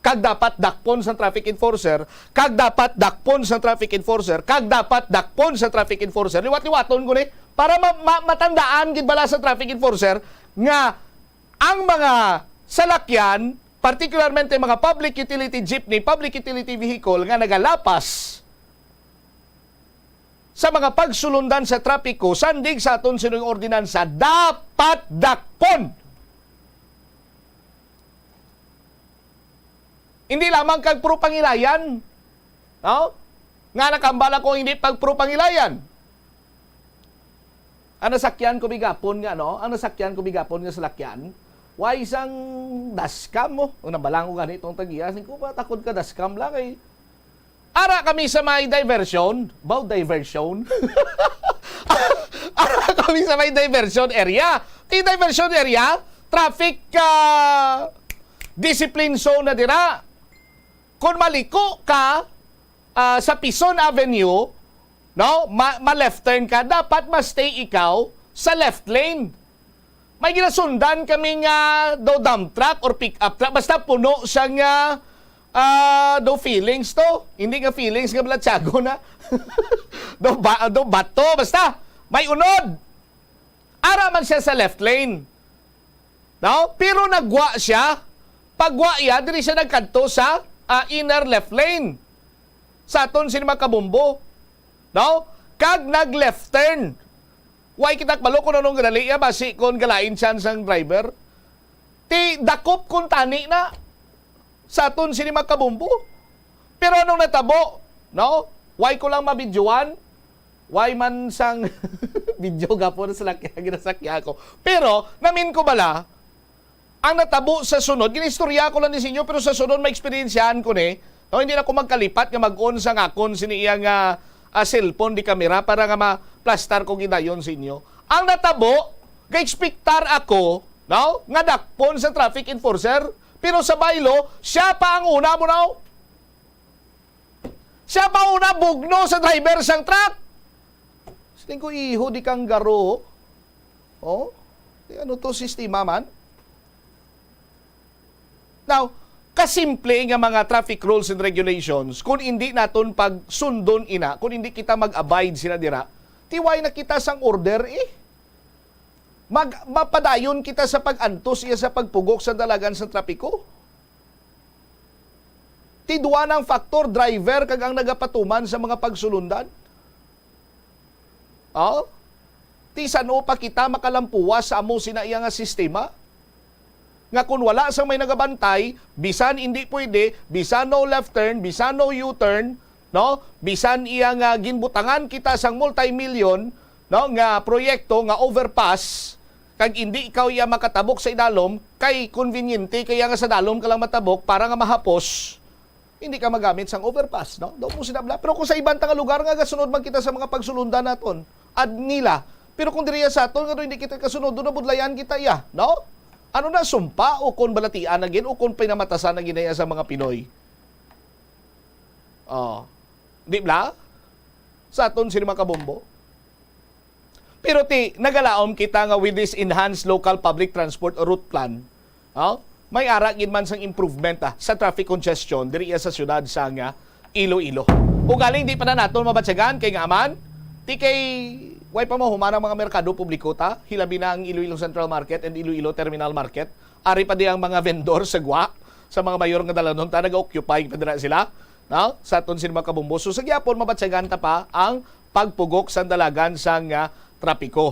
kag dapat dakpon sang traffic enforcer, kag dapat dakpon sang traffic enforcer, kag dapat dakpon sang traffic enforcer, liwat-liwaton ko ni, para ma-, ma-, matandaan gid bala sa traffic enforcer nga ang mga salakyan, particularmente mga public utility jeepney, public utility vehicle nga nagalapas sa mga pagsulundan sa trapiko, sandig sa aton sining ordinansa, dapat dakpon. Hindi lamang kag puro pangilayan, no? Nga nakambal ako hindi pag puro pangilayan. Ang nasakyan ko bigapon nga, no? Ang nasakyan ko bigapon nga salakyan, why sang dashcam mo? Ang nabalang ko gani itong tagiya, sing ko ba, takod ka dashcam lang, eh. Ara kami sa may diversion. Baw diversion? Ara kami sa may diversion area. Ti diversion area, traffic, ah, discipline zone na dira. Kung maliko ka, ah, sa Pison Avenue, no, ma-, ma-left turn ka, dapat ma-stay ikaw sa left lane. May ginasundan kami nga daw dump truck or pick up truck. Basta puno siya nga, ah, daw feelings to. Hindi nga feelings nga balatyagon na. Daw ba-, daw bato. Basta, may unod. Ara man siya sa left lane. No? Pero nagwa siya. Pagwa iya, diri siya nagkadto sa, ah, inner left lane. Sa aton sini mga kabombo. No? Kag nag-left turn. Why kita kabalo kung anong ginali iya, basi kung galain siya sang driver? Ti dakop kung tani na sa aton sini mga kabombo. Pero anong natabo? No? Why ko lang mabidyoan? Why man sang video gapon sa lakya, ginasakya ko? Pero, namin ko bala, ang natabo sa sunod, ginistorya ko lang ni sa inyo, pero sa sunod, maeksperiensyahan ko ni. No, hindi na ko magkalipat nga mag-on sa akon sini iya nga, ah, cellphone di kamera para nga maplastar ko gidayon sa inyo. Ang natabo, ga-expectar ako, no, nga dakpon sa traffic enforcer, pero sa baylo, siya pa ang una mo, no? Siya pa una bugno sa driver sang truck. Siling ko, "Iho di kang garo." Oh? Eh, ano to sistema man? Now, kasimple nga mga traffic rules and regulations, kung hindi naton pagsundon ina, kung hindi kita mag-abide sila dira, ti why na kita sang order, eh? Mag-, mapadayon kita sa pag-antos iya sa pagpugok sa dalagan sa trapiko. Ti duwa nang factor, driver kag ang nagapatuman sa mga pagsulundan. Oh? Ti san-o pa kita makalampuwas sa amo sina iya nga sistema? Nga kun wala sang may nagabantay, bisan indi pwede, bisan no left turn, bisan no U-turn, no? Bisan iya nga ginbutangan kita sang multi-million, no, nga proyekto nga overpass, kag indi ikaw iya makatabok sa idalom, kay konbinyente kaya nga sa dalom ka lang matabok para nga mahapos, hindi ka magamit sang overpass, no? Daw mo sila bla-, pero kung sa iban ta nga lugar nga gasunod man kita sa mga pagsulundan naton, ad nila. Pero kung diriya sa aton, nga daw hindi kita kasunod, doon nabudlayan kita iya, no? Ano na, sumpa o kung balatian na gid o kung pinamatasan na gid na iya sa mga Pinoy? Oh. Di bla? Sa aton sini mga kabombo. Pero ti, nagalaom kita nga with this enhanced local public transport route plan, oh, may ara gid man sang improvement, ah, sa traffic congestion diri sa siyudad sang, ah, Iloilo. Ugaling di pa na naton mabatyagan kay nga man, ti kay way pa mahuman ang mga merkado publiko ta, hilabi na ang Iloilo Central Market and Iloilo Terminal Market. Ari pa di ang mga vendor sa gwa, sa mga mayor nga dalanon ta, nag-occupy pa dira sila. No? Sa aton sini mga kabombo. So, sa gyapon, mabatyagan ta pa ang pagpugok sa dalagan sang, ah, trapiko.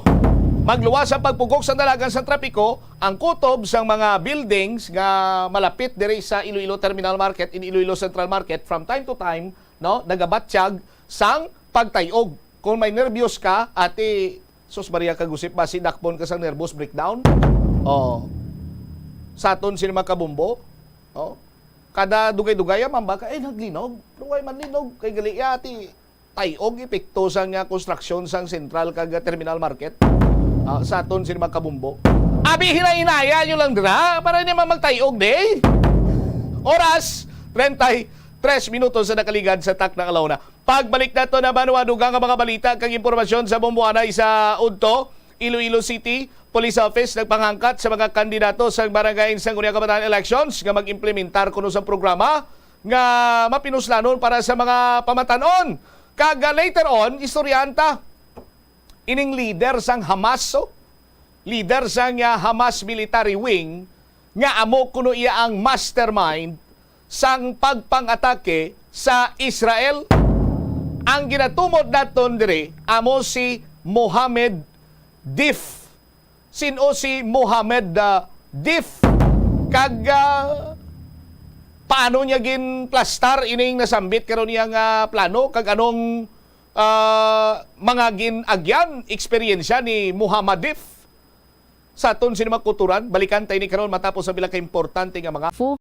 Magluwas ang pagpugok sa dalagan sa trapiko, ang kutob sang mga buildings nga malapit diri sa Iloilo Terminal Market in Iloilo Central Market from time to time, no, nagabatyag sang pagtayog. Kung may nerbyos ka, ati, sus Maria, kagusip ba si dakpon ka sang nervous breakdown? Oh. Sa aton sini mga kabumbo, oh. Kada dugay-dugay man ba ka, eh, naglinog. Pero why man linog? Kay gali, ati, tay-og epekto sang, ah, konstruksyon sang sentral kag, ah, terminal market, ah, sa aton sini mga kabumbo. Abi, hinay-hinaya nyo lang dira para hindi man magtay-og, day. Oras, treinta y tres minutos sa nakaligad sa takna alauna. Pagbalik nato na manuwa dugang ang mga balita kag impormasyon sa Bumbuanay sa udto, Iloilo City Police Office nagpangangkat sa mga kandidato sa Barangay Sangguniang Kabataan Elections nga mag-implementar kuno sa programa nga mapinuslanon para sa mga pamatan-on. Kag, ah, later on, istoryahan ta ining leader sang Hamas, oh. Leader sang, ah, Hamas military wing nga amo kuno iya ang mastermind sang pagpang-atake sa Israel. Ang ginatumod naton diri amo si Mohammed Deif. Sin-o si Mohammed, ah, Deif? Kag, ah, paano niya ginplastar ining nasambit karon niya nga plano? Kag anong, ah, mga gin-agyan, eksperyensya ni Mohammed Deif sa aton sini mga kulturan? Balikan ta ini karon matapos ang pila ka importante nga mga Fo.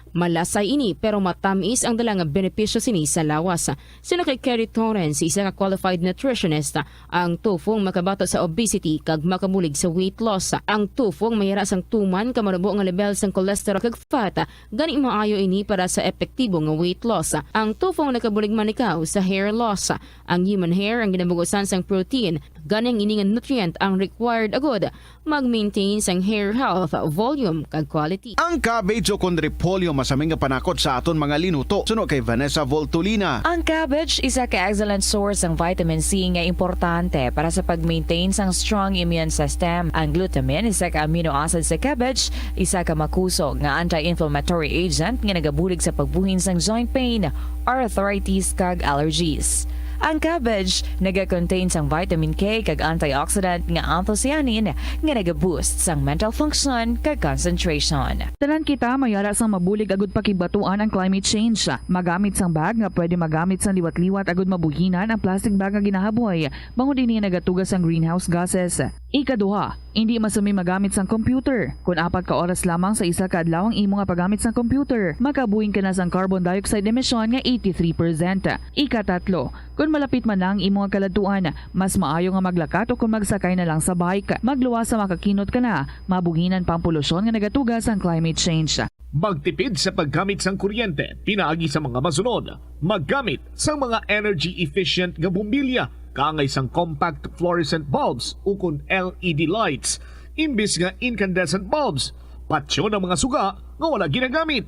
Malasay ini, pero matamis ang dala nga benepisyo sini sa lawas. Suno kay Kerry Torrens, isa ka qualified nutritionist, ang tufong makabato sa obesity kag makabulig sa weight loss. Ang tufong mayara sang tuman ka manubo nga level sang cholesterol kag fat, gani maayo ini para sa epektibo nga weight loss. Ang tufong nakabulig man ikaw sa hair loss. Ang human hair ang ginabugusan sang protein, gani ang ini nga nutrient ang required agud mag-maintain sang hair health, volume, kag quality. Ang cabbage o kon repolyo masami nga panakot sa aton mga linuto, suno kay Vanessa Voltolina. Ang cabbage isa ka excellent source sang vitamin C nga importante para sa pag-maintain sang strong immune system. Ang glutamine, isa ka amino acid sa cabbage, isa ka makusog nga anti-inflammatory agent nga nagabulig sa pagbuhin sang joint pain, arthritis, kag allergies. Ang cabbage naga-contain sang vitamin K kag antioxidant nga anthocyanin nga naga-boost sang mental function kag concentration. Tanan kita mayara sang mabulig agud pakigbatuan ang climate change. Magamit sang bag nga pwede magamit sang liwat-liwat agud mabuhinan ang plastic bag nga ginahaboy, bangod ini nagatuga sang greenhouse gases. Ikaduha, indi masami magamit sang computer kon apat ka oras lamang sa isa ka adlaw ang imo nga paggamit sang computer. Makabuhin ka na sang carbon dioxide emission nga eighty-three percent. Ikatatlo, kon malapit man na ang imo nga kaladtuan, mas maayo nga maglakat o kon magsakay na lang sa bike. Magluwas sa makakinot ka na, mabuhinan pa ang polusyon nga nagatuga sang climate change. Magtipid sa paggamit sang kuryente pinaagi sa mga masunod: maggamit sang mga energy efficient nga bombilya kaangay sang compact fluorescent bulbs ukon L E D lights imbis nga incandescent bulbs. Patyon ang mga suga nga wala ginagamit.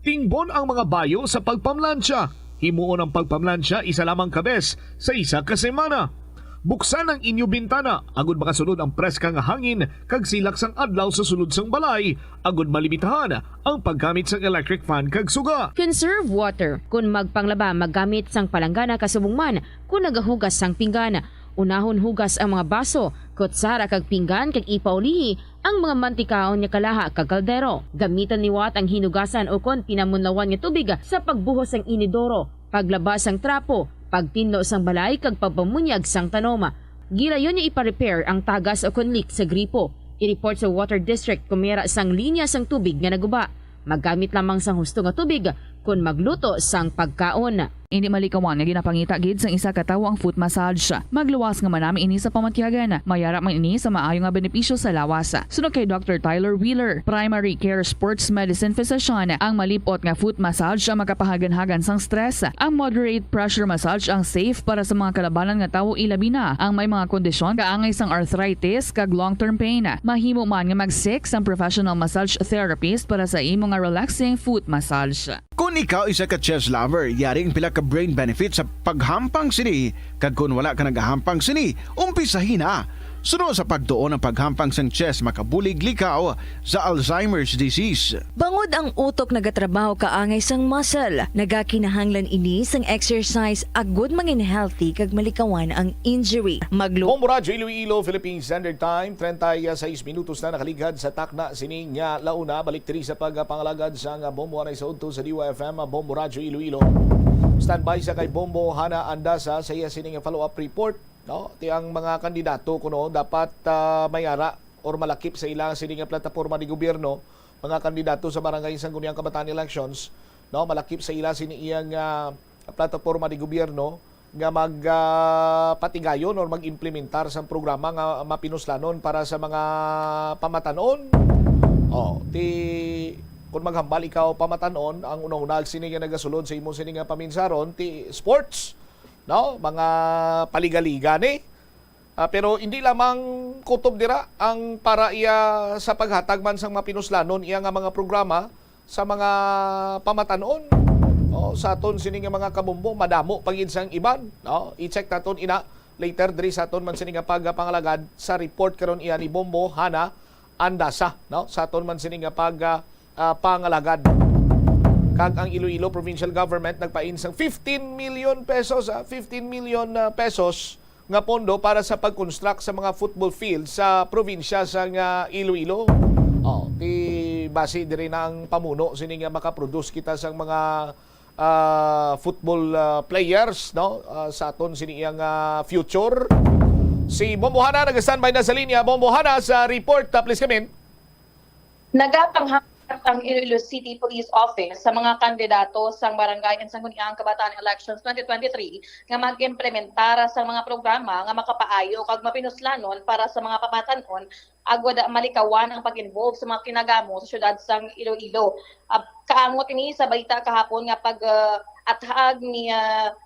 Tingbon ang mga bayo sa pagpamlansya. Himuon ang pagpamlansya isa lamang ka bes sa isa ka semana. Buksan ang inyo bintana agud makasulod ang preska nga hangin kag silak sang adlaw sa sulod sang balay, agud malimitahan ang paggamit sang electric fan kag suga. Conserve water. Kon magpanglaba, maggamit sang palanggana kasubong man kon nagahugas sang pinggan. Unahon hugas ang mga baso, kutsara kag pinggan kag ipaulihi ang mga mantikaon nga kalaha kag kaldero. Gamitan liwat ang hinugasan ukon pinamunlawan nga tubig sa pagbuhos sang inidoro, paglaba sang trapo, pagtinlo sang balay kag pagpamunyag sang tanom. Gilayon nga ipa-repair ang tagas ukon leak sa gripo. I-report sa water district kon may ara sang linya sang tubig nga naguba. Maggamit lamang sang husto nga tubig kon magluto sang pagkaon. Indi malikawan nga ginapangita gid sang isa ka tawo ang foot massage. Magluwas nga manami ini sa pamatyagan. Mayara man ini sa maayo nga benepisyo sa lawas. Suno kay Doctor Tyler Wheeler, primary care sports medicine physician, ang malip-ot nga foot massage ang makapahaganhagan sang stress. Ang moderate pressure massage ang safe para sa mga kalabanan nga tawo, ilabi na ang may mga kondisyon kaangay sang arthritis kag long-term pain. Mahimo man nga mag-seek sang professional massage therapist para sa imo nga relaxing foot massage. Kon ikaw isa ka chess lover, yari ang pila ka brain benefit sa paghampang sini, kag kon wala ka nagahampang sini, umpisahi na. Suno sa pagtuon, ang paghampang sang chess makabulig likaw sa Alzheimer's disease. Bangod ang utok nagatrabaho kaangay sang muscle, nagakinahanglan ini sang exercise agud mangin healthy kag malikawan ang injury. Maglu- Bombo Radyo Iloilo, Philippine Standard Time, treinta y seis minutos na nakaligad sa takna sining, ah, launa. Balik diri sa pagpangalagad sang Bombo Anay sa udto sa D Y F M, Bombo Radyo Iloilo. Standby sa kay Bombo Hana Andasa sa iya sining follow-up report. No? Ti ang mga kandidato kuno dapat, ah, may ara or malakip sa ila sini nga plataporma ni gobyerno, mga kandidato sa Barangay Sangguniang Kabataan Elections, no, malakip sa ila sini iyang, ah, plataporma ni gobyerno nga mag, ah, patigayon or mag-implementar sang programa nga mapinuslanon para sa mga pamatanon. Oh, ti kung maghambal ikaw pamatanon, ang una-una sini nga nagasulod sa imo sini nga paminsaron ti sports, no? Mga paligaliga ni. Ah, pero hindi lamang kutob dira ang para iya sa paghatag man sang mapinuslanon iya nga mga programa sa mga pamatanon. Oh, sa aton sini nga mga kabombo, madamo pa gid sang iban, no? I-check naton ina later diri sa aton man sini nga pagpangalagad sa report karon iya ni Bombo Hana Andasa, no? Sa aton man sini nga pag, ah, ah, pangalagad. Kag ang Iloilo Provincial Government nagpain sang fifteen million pesos, ah, fifteen million, ah, pesos nga pondo para sa pag-construct sa mga football field sa probinsya sang, ah, Iloilo. Oh, ti basi diri na ang pamuno sini nga makaproduce kita sang mga, ah, football, ah, players, no? Ah, sa aton sini iyang, ah, future. Si Bombo Hana nag-standby na sa linya. Bombo Hana, sa report, ah, please come in. Nagapanghatag ang Iloilo City Police Office sa mga kandidato sang Barangay and Sangguniang Kabataan Elections twenty twenty-three nga mag-implementar sa mga programa nga makapaayo kag mapinuslanon para sa mga pamatan-on agud malikawan ang pag-involve sa mga kinagamo sa siyudad sang Iloilo. Ah, kaangot ini sa balita kahapon nga pag, ah, athag ni, ah,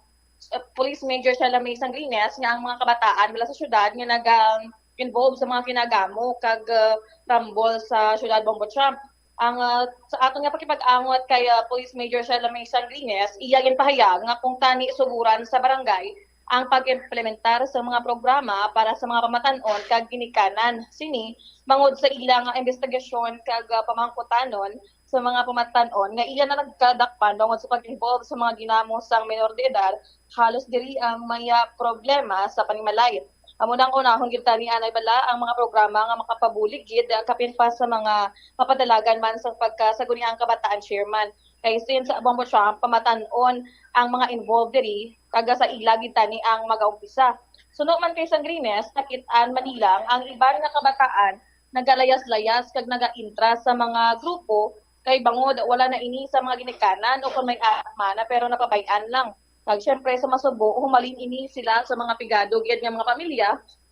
Police Major Shellamay Sanglines nga ang mga kabataan mula sa siyudad nga naga-involve sa mga kinagamo kag, ah, rambol sa siyudad Bombo Trump. Ang, ah, sa aton nga pakipag-angot kay, ah, Police Major Shellamay Sanglines, iya ginpahayag nga kung tani suguran sa barangay ang pag-implementar sa mga programa para sa mga pamatan-on kag ginikanan sini bangod sa ila nga investigasyon kag, ah, pamangkutanon sa mga pamatan-on nga iya na nagkadakpan bangod sa pag-involve sa mga ginamo sang menor de edad, halos diri ang may, ah, problema sa panimalay. Amo nang unahon gid tani anay bala ang mga programa nga makapabulig gid, ah, kapin pa sa mga mapadalagan man sang pagkasaguniang kabataan chairman. Kay since Bombo Trump, pamatan-on ang mga involved diri, kag sa ila gid tani ang magaumpisa. Suno man kay Sangrines, nakit-an man nila ang iban nga kabataan nagalayas-layas kag nagaintra sa mga grupo kay bangod wala na ini sa mga ginikanan o kon may anak man pero napabay-an lang. Kag syempre sa masubo, humalin ini sila sa mga pigado gid nga mga pamilya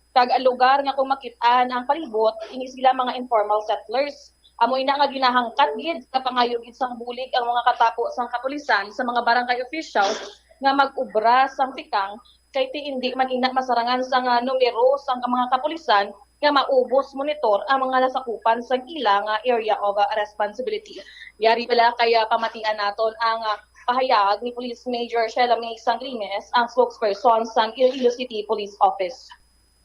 kag ang lugar nga kung makit-an ang palibot, ini sila mga informal settlers. Amo ina nga ginahangkat gid sa pangayo gid sang bulig ang mga katapo sang kapulisan sa mga barangay officials nga mag-ubra sang tikang kay ti indi man ina masarangan sang, ah, numero sang mga kapulisan nga maubos monitor ang mga nasakupan sang ila nga area of, ah, responsibility. Yari bala kay, ah, pamatian naton ang, ah, pahayag ni Police Major Sheila May Sanglines, ang spokesperson sang Iloilo City Police Office.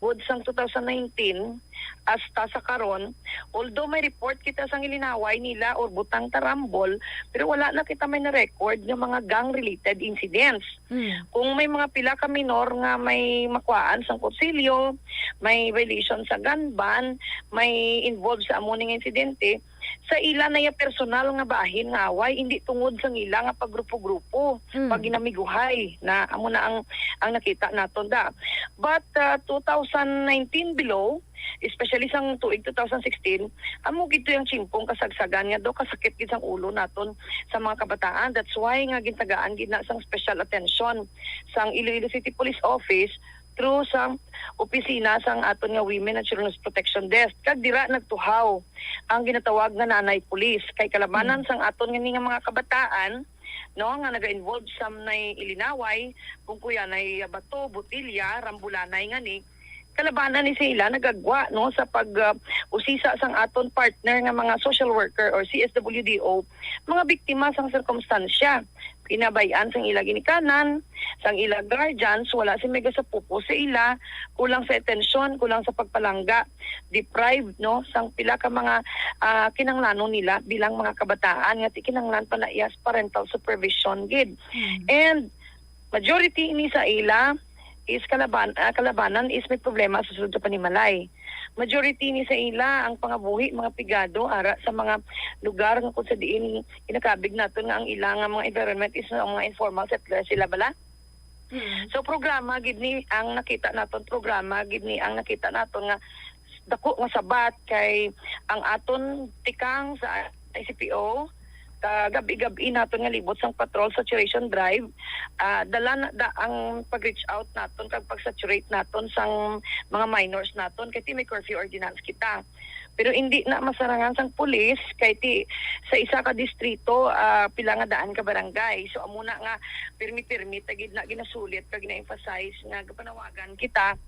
Buod sang two thousand nineteen hasta sa karon, although may report kita sang ilinaway nila or butang tarambol, pero wala na kita may na-record nga mga gang-related incidents. Mm. Kung may mga pila ka minor nga may makuhaan sang kutsilyo, may violation sa gun ban, may involved sa amo ning insidente, sa ila na iya personal nga bahin nga away, hindi tungod sa ila nga paggrupo-grupo, Mm. pagginamiguhay na amo na ang ang nakita naton da. But, uh, two thousand nineteen below, especially sang tuig two thousand sixteen, amo gid to ang chimpong kasagsagan nga daw kasakit gid sang ulo naton sa mga kabataan. That's why nga gintagaan gid na sang special attention sang Iloilo City Police Office through sa opisina sang aton nga Women and Children's Protection Desk. Kag dira nagtuhaw ang ginatawag nga nanay pulis. Kay kalabanan sang aton nga ni nga mga kabataan, no, nga naga-involve sa may ilinaway, kung kuyanay bato, botilya, rambulanay nga ni, Kalabanan ni sa ila nagagwa, no, sa pag, ah, usisa sang aton partner nga mga social worker or C S W D O, mga biktima sang sirkumstansya. Pinabay-an sang ila ginikanan, sang ila guardians, wala sing magasapupo sa ila, kulang sa atensyon, kulang sa pagpalangga, deprived, no, sang pila ka mga, ah, kinahanglanon nila bilang mga kabataan nga ti kinahanglan pa na iya sa parental supervision gid. Mm. And majority ni sa ila is kalaban-, ah, kalabanan is may problema sa sulod sa panimalay. Majority ni sa ila ang pangabuhi mga pigado ara sa mga lugar nga kung sa diin ginakabig naton nga ang ila nga mga environment is ang mga informal settlers sila bala. Mm. So, programa gid ni ang nakita naton, programa gid ni ang nakita naton nga dako nga sabat kay ang aton tikang sa I C P O, ka gabi-gabi naton nga libot sang patrol saturation drive, ah, dala na da ang pag-reach out naton kag pag-saturate naton sang mga minors naton kay ti may curfew ordinance kita. Pero hindi na masarangan sang pulis kay ti sa isa ka distrito, ah, pila nga daan ka barangay. So, amo na nga pirmi-pirmi ta gid na ginasulit kag gina-emphasize nga gapanawagan kita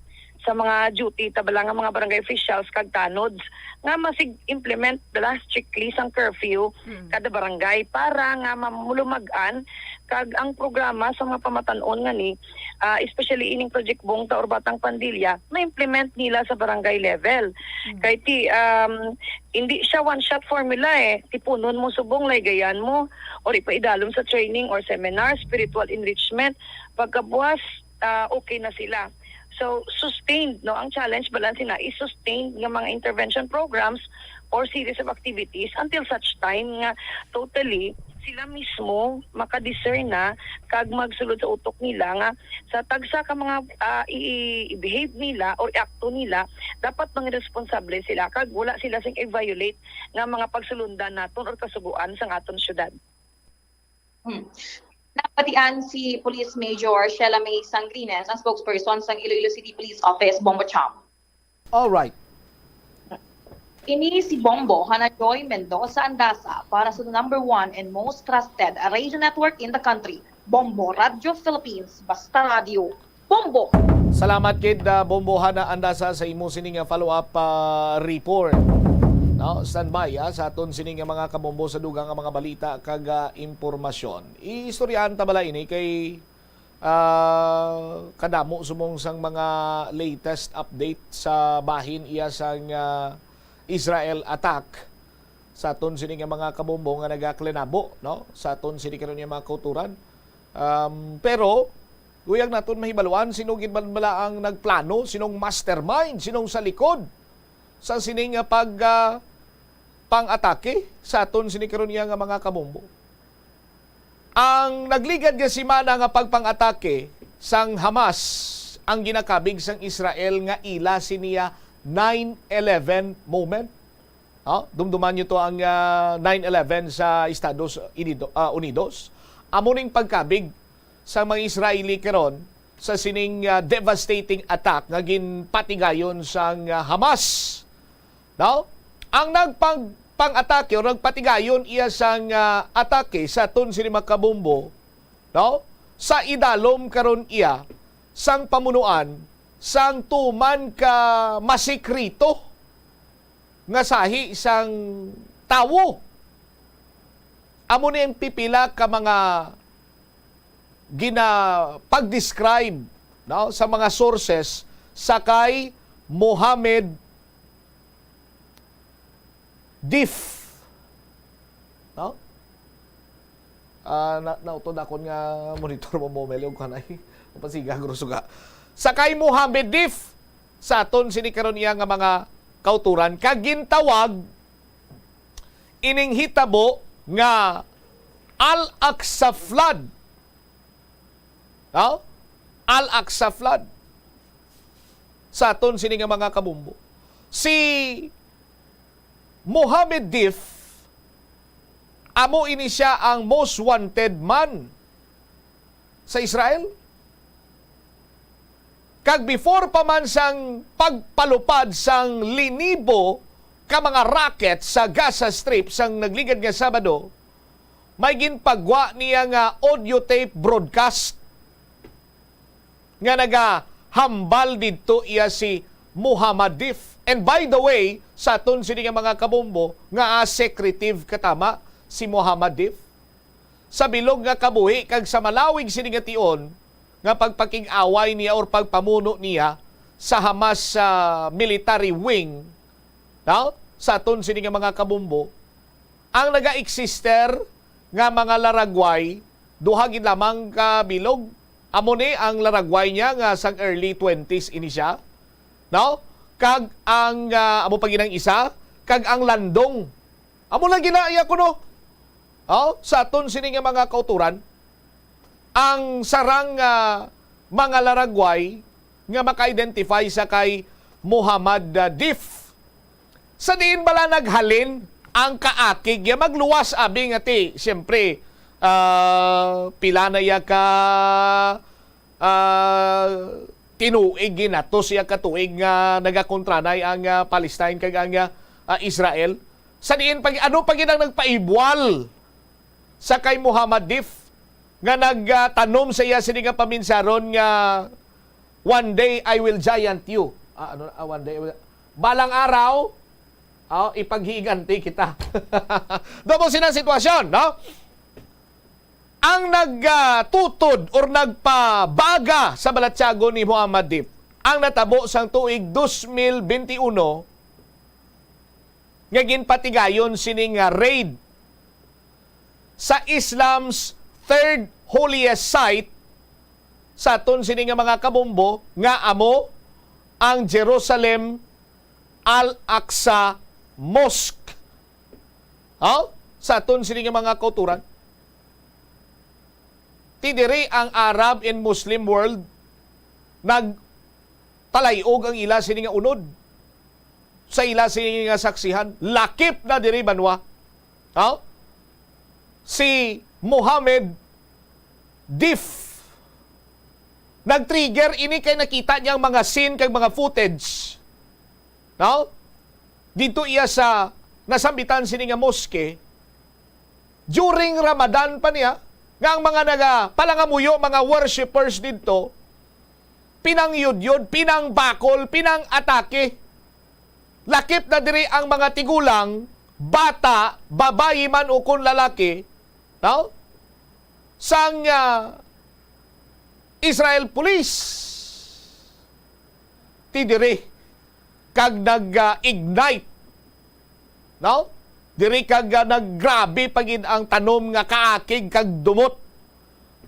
sa mga duty ta bala nga mga barangay officials kag tanods nga masig-implement bala strictly sang curfew Mm. kada barangay para nga mamulumag-an kag ang programa sa mga pamatan-on nga ni, ah, especially ining Project Bong Taor Batang Pandilya ma-implement nila sa barangay level. Mm. Kay ti, um, hindi siya one shot formula eh. Tipunon mo subong, laygayan mo, or ipaidalom sa training or seminar, spiritual enrichment, pagkabuas, ah, okay na sila. So, sustained, no? Ang challenge bala sina is sustained nga mga intervention programs or series of activities until such time nga totally sila mismo makadiscern na kag magsulod sa utok nila nga sa tagsa ka mga, ah, i-, i-, i-behave nila or iakto nila, dapat mga responsable sila kag wala sila sing i-violate nga mga pagsulundan naton or kasugoan sang aton syudad. Hmm. Nabatian si Police Major Sheila May Sangrines, ang spokesperson sang Iloilo City Police Office, Bombo Cham. All right. Ini si Bombo Hana Joy Mendoza Andasa para sa number one and most trusted radio network in the country, Bombo Radio Philippines, Basta Radio, Bombo! Salamat gid, ah, Bombo Hana Andasa, sa imo sini nga follow-up, ah, report. No, standby, ah, sa aton sini nga mga kabombo sa dugang nga mga balita kag, ah, impormasyon. Iistoryahan ta bala ini kay, ah, kadamo subong sang mga latest update sa bahin iya sang, ah, Israel attack sa aton sini nga mga kabombo nga nagaklenabo, no? Sa aton sini karon nga mga kauturan. Um, pero, guyang naton mahibaluan, sino gid man bala ang nagplano, sinong mastermind, sinong sa likod sa sini nga pag, ah, pang-atake sa aton sini karon nga mga kabombo? Ang nagligad nga semana nga pagpang-atake sang Hamas ang ginakabig sang Israel nga ila siniya nine eleven moment. Ha? Dumduman niyo to ang, ah, nine eleven sa Estados Unido-, ah, Unidos. Amo ning pagkabig sa mga Israeli karon sa sining, ah, devastating attack nga ginpatigayon sang, ah, Hamas. No? Ang nagpang-, pang-atake o nagpatigayon iya sang, ah, atake sa aton sini mga kabombo, no? Sa idalom karon iya sang pamunuan sang tuman ka masikreto nga sahi sang tawo. Amo ni ang pipila ka mga gina-, pag-describe, no, sa mga sources sa kay Mohammed Deif. No? Ah, na, nautod akon nga monitor mo, Momel, yung kanay. Pasiga, guro, suga. Sa kay Mohammed Deif, sa aton sini karon iya nga mga kauturan, kag gintawag ining hitabo nga Al-Aqsa Flood. No? Al-Aqsa Flood. Sa aton sini nga mga kabumbo. Si Mohammed Deif, amo ini siya ang most wanted man sa Israel. Kag before pa man sang pagpalupad sang linibo ka mga rocket sa Gaza Strip sang nagligad nga Sabado, may ginpagwa niya nga audio tape broadcast nga nagahambal didto iya si Muhammad Deif. And by the way, sa aton sini nga mga kabombo, nga, ah, secretive katama si Muhammad Deif. Sa bilog nga kabuhi kag sa malawig sini nga tion nga pagpakig-away niya or pagpamuno niya sa Hamas, ah, military wing, no? Sa aton sini nga mga kabombo, ang naga-eksister nga mga laragway, duha gid lamang ka bilog. Amo ni ang laragway niya nga sang early twenties ini siya, no? Kag ang, ah, amo pa gid ang isa, kag ang landong. Amo lang gina iya kuno. Oh, sa aton sini nga mga kauturan, ang sarang, ah, mga laragway nga maka-identify sa kay Muhammad, ah, Deif. Sa diin bala naghalin ang kaakig ya magluwas, abi nga ti, siyempre, ah, pila na ya ka, ah, tinuig, ginatos ya ka tuig nga nagakontranay ang, ah, Palestine kag ang, ah, ah, Israel. Sa diin pag, ano pa gid ang nagpaibwal sa kay Muhammad Deif nga nagtanom sa iya sini nga paminsaron nga, "One day I will giant you." Ah, ano, ah, "One day I will," balang araw, oh, ipaghiganti kita. Dobo sina sitwasyon, no? Ang nagtutod or nagpabaga sa balatyagon ni Muhammad Deif ang natabo sang tuig dos mil benti uno, nga ginpatigayon sini nga raid sa Islam's third holiest site sa aton sini nga mga kabombo, nga amo ang Jerusalem Al-Aqsa Mosque. Oh, sa aton sini nga mga kauturan, ti diri ang Arab and Muslim world nagpalayog ang ila sini nga unod, sa ila sini nga saksihan. Lakip na diri banwa. Oh? Si Mohammed Deif, nag-trigger ini kay nakita niya ang mga scene kag mga footage, no? Didto iya sa nasambitan sini nga mosque during Ramadan pa niya, nga ang mga nagapalangamuyo, mga worshippers didto, pinangyudyod, pinangbakol, pinang-atake. Lakip na diri ang mga tigulang, bata, babayi man o kon lalaki, no? Sang, ah, Israel Police. Ti diri kag nag, ah, ignite, no? Diri kag, ah, naggrabe pa gid ang tanom nga kaakig kag dumot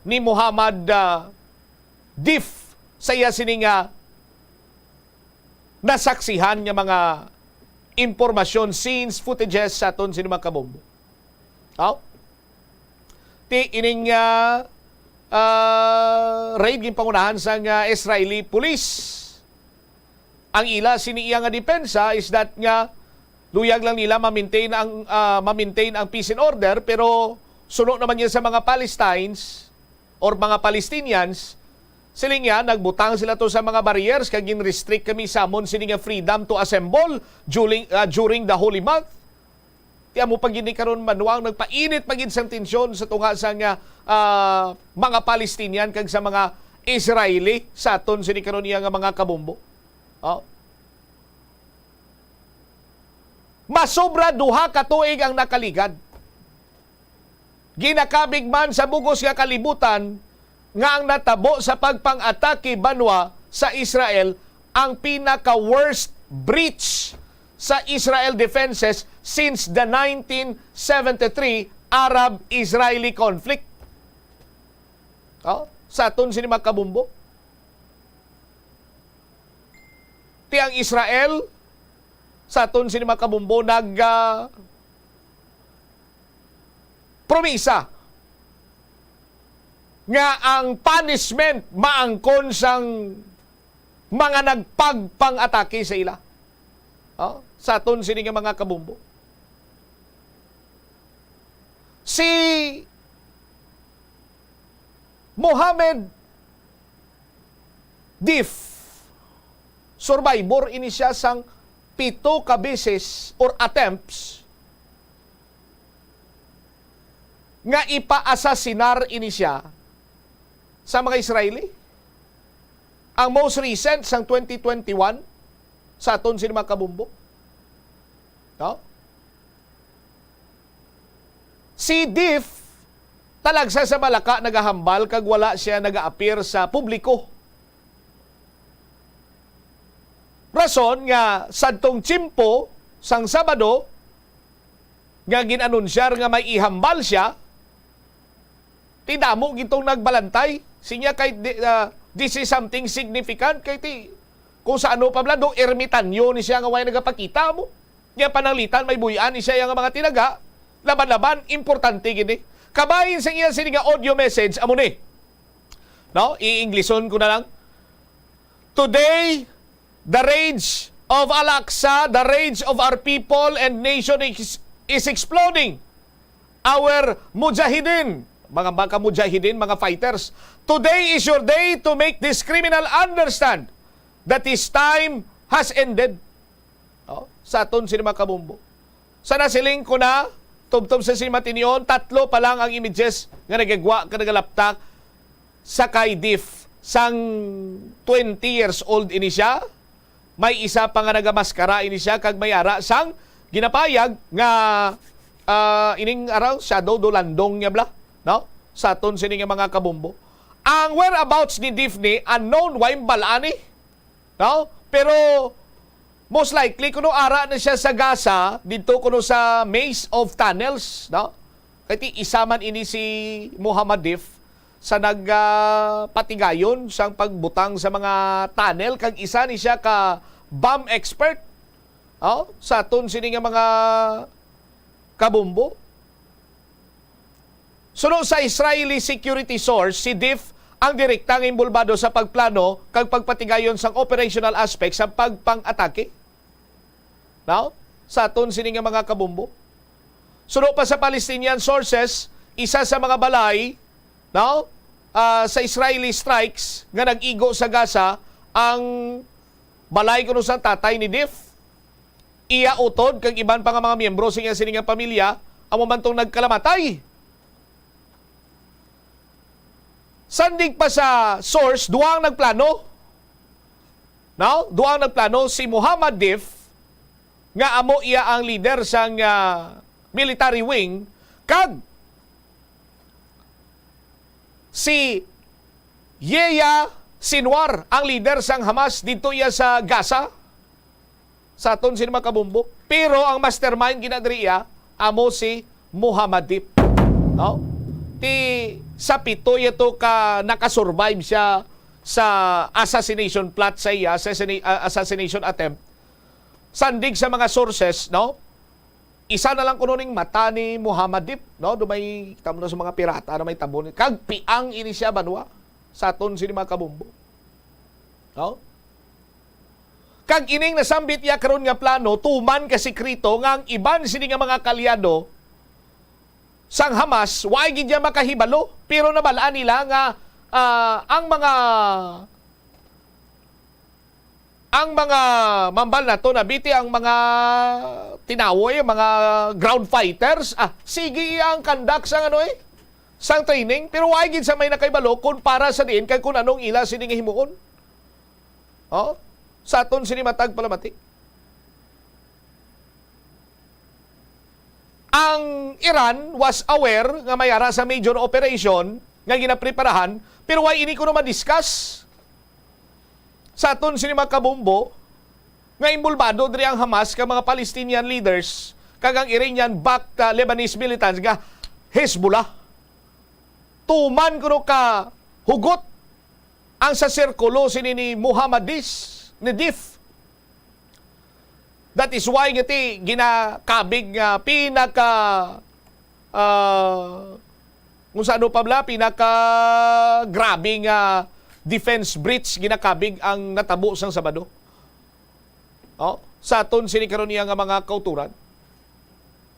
ni Muhammad, ah, Deif sa iya sini nga nasaksihan nga mga impormasyon, scenes, footages sa aton sini mga kabombo. Aw? Ti ining, ah, ah, raid ginpangunahan sang, ah, Israeli police. Ang ila sini iya nga depensa is that nga luyag lang nila ma-maintain ang, ah, ma-maintain ang peace and order, pero suno naman niya sa mga Palestines or mga Palestinians, siling niya, nagbutang sila to sa mga barriers kag gin-restrict kami sa amon sini nga freedom to assemble during, ah, during the holy month. Ti amo pa gid ni karon, Manuang, nagpainit pa gid sang tensyon sa tunga sang, ah, mga Palestinian kag sa mga Israeli sa aton sini karon iya nga mga kabombo. Oh. Masobra duha ka tuig ang nakaligad. Ginakabig man sa bug-os nga kalibutan nga ang natabo sa pagpang-atake banwa sa Israel ang pinaka-worst breach sa Israel defenses since the nineteen seventy-three Arab-Israeli conflict. Oh, sa aton sini mga kabombo. Ti ang Israel, sa aton sini mga kabombo, nag, ah, promisa nga ang punishment maangkon sang mga nagpagpang-atake sa ila. Oh, sa aton sini nga mga kabombo. Si Mohammed Deif, survivor ini siya sang pito ka beses or attempts nga ipaasasinar ini siya sa mga Israeli. Ang most recent sang twenty twenty-one, Sa aton sini, mga kabombo. No? Si Diff talagsa sa Malacca nagahambal kag wala siya nagaapir sa publiko. Rason nga sadtong tiyempo sang Sabado nga gin-anunsyar nga may ihambal siya, ti damo gid tong nagbalantay. Sinya kay di, ah, this is something significant kay ti kung sa ano pa bala, do ermitanyo ni siya nga way nagapakita mo. Niya pananglitan, may buy-an ni siya nga mga tinaga. Laban-laban, importante gid ni. Kabahin sa iya sini nga audio message, amo ni. No? I-Englishon ko na lang. Today, the rage of Al-Aqsa, the rage of our people and nation is, is exploding. Our mujahideen, mga, mga mujahideen, mga fighters, today is your day to make this criminal understand that his time has ended. Oh, sa aton sini, mga kabombo. Sa nasiling ko na, tubtob sa sini matinyon, tatlo pa lang ang images nga nagagwa ka nagalaptak sa kay Diff. Sang twenty years old ini siya, may isa pa nga nagamaskara ini siya, kag may ara sang ginapayag nga, ah, ining araw, shadow do landong niya bala, no? Sa aton sini nga mga kabombo. Ang whereabouts ni Diff ni unknown, way bal-an ni. No? Pero most likely, kuno ara na siya sa Gaza, didto kuno sa Maze of Tunnels, no? Kay ti isa man ini si Muhammad Diff sa nag, ah, patigayon sang pagbutang sa mga tunnel, kag isa ni siya ka bomb expert, oh, sa aton sini nga mga kabombo. Suno sa Israeli security source, si Diff ang direkta nga inbolbado sa pagplano kag pagpatigayon sang operational aspect sa pagpang-atake. Now, sa aton sini nga mga kabombo. Suno pa sa Palestinian sources, isa sa mga balay, no, ah, sa Israeli strikes nga nag-igo sa Gaza ang balay kuno sa tatay ni Diff. Iya utod kag iban pa nga mga miyembro sa iya sini nga pamilya amo man tong nagkalamatay. Sandig pa sa source, duha ang nagplano. No? Duha ang nagplano, si Muhammad Dif, nga amo iya ang leader sang, ah, military wing, kag si Yehya Sinwar, ang leader sang Hamas didto iya sa Gaza, sa aton sini mga kabombo. Pero ang mastermind gina diri iya amo si Muhammad Dif. No? Ti sa pito iya to ka nakasurvive siya sa assassination plot sa iya, assassina-, ah, assassination attempt. Sandig sa mga sources, no? Isa na lang kuno ning mata ni Muhammad Dif, no? Do may, kita mo na sa mga pirata na may tabo ni. Kag piang ini siya, banwa. Sa aton sini mga kabombo. No? Kag ining nasambit iya karon nga plano, tuman ka sekreto nga ang iban sini nga mga kalyado sang Hamas, wa gid iya makahibalo. Pero nabal-an nila nga, ah, ang mga ang mga mambal nato, nabiti ang mga tinawo, eh, mga ground fighters, ah, sige ang conduct sang ano, eh, sang training, pero wa gid sa may nakahibalo kung para sa diin kag kung anong ila sini nga himuon. Oh, sa aton sini matag palamati. Ang Iran was aware nga may ara sa major operation nga ginapreparahan, pero wa ini kuno ma-discuss sa aton sini mga kabombo nga inbolbado diri ang Hamas kag mga Palestinian leaders kag ang Iranian-backed, ah, Lebanese militants nga Hezbollah. Tuman kuno ka hugot ang sa sirkulo sini ni Muhammad Dis-, ni Dif. That is why nga ti ginakabig nga pinaka, ah, kung sa ano pa bala, pinaka grabe nga defense breach ginakabig ang natabo sang Sabado. Oh, sa aton sini karon iya nga mga kauturan.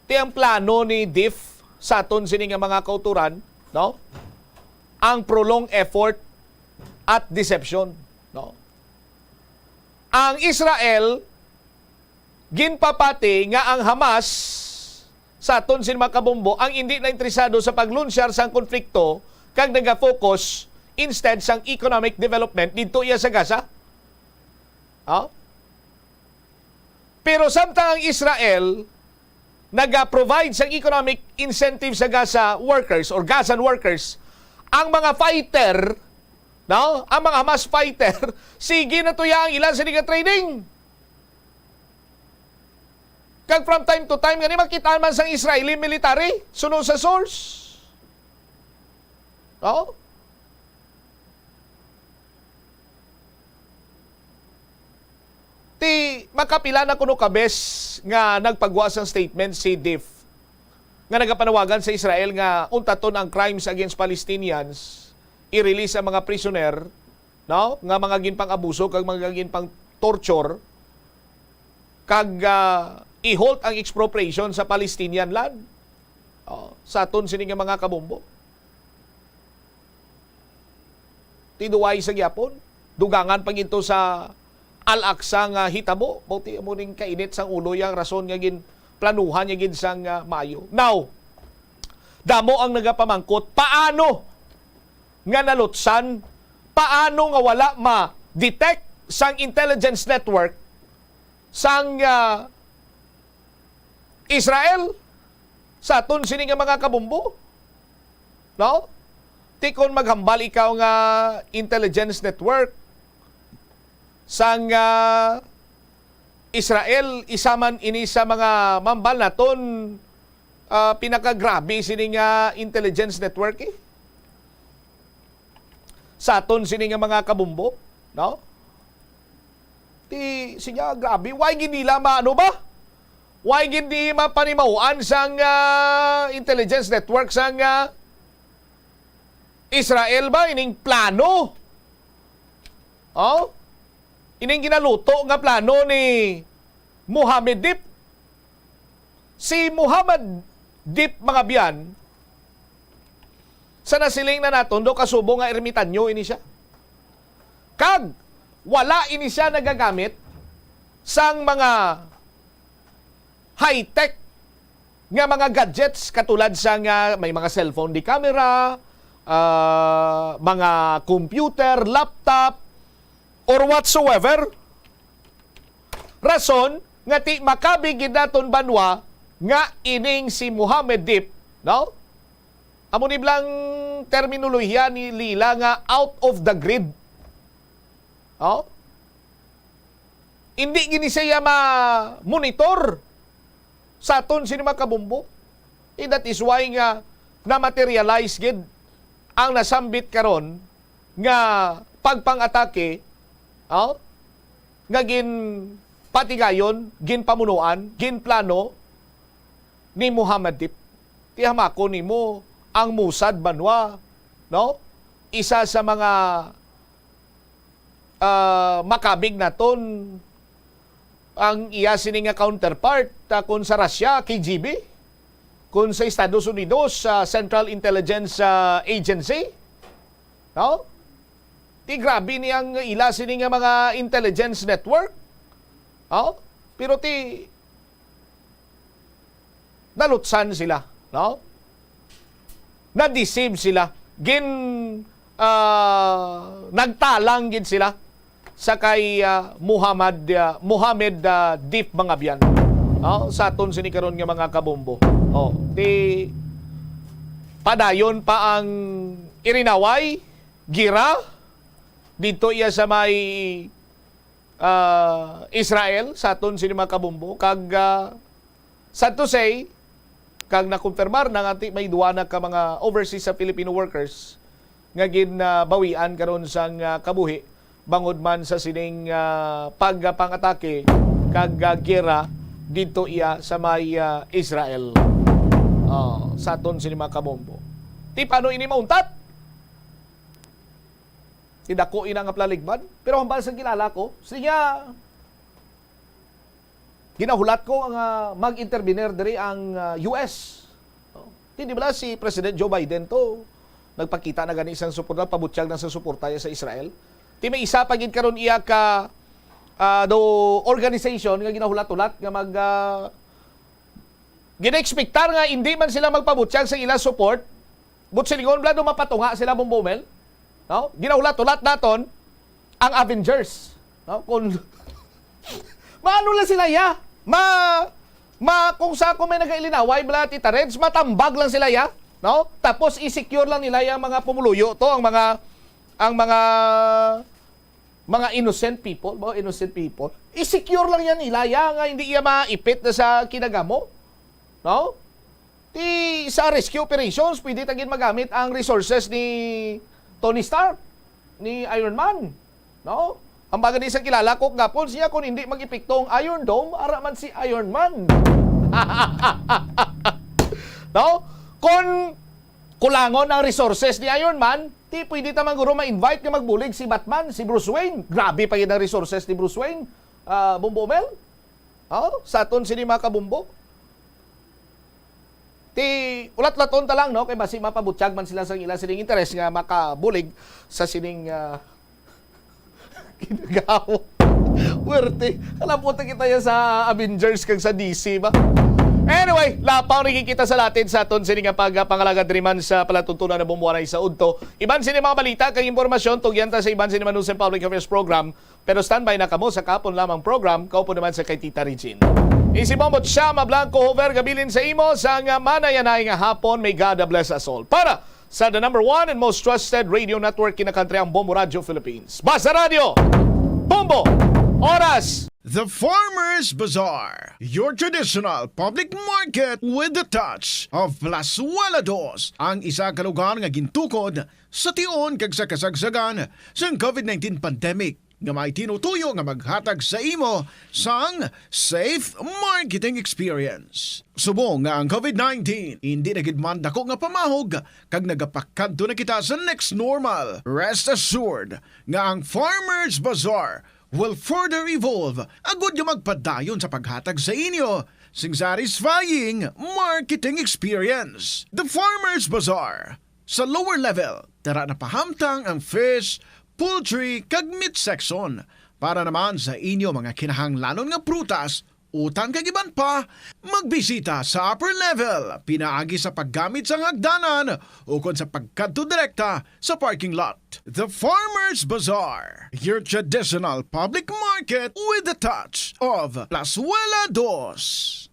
Ti ang plano ni Dif sa aton sini nga mga kauturan, no? Ang prolonged effort at deception, no? Ang Israel ginpapati nga ang Hamas, sa aton sini mga kabombo, ang indi na interesado sa paglunsyar sang konflikto kag naga-focus instead sang economic development didto iya sa Gaza. Oh? Pero samtang ang Israel naga-provide sang economic incentive sa Gaza workers or Gazan workers, ang mga fighter, no? Ang mga Hamas fighter, sige na tuya ang ila sini nga training. Kag from time to time, gani makita man sang Israeli military, suno sa source. No? Ti, makapila na kuno ka bes nga nagpagwa sang statement si Deif, nga nagapanawagan sa Israel nga untaton ang crimes against Palestinians, i-release ang mga prisoner, no, nga mga ginpang-abuso kag mga ginpang-torture, kag, ah, i-halt ang expropriation sa Palestinian land. Oh, sa aton sini nga mga kabombo. Tiduway sa gyapon. Dugangan pa gid to sa Al-Aqsa nga hitabo. Mao ti amo ning kainit sang ulo, yang rason nga ginplanuhan niya gid sang, ah, maayo. Now, damo ang nagapamangkot, paano nga nalutsan? Paano nga wala ma-detect sang intelligence network sang, ah, Israel, sa aton sini nga mga kabombo? No? Ti kon maghambal ikaw nga intelligence network sang, ah, Israel, isa man ini sa mga mambal naton, ah, pinakagrabe sini nga intelligence network, eh. Sa aton sini nga mga kabombo, no? Ti, siya, grabe. Why gid nila ma-, ano ba? Why gid ni mapanimahuan sang, ah, intelligence network sang, ah, Israel ba ining plano? Oh? Ining ginaluto nga plano ni Mohammed Deif. Si Mohammed Deif, mga biyan, sa nasiling na naton, daw kasubo nga ermitanyo ini siya. Kag wala ini siya nagagamit sang mga high-tech nga mga gadgets, katulad sang, ah, may mga cellphone di camera, ah, mga computer, laptop, or whatsoever. Rason nga ti makabig gid naton banwa nga ining si Mohammed Deif, no? Amo ni blang terminolohiya ni Lila nga out of the grid. Oh? Hindi gini siya ma-monitor sa aton sini mga kabombo. Eh, that is why nga na-materialize gid ang nasambit karon nga pagpang-atake, oh, nga ginpatigayon, ginpamunuan, ginplano ni Mohammed Deif. Ti, hamakon nimo ang Mossad banwa, no? Isa sa mga, ah, makabig naton ang iya sini nga counterpart, ah, kun sa Russia, K G B, kun sa Estados Unidos, ah, Central Intelligence, ah, Agency, no? Ti, grabe ni ang ila sini nga mga intelligence network. Oh? Pero ti, nalutsan sila, no? Na-deceive sila. Gin-, ah, nagtalang gid sila sa kay, ah, Muhammad, ah, Mohammed, ah, Deif, mga biyan. No? Sa aton sini karon nga mga kabombo. Oh, ti padayon pa ang irinaway, gira, didto iya sa may, ah, Israel, sa aton sini mga kabombo. Kag, ah, sad to say, kag nakumpirmar na nga ti may duwa na ka mga overseas sa Filipino workers nga ginbawian karon sang, ah, kabuhi bangod man sa sining, ah, pagpang-atake kag, ah, giyera didto iya sa may, ah, Israel. Oh, sa aton sini mga kabombo. Ti paano ini mauntat? Ti dako ina nga plaligban. Pero hambal sa kilala ko, siya, ginahulat ko nga mag-intervenir diri ang, ah, U S. No? Ti, di bala si President Joe Biden to, nagpakita na gani sang suporta, pabutyag na sa suporta iya sa Israel. Ti, may isa pa gid karon iya ka, ah, do organization nga ginahulat-hulat nga mag, ah, gina-expectar nga hindi man sila magpabutyag sa ila support, but silingon bala do mapatunga sila, Bombomel. No? Ginahulat-hulat naton ang Avengers. No? Kung maano lang sila, ya? Ma, ma, kung sa ako may nagailinaway, bala, Tita Reds, matambag lang sila, ya, no? Tapos i-secure lang nila yung mga pumuluyo to, ang mga, ang mga, mga innocent people, ba, innocent people. I-secure lang yan nila, ya, nga hindi iya maipit na sa kinagamo, no? Ti sa rescue operations, pwede ta gid magamit ang resources ni Tony Stark, ni Iron Man, no? Ang baga ni sa kilala ko gapon siya, kung hindi mag-epekto ang Iron Dome, ara man si Iron Man. No? Kung kulangon ang resources ni Iron Man, ti pwede ta man guro ma-invite nga magbulig si Batman, si Bruce Wayne. Grabe pa gid ang resources ni Bruce Wayne. Ah, Bombo Mel? Oh, sa aton sini mga kabumbo. Ti ulat-laton ta lang, no, kay basi mapabutyag man sila sa ila sining interes nga makabulig sa sining, ah, ginagawa. Werte, kalabutan kita ya sa Avengers kag sa D C ba? Anyway, lapaw ni kita sa latin sa aton sini nga pagpangalagad diri man sa palatuntunan na bumuanay sa udto. Iban sini mga balita kag impormasyon, tugyan ta sa iban sini Manusang Public Affairs Program. Pero standby na kamo sa kahapon lamang program, kaupo naman sa kay Tita Regine. Isi mo mo siya, Mablanco Hover, gabilin sa imo sa nga manayanay nga hapon. May God bless us all. Para sa the number one and most trusted radio network in the country, ang Bombo Radio Philippines. Basta Radio, Bombo, Oras. The Farmers Bazaar, your traditional public market with the touch of Plazuela Dos, ang isa ka lugar nga gintukod sa tion kag sa kasagsagan sang COVID nineteen pandemic, nga may tinutuyo nga maghatag sa imo sang safe marketing experience. Subong nga ang COVID nineteen hindi na gid man dako nga pamahog kag nagapakadto na kita sa next normal, rest assured nga ang Farmers Bazaar will further evolve agud nga magpadayon sa paghatag sa inyo sing satisfying marketing experience. The Farmers Bazaar, sa lower level, tara na pahamtang ang fish, poultry, kag meat section. Para naman sa inyo mga kinahanglanon nga prutas, utan kag iban pa, magbisita sa upper level, pinaagi sa paggamit sang hagdanan ukon sa pagkadto direkta sa parking lot. The Farmers Bazaar, your traditional public market with the touch of Plazuela Dos.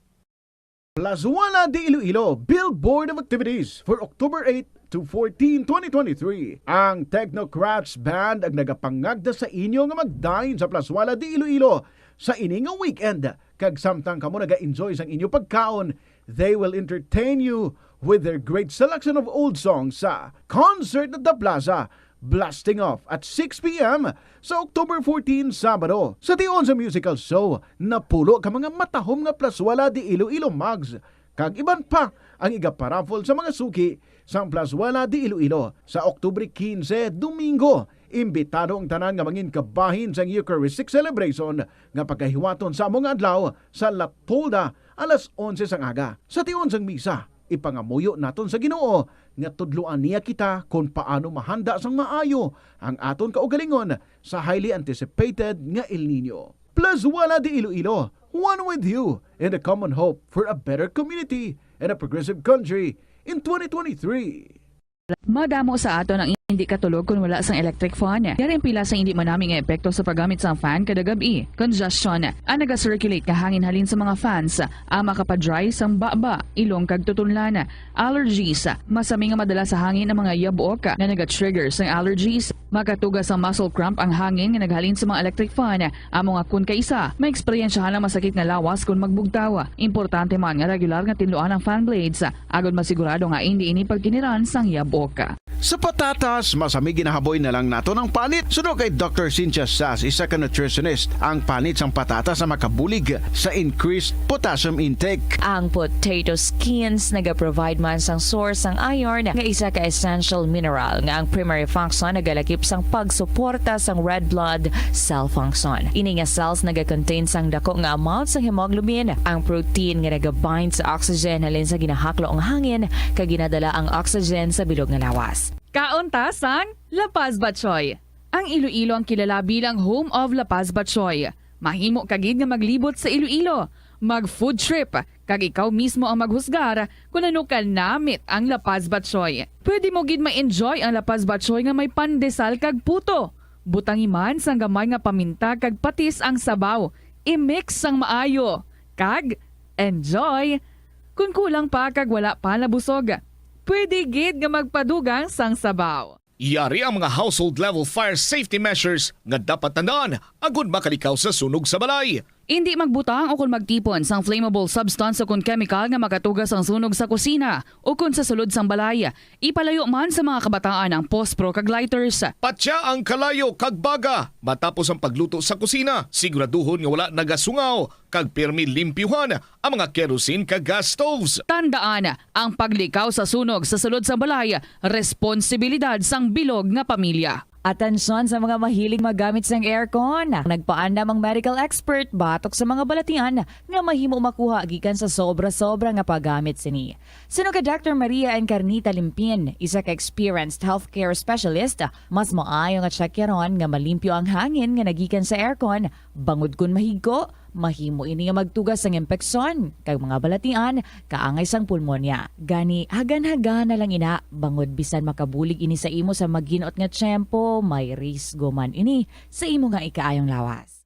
Plazuela de Iloilo, Billboard of Activities for October eight to fourteen, twenty twenty-three. Ang Technocrats Band ang nagapangagda sa inyo nga magdayon sa Plazuela de Iloilo sa ini nga weekend, kag samtang kamo naga-enjoy sang inyo pagkaon, they will entertain you with their great selection of old songs sa Concert at the Plaza, blasting off at six p m sa October fourteen, Sabado. Sa tion sa musical show, napulo ka mga matahom nga Plazuela de Iloilo mugs kag iban pa ang igaparaffle sa mga suki sang Plazuela de Iloilo. Sa Oktubre quince, Domingo, imbitado ang tanan nga mangin kabahin sang Eucharistic celebration nga pagahiwaton sa amo nga adlaw sa La Tolda alas onse sang aga. Sa tion sang misa, ipangamuyo naton sa Ginoo nga tudloan niya kita kon paano mahanda sang maayo ang aton kaugalingon sa highly anticipated nga El Niño. Plazuela de Iloilo, one with you in the common hope for a better community and a progressive country in twenty twenty-three. Madamo sa aton ang hindi katulog kon wala sang electric fan. Yari ang pila sa hindi manami nga epekto sa paggamit sang fan kada gab-i. Congestion, ang naga-circulate nga hangin halin sa mga fans, ang makapadry sang baba, ilong kag tutunlan. Allergies, masami nga madala sa hangin ang mga yabok nga naga-trigger sang allergies. Makatuga sang muscle cramp ang hangin nga naghalin sa mga electric fan. Amo nga kun kaisa, maeksperiensyahan ang masakit nga lawas kon magbugtaw. Importante man nga regular nga tinluan ang fan blades, agod masigurado nga indi ini pagkiniran sang yabok. Sa patatas, masami ginahaboy na lang naton ang panit. Suno kay Doctor Cynthia Sass, isa ka nutritionist, ang panit sang patatas ang makabulig sa increased potassium intake. Ang potato skins nagaprovide man sang source sang iron, nga isa ka essential mineral nga ang primary function nagalakip sang pagsuporta sang red blood cell function. Ini nga cells nagakontain sang dako nga amount sang hemoglobin, ang protein nga nagabind sa oxygen halin sa ginahaklo nga hangin, kag ginadala ang oxygen sa bilog nga lawas. Kaon ta sang La Paz Batchoy. Ang Iloilo ang kilala bilang home of La Paz Batchoy. Mahimo ka gid nga maglibot sa Iloilo, mag-food trip, kag ikaw mismo ang maghusgar kon ano ka namit ang La Paz Batchoy. Pwede mo gid ma-enjoy ang La Paz Batchoy nga may pandesal kag puto. Butangi man sang gamay nga paminta kag patis ang sabaw. I-mix sang maayo. Kag enjoy! Kon kulang pa kag wala pa nabusog, pwede gid nga magpadugang sang sabaw. Yari ang mga household level fire safety measures nga dapat tandaan agud makalikaw sa sunog sa balay. Indi magbutang o kon magtipon sang flammable substance o kon chemical nga makatuga sang sunog sa kusina o kon sa sulod sang balay. Ipalayo man sa mga kabataan ang pospro kag lighters. Patya ang kalayo kag baga matapos ang pagluto sa kusina. Siguraduhon nga wala nagasungaw kag pirmi limpyuhan ang mga kerosene kag gas stoves. Tandaan, ang paglikaw sa sunog sa sulod sang balay, responsibilidad sang bilog nga pamilya. Atensyon sa mga mahilig maggamit sang aircon. Nagpaandam ang medical expert batok sa mga balatian nga mahimo makuha gikan sa sobra-sobra nga paggamit sini. Suno kay Doctor Maria Encarnita Limpin, isa ka experienced healthcare specialist, mas maayo nga tsakyaron nga malimpyo ang hangin nga nagikan sa aircon, bangod kon mahigko, mahimo ini nga magtuga sang impeksyon kag mga balatian kaangay sang pulmonya. Gani, hagan-hagan na lang ina, bangod bisan makabulig ini sa imo sa maginot nga tiyempo, may risgo man ini sa imo nga ikaayong lawas.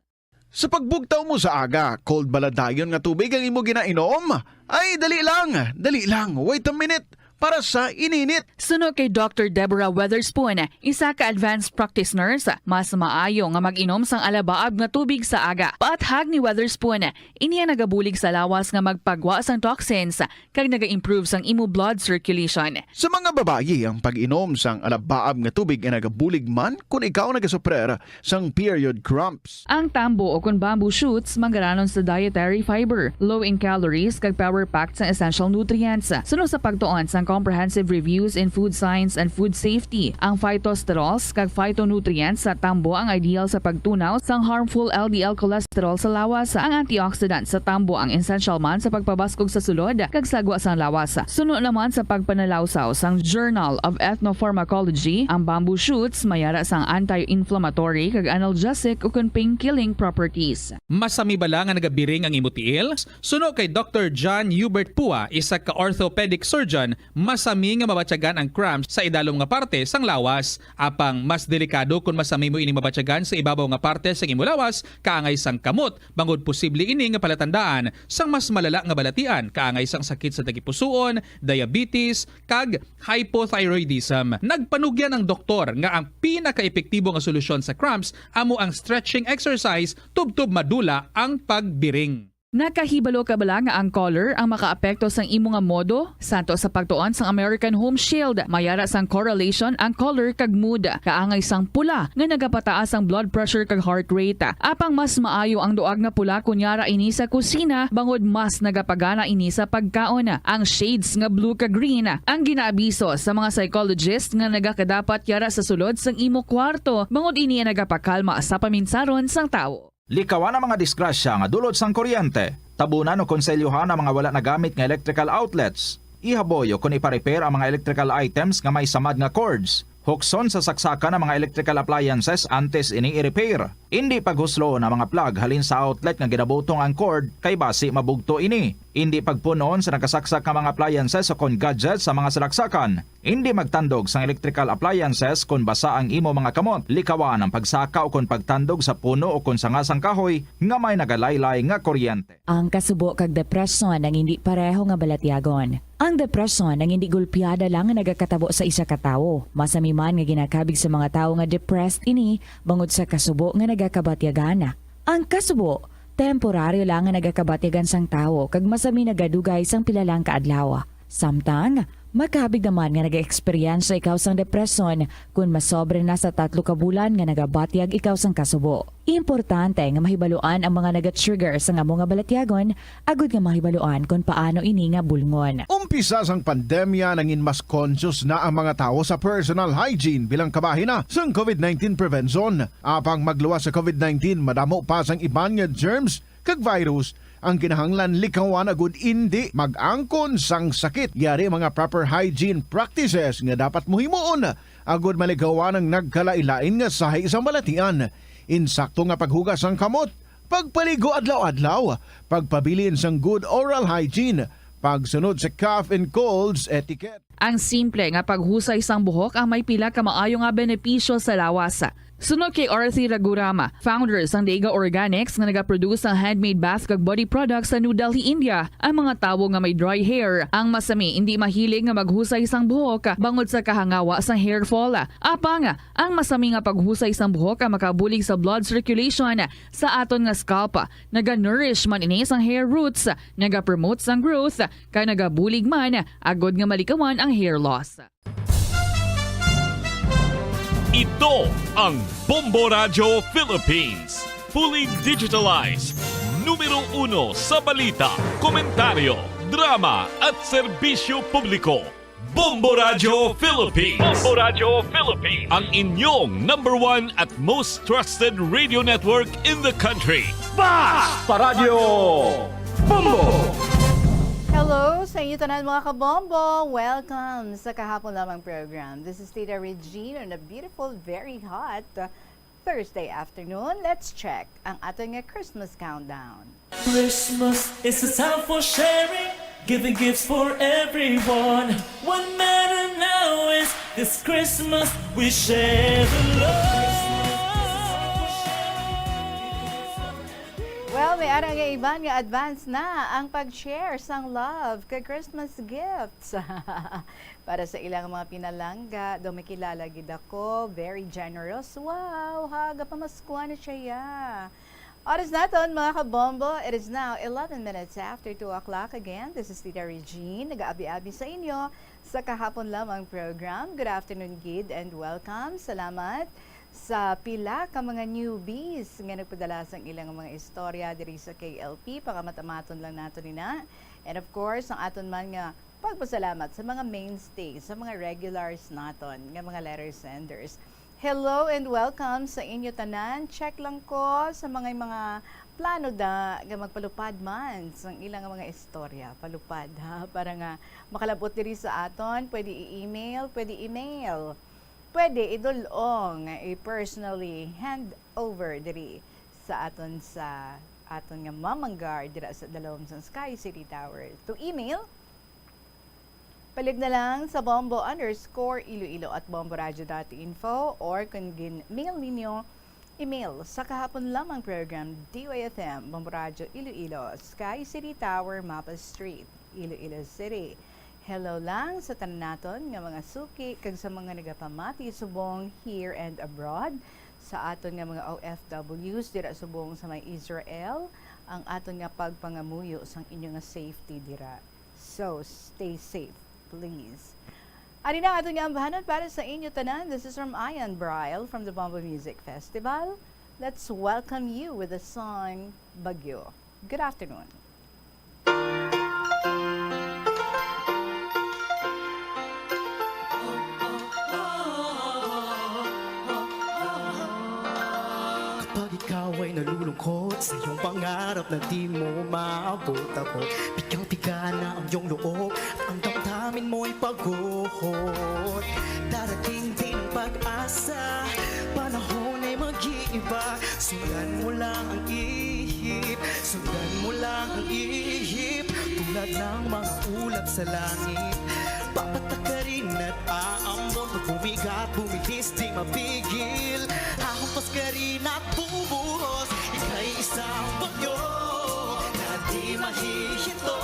Sa pagbugtaw mo sa aga, cold bala dayon nga tubig ang imo ginainom? Ay, dali lang, dali lang, wait a minute, para sa ininit. Suno kay Doctor Deborah Weatherspoon, isa ka advanced practice nurse, mas maayo nga mag-inom sang alabaab nga tubig sa aga. Paathag ni Weatherspoon, ini ang nagabulig sa lawas nga magpagwa sang toxins kag naga-improve sang imo blood circulation. Sa mga babayi, ang pag-inom sang alabaab nga tubig ay nagabulig man kon ikaw nagasuprer sang period cramps. Ang tambo o kon bamboo shoots manggaranon sa dietary fiber, low in calories, kag power-packed sang essential nutrients. Suno sa pagtuon sang Comprehensive Reviews in Food Science and Food Safety, ang phytosterols kag phytonutrients sa tambo ang ideal sa pagtunaw sang harmful L D L cholesterol sa lawas. Ang antioxidant sa tambo ang essential man sa pagpabaskog sa sulod kag sagwa sang lawas. Suno naman sa pagpanalawsaw sang Journal of Ethnopharmacology, ang bamboo shoots may ara sang anti-inflammatory kag analgesic ukon pain-killing properties. Masami bala nga nagabiring ang imo tiil? Suno kay Doctor John Hubert Pua, isa ka orthopedic surgeon, masami nga mabatyagan ang cramps sa idalom nga parte sang lawas. Apang mas delikado kon masami mo ining mabatyagan sa ibabaw nga parte sang imo lawas, kaangay sang kamot, bangod posible ini nga palatandaan sang mas malala nga balatian, kaangay sang sakit sa tagipusoon, diabetes, kag hypothyroidism. Nagpanugyan ang doktor nga ang pinakaepektibo nga solusyon sa cramps amo ang stretching exercise tubtob madula ang pagbiring. Nakahibalo ka bala nga ang color ang makaapekto sang imo nga modo? Santo sa pagtuon sang American Home Shield, may ara sang correlation ang color kag mood. Kaangay sang pula nga nagapataas ang blood pressure kag heart rate. Apang mas maayo ang duag nga pula kon yara ini sa kusina, bangod mas nagapagana ini sa pagkaon. Ang shades nga blue kag green ang ginaabiso sa mga psychologist nga nagakadapat yara sa sulod sang imo kwarto, bangod ini ang nagapakalma sa paminsaron sang tawo. Likawan ang mga disgrasya nga dulot sang kuryente. Tabunan o konselyohan ang mga wala nagamit nga electrical outlets. Ihaboy o kon ipa-repair ang mga electrical items nga may samad nga cords. Hukson sa saksakan ang mga electrical appliances antes ini i-repair. Indi paghusloon ang mga plug halin sa outlet nga ginabutong ang cord, kay basi mabugto ini. Indi pagpun-on sa nakasaksak nga mga appliances o kon gadgets sa mga salaksakan. Indi magtandog sang electrical appliances kon basa ang imo mga kamot. Likawan ang pagsaka o kon pagtandog sa puno o kon sanga sang kahoy nga may nagalaylay nga kuryente. Ang kasubo kag depresyon ang indi pareho nga balatyagon. Ang depresyon ang indi golpeada lang nga nagakatabo sa isa ka tawo. Masami man nga ginakabig sa mga tawo nga depressed ini bangod sa kasubo nga nagakabatyagan. Ang kasubo, temporaryo lang nga nagakabatyagan sang tawo kag masami nagadugay sang pila lang ka adlaw. Samtang, makabig naman nga nag-eksperyensya ikaw sang depresyon kon masobra na sa tatlo ka bulan nga nagabatyag ikaw sang kasubo. Importante nga mahibaluan ang mga naga-trigger sang amo nga balatyagon agud nga mahibaluan kon paano ini nga bulngon. Umpisa sang pandemya, nangin mas conscious na ang mga tawo sa personal hygiene bilang kabahin na sang covid nineteen prevention. Apang magluwas sa covid nineteen, madamo pa sang iban nga germs kag virus ang kinahanglan likawan agud indi mag-angkon sang sakit. Yari mga proper hygiene practices nga dapat mo himuon agud malikawan ang nagkalain-lain nga sahi sang balatian. Insakto nga paghugas sang kamot, pagpaligo adlaw-adlaw, pagpabilin sang good oral hygiene, pagsunod sa cough and colds etiquette. Ang simple nga paghusay sang buhok ang may pila ka maayo nga benepisyo sa lawas. Suno kay Arthi Ragurama, founder sang Dega Organics nga nagaproduce sang handmade bath kag body products sa New Delhi, India, ang mga tawo nga may dry hair, ang masami, indi mahilig nga maghusay sang buhok bangod sa kahangawa sang hair fall. Apang, ang masami nga paghusay sang buhok ang makabulig sa blood circulation sa aton nga scalp. Naga-nourish man ini sang hair roots, naga-promote sang growth, kag nagabulig man agod nga malikawan ang hair loss. Ito ang Bombo Radyo Philippines. Fully digitalized. Numero uno sa balita, komentaryo, drama at serbisyo publiko. Bombo Radyo Philippines. Bombo Radyo Philippines. Ang inyong number one at most trusted radio network in the country. Basta Radyo Bombo! Hello sa inyo tanan, mga kabombo! Welcome sa Kahapon Lamang program. This is Tita Regine on a beautiful, very hot Thursday afternoon. Let's check ang aton nga Christmas countdown. Christmas is a time for sharing, giving gifts for everyone. What matter now is this Christmas we share the love. Well, may ara nga iban nga advance na ang pag-share sang love kag Christmas gifts. Para sa ilang mga pinalangga, daw may kilala gid ako, very generous. Wow, ha, gapamaskuha na siya, ya. Oras naton, mga kabombo, it is now eleven minutes after two o'clock again. This is Tita Regine, nag-aabi-abi sa inyo sa Kahapon Lamang program. Good afternoon gid and welcome. Salamat sa pila ka mga newbies nga nagpadala sang ilang mga istorya diri sa K L P. Pangamat-amaton lang nato nina. And of course, ang aton man nga pagpasalamat sa mga mainstays, sa mga regulars naton nga mga letter senders. Hello and welcome sa inyo tanan. Check lang ko sa mga mga plano da nga magpalupad man sang ilang mga istorya. Palupad, ha? Para nga makalabot diri sa aton, pwede i-email, pwede email. Pwede idul-ong, i-personally hand over diri sa aton, sa aton nga mamanggar dira sa dalom sang Sky City Tower. To email, palig na lang sa bombo underscore iloilo at bomboradio dot info, or kung gin-mail ninyo, email sa Kahapon Lamang program, D Y F M, Bombo Radyo Iloilo, Sky City Tower, Mapa Street, Iloilo City. Hello lang sa tanan naton nga mga suki kag sa mga nagapamati subong here and abroad, sa aton nga mga O F Ws dira subong sa may Israel. Ang aton nga pagpangamuyo sang inyo nga safety dira. So, stay safe, please. Ari na aton nga ambahanon para sa inyo tanan. This is from Ian Bryle from the Bombo Music Festival. Let's welcome you with the song Bagyo. Good afternoon. Kapag ikaw ay nalulungkot sa iyong pangarap na di mo maabot, ako, pigang-piga na ang iyong loob at ang damdamin mo'y pagod. Darating din ang pag-asa, panahon ay mag-iiba. Sundan mo lang ang ihip, sundan mo lang ang ihip. Tulad ng mga ulap sa langit, papatak ka rin at aambon. Pag bumigat, bumilis, di mapigil. Hahampas ka rin at bubuhos. Ika'y isang bagyo na di mahihinto.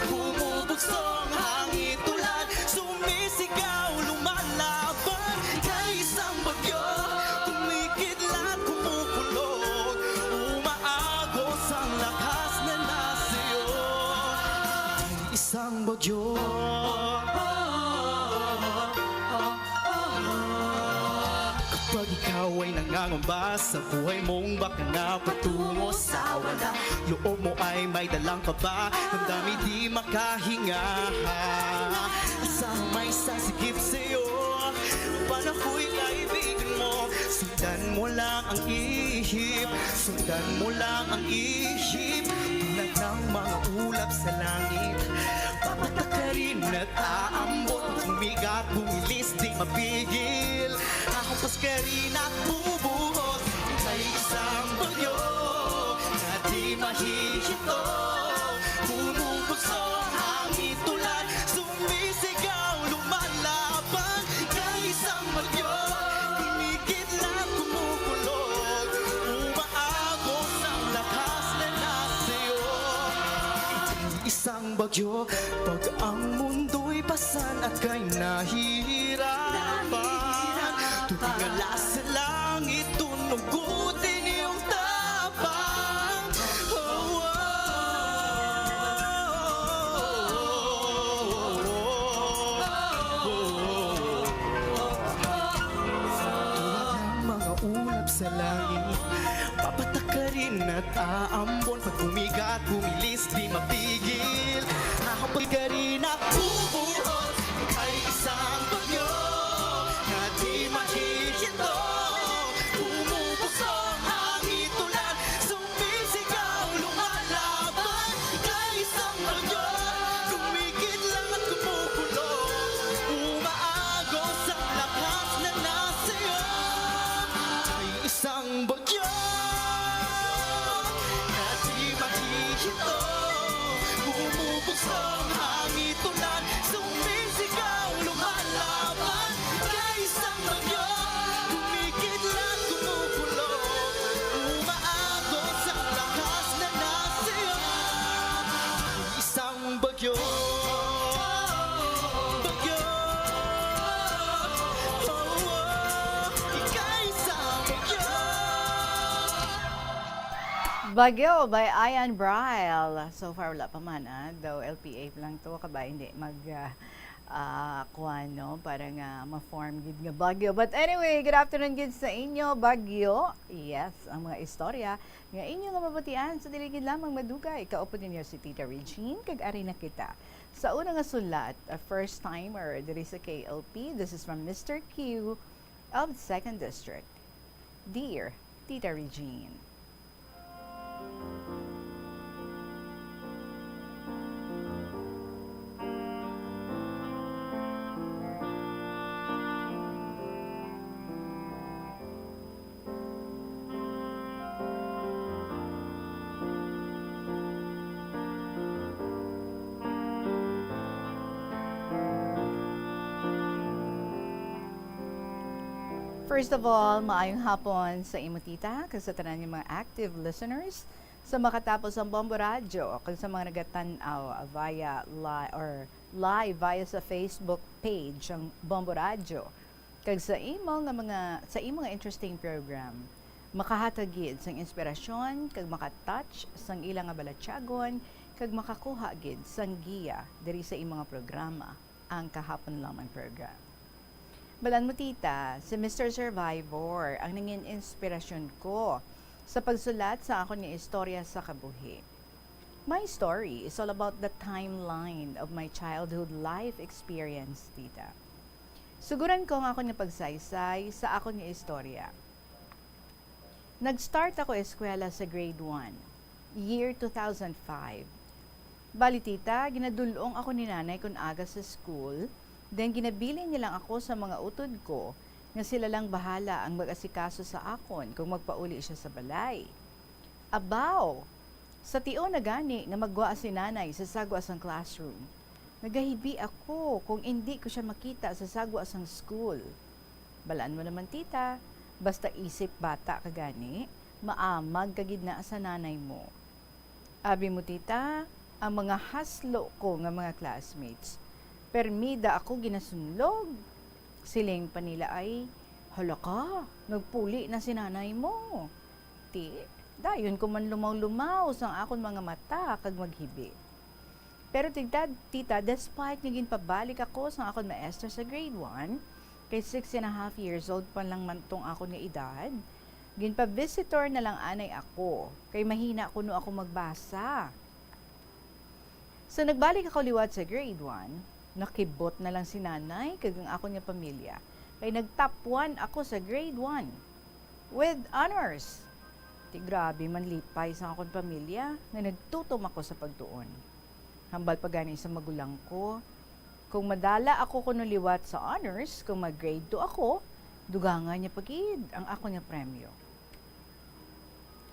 Bumubugso ang hangin, tulad sumisigaw, lumalaban. Ika'y isang bagyo, kumikidlat, kumukulog. Umaagos ang lakas na nasa iyo. Ika'y isang bagyo. Kapag ikaw ay nangangamba sa buhay mong baka na patungo sa wala, loob mo ay may dalang kaba, damdamin di makahinga. Isang may sasigip sa'yo, panahoy kaibigan mo. Sundan mo lang ang ihip, sundan mo lang ang ihip. Tulad ng mga ulap sa langit, papatak ka rin at aambon. Bumigat, bumilis, di mapigil. Hahampas ka rin at bubuhos. Ika'y isang bagyo na di mahihinto. Bumubugso ang hangin, tulad sumisigaw, lumalaban. Ika'y isang bagyo, kumikidlat, Pag ang mundo'y pasan at kay nahihirapan, tubig nga lasa langit, tunugutin iyong tapang. Oh, oh, oh, oh, oh. Tulad ng mga ulap sa langit, papatakarin at aambon. Pag bumigat, bumilis, di mapigil. Hahabol ka rin at bubuhos. Kay isang bagyo na di mahihinto. Bumubuso ang hangin, ulan, sumisigaw, lumalaban. Kay isang bagyo, kumikidlat at kumukulo. Umaagos ang lakas na nasa iyo. Kay isang bagyo na di mahihinto. Bumubuso ang hangin, ulan, sumisigaw, lumalaban. Kay isang bagyo, kumikidlat, kumukulo. Umaagos ang lakas na nasa iyo. Isang bagyo, bagyo, oh, oh, ikaisa bagyo. Bagyo by Ian Braille. So far, wala pa man, ah. Daw L P A pa lang to, kabay hindi mag, ah, ah, kuwan, no? Para nga ma-form gid nga bagyo. But anyway, good afternoon gid sa inyo, bagyo. Yes, ang mga istorya nga inyo nga mabatian sa dili gid lamang madugay. Kaupod ninyo si Tita Regine, kag ari na kita. Sa una nga sulat, a first timer diri sa K L P, this is from Mister Q of Second District. Dear Tita Regine. First of all, maayong hapon sa imo, Tita, kag sa tanan nga mga active listeners sa makatapos ang Bombo Radyo, kag sa mga nagatan-aw via li-, or live via sa Facebook page ang Bombo Radyo, kag sa imo nga mga, sa imo nga interesting program, makahatag gid sang inspirasyon kag makatouch sang ila nga balatyagon, kag makakuha gid sang giya diri sa imo nga programa, ang Kahapon Lamang Program. Balan mo, Tita, si Mister Survivor ang nangin inspirasyon ko sa pagsulat sa akon nga istorya sa kabuhi. My story is all about the timeline of my childhood life experience, Tita. Suguran ko ang akon nga pagsaysay sa akon nga istorya. Nag-start ako eskwela sa grade one, year two thousand five. Bali, Tita, ginadul-ong ako ni Nanay kon aga sa school, then ginabilin niya lang ako sa mga utod ko nga sila lang bahala ang mag-asikaso sa akon kon magpauli siya sa balay. Abaw! Sa tion na gani nga maggwa si Nanay sa sagwa sang classroom, nagahibi ako kon indi ko sia makita sa sagwa sang school. Balaan mo naman, Tita, basta isip bata ka gani, maamag ka gid na sa nanay mo. Abi mo, Tita, ang mga haslo ko nga mga classmates, permi da ako ginasunlog. Siling pa nila ay, "Hala ka, nagpuli na si nanay mo." Ti, dayon ko man lumaw-lumaw sang akon mga mata kag maghibi. Pero, Tita, Tita, despite nga ginpabalik ako sang akon maestra sa grade one, kay six and a half years old pa lang man tong akon nga edad, ginpa-visitor na lang anay ako, kay mahina kuno ako magbasa. So, nagbalik ako liwat sa grade one, nakibot na lang si Nanay kag ang akon nga pamilya, kay nag-top one ako sa grade one with honors. Ti grabe man lipay sang akon pamilya nga nagtutom ako sa pagtuon. Hambal pa gani sa magulang ko, kung madala ako kuno liwat sa honors, kung mag-grade two ako, dugangan niya pa gid ang akon nga premyo.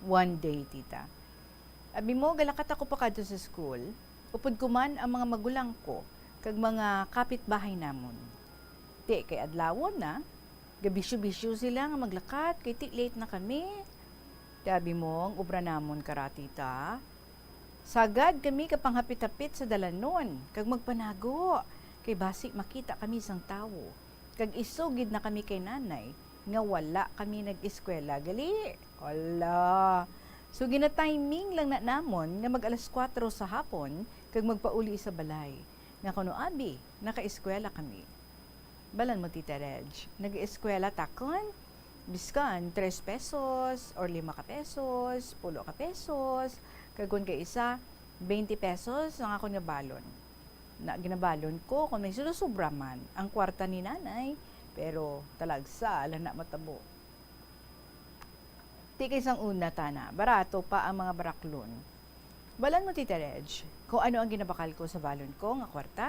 One day, Tita, abi mo, galakat ako pakadto sa school, upod ko man ang mga magulang ko kag mga kapitbahay namon. Ti kay adlawon na, gabisyo-bisyo sila nga maglakat kay ti late na kami. Ti abi mo, ang obra namon kara, Tita, Sagad kami kapanghapit-hapit sa dalanon kag magpanago, kay basi makita kami sang tawo. Kag isugid na kami kay nanay nga wala kami nag-eskwela gali. Hala! So, gina-timing lang na namon nga mag-alas kuwatro sa hapon kag magpauli sa balay, nga kuno abi nakaeskwela kami. Balan mo, Tita Reg, nag-eskwela takon? Biskan tres pesos or lima ka pesos, pulo ka pesos, kag kun kay isa, twenty pesos ang akon nga balon. Na ginabalon ko kung may sulusubra man ang kwarta ni nanay, pero talagsa lang na matabo. Ti kay sang una tana, barato pa ang mga baraklon. Balan mo, Tita Reg, kung ano ang ginabakal ko sa balon ko nga kwarta?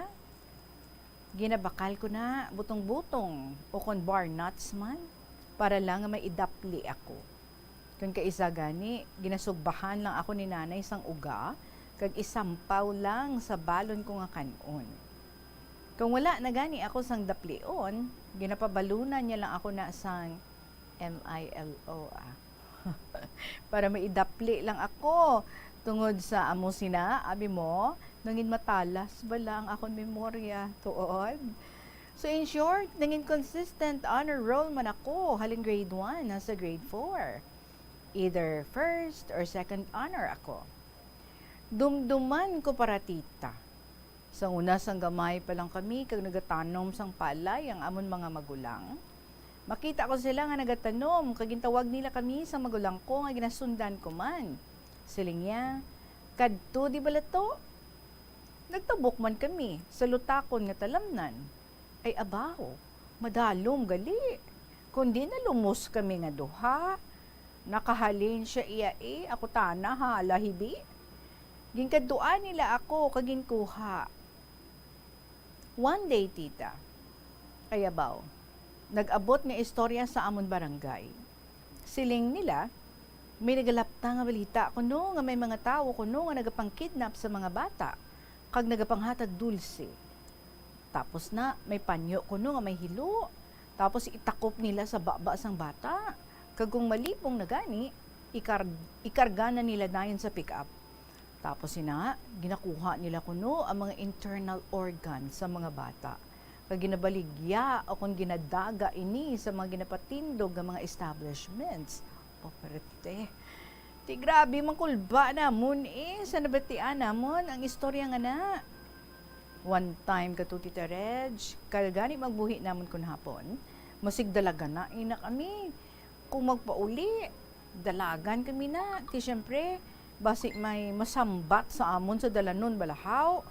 Ginabakal ko na butong-butong o kon bar nuts man, para lang nga may idapli ako. Kon kaisa gani, ginasugbahan lang ako ni nanay sang uga kag isampaw lang sa balon ko nga kan-on. Kung wala na gani ako sang daplion, ginapabalunan niya lang ako na sang M I L O, ah. Para maidapli lang ako. Tungod sa amo sina, abi mo, nangin matalas bala ang akon memorya, tuod. So, in short, nangin consistent honor roll man ako halin grade one hasta grade four. Either first or second honor ako. Dumduman ko para, tita. Sang una, sang gamay pa lang kami kag nagatanom sang palay ang amon mga magulang, makita ko sila nga nagatanom, kag gintawag nila kami sang magulang ko nga ginasundan ko man. Siling niya, "Kadto di bala to?" Nagtabok man kami sa lutakon nga talamnan. Ay abaw, madalom gali. Kundi nalumos kami nga duha. Nakahalin siya iya, eh, ako tana ha, lahibi. Ginkadtuan nila ako kag ginkuha. One day, tita, ay abaw, nag-abot nga istorya sa amon barangay. Siling nila, may nagalapta nga balita kuno nga may mga tawo kuno nga nagapangkidnap sa mga bata kag nagapanghatag dulse. Tapos na, may panyo kuno nga may hilo. Tapos itakop nila sa baba sang bata. Kag kung malipong na gani, ikar-, ikarga na nila dayon sa pick-up. Tapos ina, ginakuha nila kuno ang mga internal organs sa mga bata. Kag ginabaligya o kon ginadaga ini sa mga ginapatindog nga mga establishments. O, perte. Ti grabe, mangkulba namon, eh, sa nabatian namon ang istorya nga na. One time kato, Tita Reg, kag gani magbuhi namon kun hapon, masigdalagan na ina kami. Kung magpauli, dalagan kami na. Ti, siyempre, basi may masambat sa amon sa dalanon balahaw.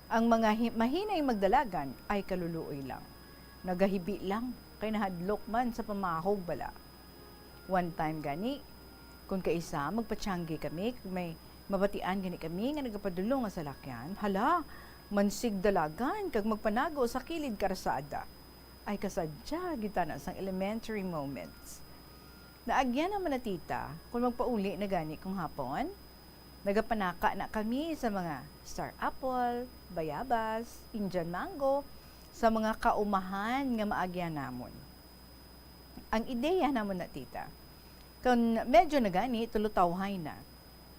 Ang mga hi-, mahinay magdalagan ay kaluluoy lang. Nagahibi lang, kay nahadlok man sa pamahog bala. One time gani, kun kaisa, magpatsanggi kami, kag may mabatian gani kami nga nagapadulong nga salakyan, hala, mansigdalagan kag magpanago sa kilid karsada. Ay, kasadya gid tana sang elementary moments. Naagyan naman na, tita, kung magpauli na gani kung hapon. Nagapanaka na kami sa mga star apple, bayabas, Indian mango, sa mga kaumahan nga maagyan namon. Ang ideya namon na, tita, kon medyo na gani, tulutawhay na,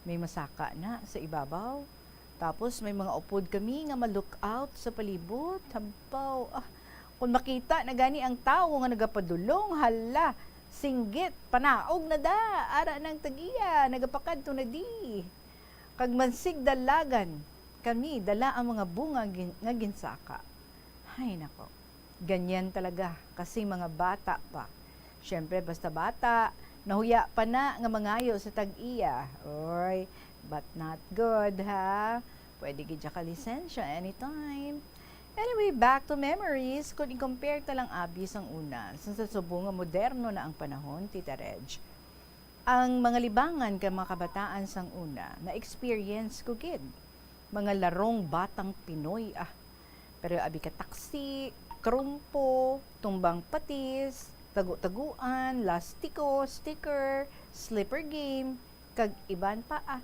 may masaka na sa ibabaw. Tapos may mga upod kami nga ma-look out sa palibot. Hampaw, ah, kung makita na gani ang tawo nga nagapadulong, hala, singgit, panaog na da, ara nang tag-iya, nagapakadto na di. Kag mansigdalagan kami, dala ang mga bunga gin-, nga ginsaka. Hay nako. Ganyan talaga, kasi mga bata pa. Siyempre, basta bata, nahuya pa na nga mangayo sa tag-iya. Oy, but not good, ha? Pwede gid siya kalisensya anytime. Anyway, back to memories. Kung i-compare ta lang abi sang una, sa, sa subong nga moderno na ang panahon, Tita Reg, ang mga libangan kay mga kabataan sang una, na-experience ko gid. Mga larong batang Pinoy, ah. Pero abi ka taksi, krumpo, tumbang patis, tagu-taguan, lastiko, sticker, slipper game, kag iban pa, ah.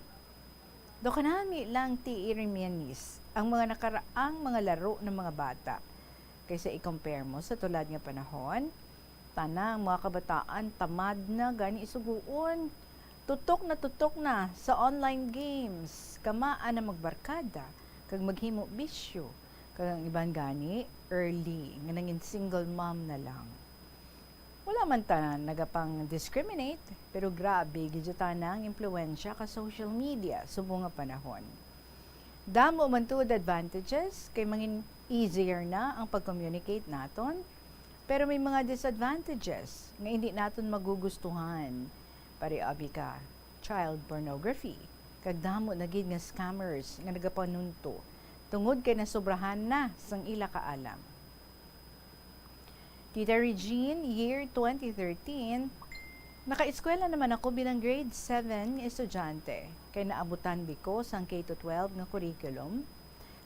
Daw kanami lang ti i-reminisce ang mga nakaraang mga laro ng mga bata. Kaysa i-compare mo sa tulad nga panahon, tana ang mga kabataan tamad na gani suguon. Tutok na tutok na sa online games, kamaan na magbarkada, kag maghimo bisyo, kag ang iban gani, early, nga nangin single mom na lang. Wala man ta nagapang-discriminate, pero grabe gid tana ang impluwensya ka social media subong nga panahon. Damo man tuod advantages, kay mangin easier na ang pag-communicate naton, pero may mga disadvantages nga hindi naton magugustuhan. Pare, abi ka, child pornography, kag damo na gid nga scammers nga nagapanunto tungod kay nasobrahan na sang ila kaalam. Tita Regine, year twenty thirteen, nakaeskwela naman ako bilang grade seven nga estudyante, kay naabutan bi ko sang K to twelve nga curriculum.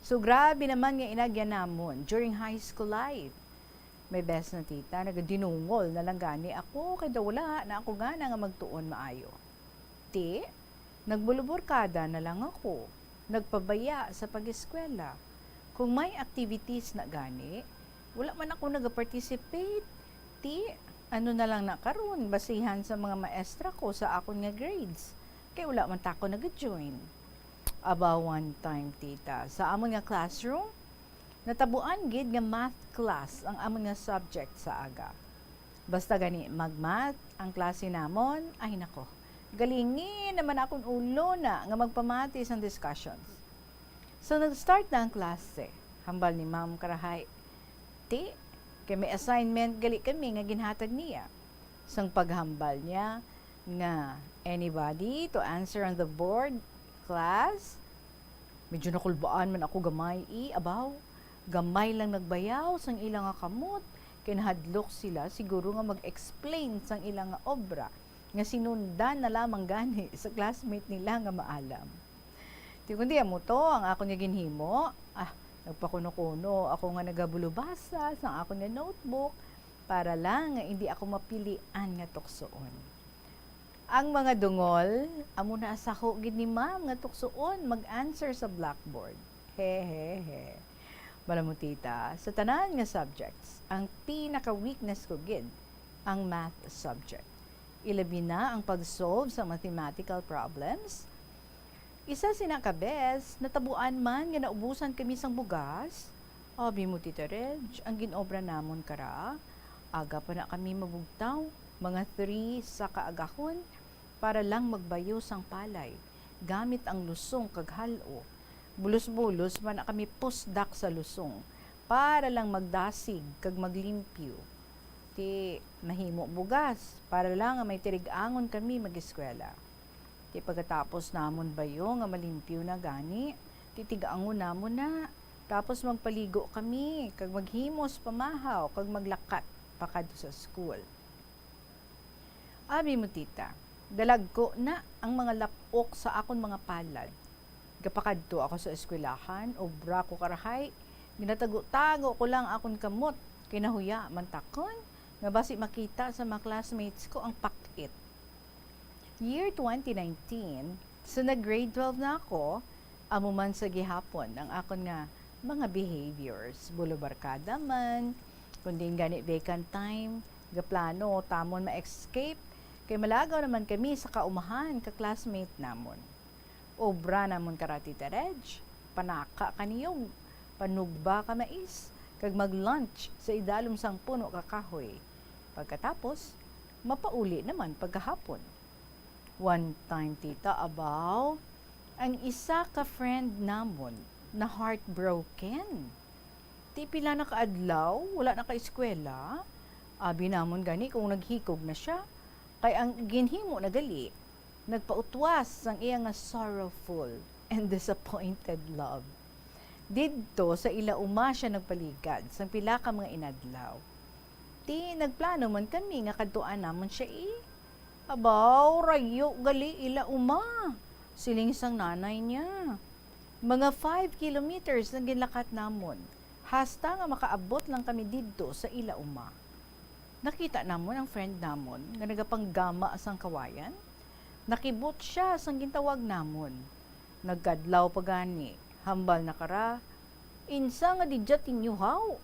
So, grabe naman nga inagyan namon during high school life. May bes na, tita, nagadinungol na lang gani ako kay daw wala na ako gana nga magtuon maayo. Ti, nagbuluborkada na lang ako, nagpabaya sa pag-eskwela. Kung may activities na gani, wala man ako nagaparticipate. Ti, ano na lang na karon, basihan sa mga maestra ko sa akon nga grades, kay wala man ta ako nag-join. Aba, one time, tita, sa amon nga classroom, natabuan gid nga math class ang amon nga subject sa aga. Basta gani mag-math ang klase namon, ay nako, galingi naman akon ulo na nga magpamati sang discussions. So, nag-start na ang klase. Hambal ni Ma'am Karahay, "Ti, kay may assignment gali kami nga ginhatag niya." Sang paghambal niya nga, "Anybody to answer on the board, class?" Medyo nakulbaan man ako gamay, i, abaw. Gamay lang nagbayaw sang ila nga kamot, kay nahadlok sila siguro nga mag-explain sang ila nga obra nga sinundan na lamang gani sa classmate nila nga maalam. Ti kundi amo to ang akon nga ginhimo, ah, nagpakuno-kuno ako nga nagabulubasa sang akon nga notebook para lang nga indi ako mapilian nga tuksoon. Ang mga dungol, amo na saho gid ni ma'am nga tuksoon mag-answer sa blackboard. He, he, he. Malamutita, sa tanan nga subjects, ang pinaka-weakness ko gid ang math subject. Ilabi na ang pag-solve sa mathematical problems. Isa sina ka bes, natabuan man nga naubusan kami sang bugas. Abi mo, Tita Reg, ang ginobra namon kara, aga pa na kami mabugtaw, mga three sa kaagahon, para lang magbayo sang palay, gamit ang lusong kag hal-o. Bulos-bulos man na kami pusdak sa lusong, para lang magdasig kag maglimpyo. Ti mahimo bugas, para lang nga may tirig-angon kami mag-eskwela. Ti pagkatapos namon bayo nga malimpyo na gani, titig-angon namon na. Tapos magpaligo kami, kag maghimos pamahaw, kag maglakat pakadto sa school. Abi mo, tita, dalagko na ang mga lap-ok sa akon mga palad. Gapakadto ako sa eskwelahan, obra ko karahay, ginatago-tago ko lang akon kamot, kay nahuya man takon nga basi makita sa mga classmates ko ang pak-it. Year twenty nineteen, so nag-grade twelve na ako, amo man sa gihapon ang akon nga mga behaviors. Bulubarkada man, kung diin gani vacant time, gaplano tamon ma-escape, kay malagaw naman kami sa kaumahan ka classmate namon. Obra namon kara, Tita Reg, panaka ka niyog, panugba ka mais, kag mag-lunch sa idalom sang puno ka kahoy. Pagkatapos, mapauli naman pagkahapon. One time, tita, abaw, ang isa ka friend namon na heartbroken. Ti pila na ka adlaw, wala na ka eskwela. Abi namon gani kung naghikog na sia, kay ang ginhimo na gali nagpautwas sang iya nga sorrowful and disappointed love. Didto sa ila uma sia nagpaligad sang pila ka mga inadlaw. Ti nagplano man kami nga kadtuan namon sia, i. Abaw, rayo gali ila uma, siling sang nanay niya. Mga five kilometers ang ginlakat namon, hasta nga makaabot lang kami didto sa ila uma. Nakita namon ang friend namon nga nagapanggama sang kawayan. Nakibot sia sang gintawag namon. Nagkadlaw pa gani, hambal na kara, "Insa nga didya tinyo haw?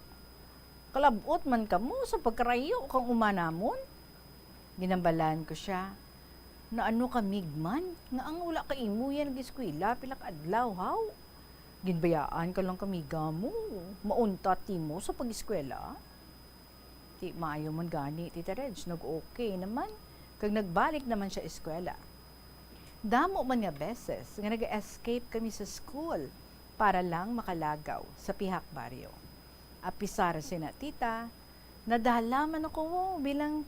Kalab-ot man kamo sa pagkarayo kang uma namon." Ginambalan ko sia, Naano ka, Migman, nga ang wala ka imo yan nag-eskwela pila ka adlaw, haw? Ginbayaan ka lang kamiga mo, mauntat timo sa pag-eskwela? Ti maayo man gani, Tita Reg, nag-okay naman, kag nagbalik naman siya eskwela. Damo man nga beses nga nag-escape kami sa school para lang makalagaw sa pihak baryo. Apisar sina Tita, nadala man ako bilang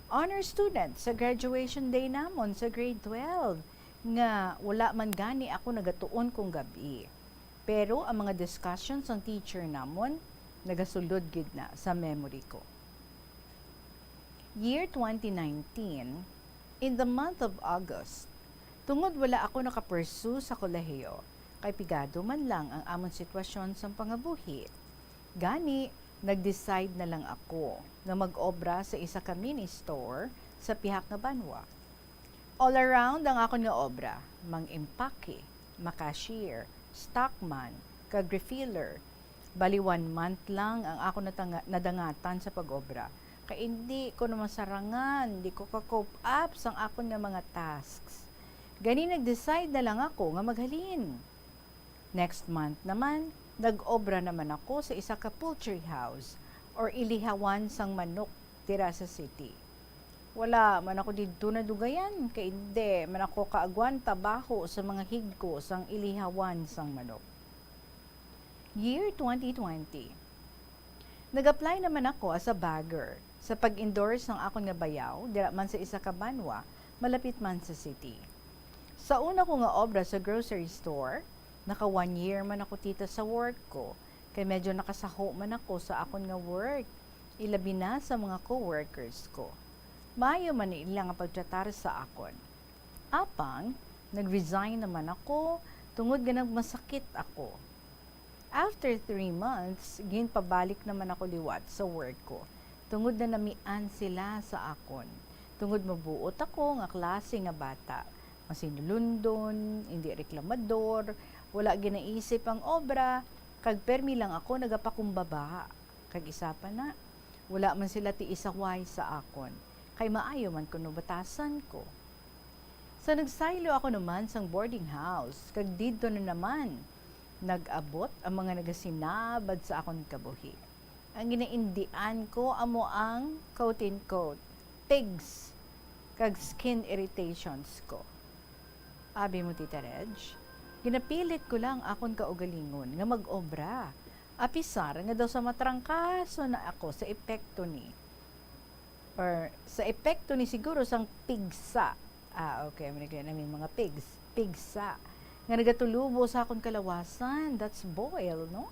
honor student sa graduation day namon sa grade twelve, nga wala man gani ako nagatuon kung gabi. Pero ang mga discussion sang teacher namon nagasulod gid na sa memory ko. Year twenty nineteen, in the month of August, tungod wala ako nakapursue sa kolehiyo, kay pigado man lang ang amon sitwasyon sang pangabuhi. Gani, nag-decide na lang ako nga mag-obra sa isa ka mini store sa pihak nga banwa. All around ang akon nga obra, mang-impake, ma-cashier, stockman, kag refiller. Bali, one month lang ang akon natanga-, nadangatan sa pag-obra, kay indi ko na masarangan, di ko ka-cope up sang akon nga mga tasks. Gani, nag-decide na lang ako nga maghalin. Next month naman, nag-obra naman ako sa isa ka poultry house or ilihawan sang manok dira sa city. Wala man ako didto nadugayan, kay indi man ako kaagwanta baho sa mga higko sang ilihawan sang manok. Year twenty twenty. Nag-apply naman ako as a bagger sa pag-endorse sang akon nga bayaw dira man sa isa ka banwa, malapit man sa city. Sa una ko nga obra sa grocery store, naka one year man ako, Tita, sa work ko, kay medyo nakasaho man ako sa akon nga work, ilabi na sa mga co-workers ko. Maayo man ila nga pagtratar sa akon. Apang, nag-resign naman ako tungod nga nagmasakit ako. After three months, ginpabalik naman ako liwat sa work ko, tungod na namian sila sa akon. Tungod mabuot ako nga klase nga bata, masinulundon, indi reklamador, wala ginaisip ang obra, kag permi lang ako nagapakumbaba. Kag isa pa na, wala man sila tiisaway sa akon, kay maayo man kuno batasan ko. Sa nagsaylo ako naman sang boarding house, kag didto na naman nag-abot ang mga nagasinabad sa akon kabuhi. Ang ginaindian ko amo ang, quote-unquote, pigs kag skin irritations ko. Abi mo, Tita Reg, ginapilit ko lang akon kaugalingon nga mag-obra, apisar nga daw sa matrangkaso na ako sa epekto ni, or sa epekto ni siguro sang pigsa. Ah, okay, may nagkaya namin mga pigs. Pigsa. Nga nagatulubo sa akon kalawasan. That's boil, no?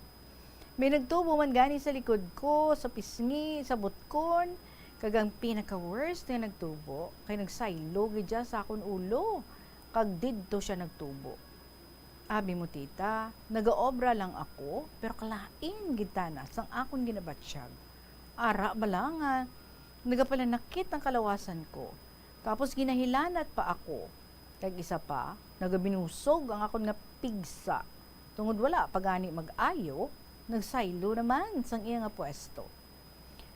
May nagtubo man gani sa likod ko, sa pisngi, sa butkon, kag ang pinaka-worst nga nagtubo, kay nagsaylo gid siya sa akon ulo, kag didto siya nagtubo. Abi mo, Tita, nagaobra lang ako, pero kalain gid tana sang akon ginabatyag. Ara bala nga nagapalanakit ang kalawasan ko, tapos ginahilanat pa ako. Kag isa pa, nagabinusog ang akon nga pigsa. Tungod wala pa gani mag-ayo, nagsaylo naman sang iya nga pwesto.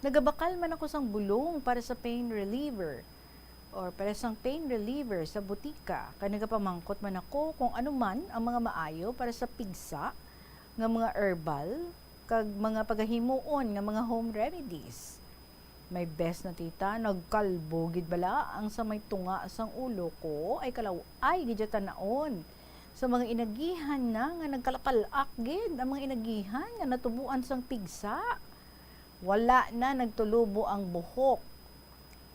Nagabakal man ako sang bulong para sa pain reliever, or para sang pain reliever sa butika, kag nagapamangkot man ako kung ano man ang mga maayo para sa pigsa nga mga herbal kag mga pagahimuon nga mga home remedies. May bes na, Tita, nagkalbo gid bala ang sa may tunga sang ulo ko, ay kalaw-ay gid ya tan-awon. Sa mga inagihan na nga nagkalapal-ak gid ang mga inagihan nga natubuan sang pigsa. Wala na nagtulubo ang buhok.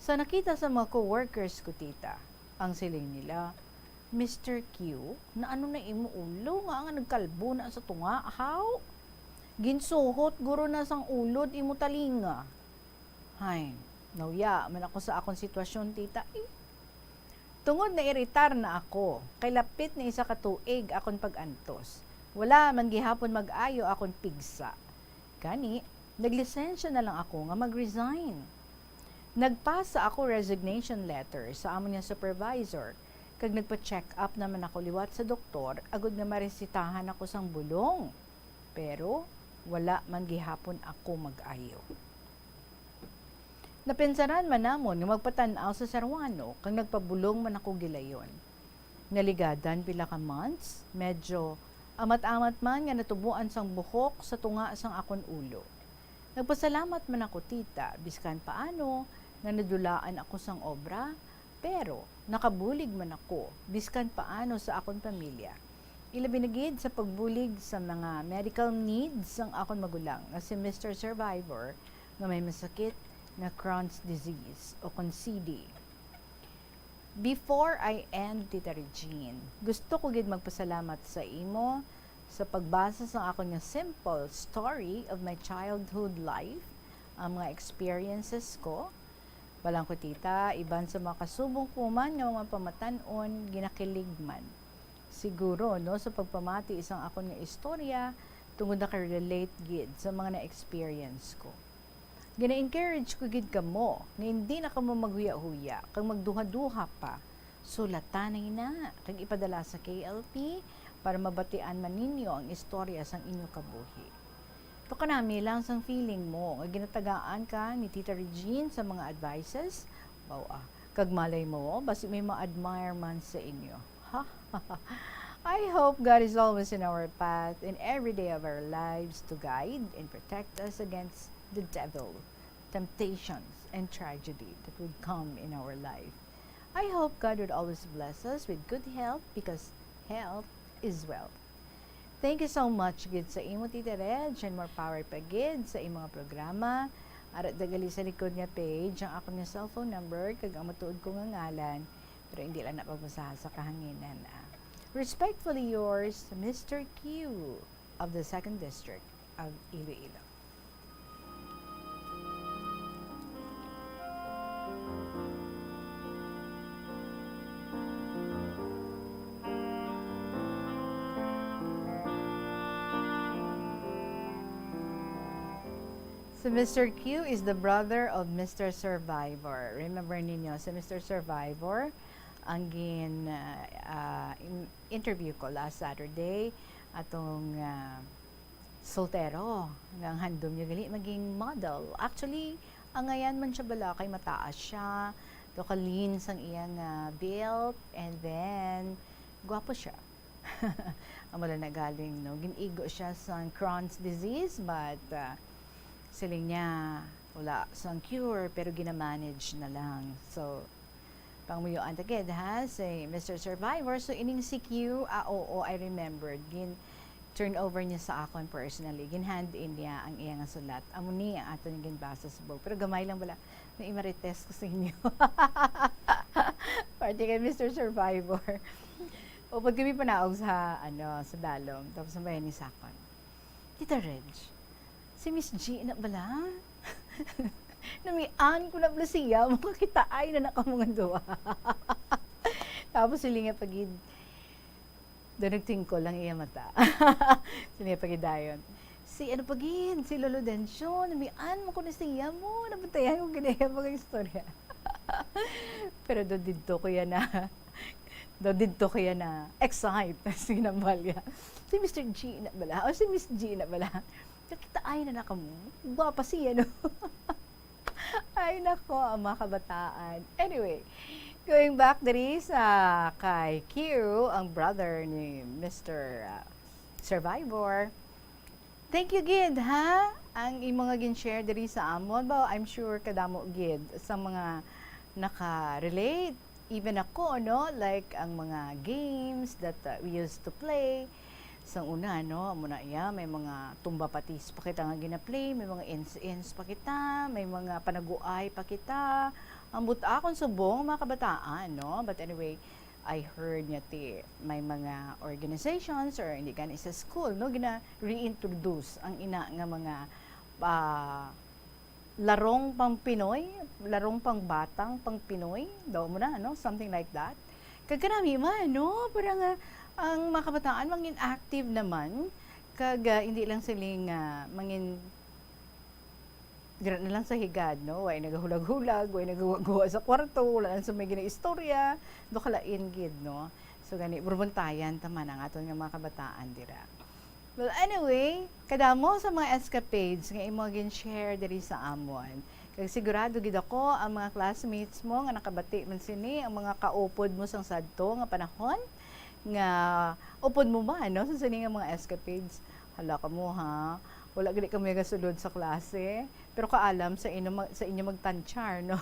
Sa nakita sa mga co-workers ko, Tita, ang siling nila, "Mister Q, naano na imo ulo nga nga nagkalbo na sa tunga, haw? Ginsuhot guro na sang ulod imo talinga." Hay, nauya man ako sa akon sitwasyon, Tita, eh. Tungod nairitar na ako, kay lapit na isa ka tuig akon pag-antos, wala man gihapon mag-ayo akon pigsa. Gani, naglisensya na lang ako nga mag-resign. Nagpasa ako resignation letter sa amon nga supervisor, kag nagpa-check up naman ako liwat sa doktor agod nga maresitahan ako sang bulong. Pero wala man gihapon ako mag-ayo. Napinsaran man namon nga magpatan-aw sa Ceruano, kag nagpabulong man ako gilayon. Naligadan pila ka months, medyo amat-amat man nga natubuan sang buhok sa tunga sang akon ulo. Nagpasalamat man ako, tita, biskan paano nga nadulaan ako sang obra, pero nakabulig man ako biskan paano sa akon pamilya. Ilabi na gid sa pagbulig sa mga medical needs sang akon magulang nga si Mister Survivor nga may masakit nga Crohn's disease o kon C D. Before I end, Tita Regine, gusto ko gid magpasalamat sa imo sa pagbasa sa akon nga simple story of my childhood life, ang mga experiences ko. Balang ko, tita, iban sa mga kasubong ko man nga mga pamatan-on, ginakilig man. Siguro, no, sa pagpamati sang akon nga istorya, tungod naka-relate gid sa mga na-experience ko. Gina-encourage ko gid kamo nga hindi na kamo maghuya-huya kag magduha-duha pa. Sulata na ina kag ipadala sa K L P para mabatian man ninyo ang istorya sang inyo kabuhi. Tukan nami lang sang feeling mo nga ginatagaan ka ni Tita Regine sa mga advices, baw-a, kag malay mo, basi may ma-admire man sa inyo. Ha? I hope God is always in our path in every day of our lives to guide and protect us against the devil, temptations, and tragedy that would come in our life. I hope God would always bless us with good health because health is wealth. Thank you so much gid sa imo, Tita Reg, and more power pa gid sa imo nga programa. Ara da gali sa likod nga page ang akon nga cellphone number kag ang matuod ko nga ngalan, pero hindi lang na pagbasaha sa kahanginan, ah. Respectfully yours, Mister Q of the Second District of Iloilo. So, Mister Q is the brother of Mister Survivor. Remember ninyo, si Mister Survivor, ang gin, ah, ah, in-, interview ko last Saturday, atong, ah, soltero, nga ang handom niya gali maging model. Actually, angayan man siya bala kay mataas siya, do ka lean sang iyang, ah, build, and then, gwapo siya. Amo lang na galing, no? Gin-igo siya sang Crohn's disease, but, ah, siling niya, wala sang cure, pero gina-manage na lang. So, panguyuan ta gid, ha, si Mister Survivor. So, ining si Q, ah, oo, I remembered. Gin-turn over niya sa akon personally. Gin-hand in niya ang iya nga sulat. Amo ni ang aton ginbasa subong. Pero gamay lang bala. May i-marites ko sa inyo. Parte kay Mister Survivor. Upod kami panaog sa, ano, sa dalom. Tapos ang bayan ni Sakon. Tita Reg, si Miss G na bala? Namian ko na bala siya. Makakitaay na na kamo nga duha. Tapos siling niya pa gid, do nagtingkol ang iya mata. Siling niya pa gid dayon, si ano pa gid, si Lolo Dencio, namian mo ko na siya mo. Nabantayan ko gid iya mga istorya. Pero do didto ko yan na, do didto ko yan na excite. Sinambalya. Si Mister G na bala? O si Miss G na bala? Nakitaay na na kamo. Gwapa siya, no? Ay, nako, ang mga kabataan. Anyway, going back diri sa kay Q, ang brother ni Mister, ah, Survivor. Thank you gid, ha? Ang imo nga gin-share diri sa amon. Ba, I'm sure kadamo gid sa mga naka-relate. Even ako, no? Like, ang mga games that, uh, we used to play. Sa una, no? Amo na iya, may mga tumba patis pa kita nga gina-play, may mga ins-ins pa kita, may mga panaguay pa kita. Ambot akon subong, mga kabataan, no? But anyway, I heard nga ti may mga organizations or hindi gani sa school, no, gina-reintroduce ang ina nga mga, ah, larong pang Pinoy, larong pang batang pang Pinoy, daw mo na, no, something like that. Kag kanami man, no, para nga ang mga kabataan mangin active naman, kag, ah, hindi lang siling, ah, mangin dira na lang sa higad, no? Way nagahulag-hulag, way nagaguwa-guwa sa kwarto, wala na sa may ginaistorya, do kalain gid, no? So, gani, burbuntayan ta man ang aton nga mga kabataan dira. Well, anyway, kadamo sa mga escapades nga imo gin-share diri sa amon. Kag sigurado gid ako, ang mga classmates mo nga nakabati man sini, ang mga kaupod mo sang sadto nga panahon, nga upod mo man, no, sa sini nga mga escapades. Hala kamo, ha? Wala gani kamo gasulod sa klase, pero kaalam sa inyo mag-, sa inyo magtanchar, no?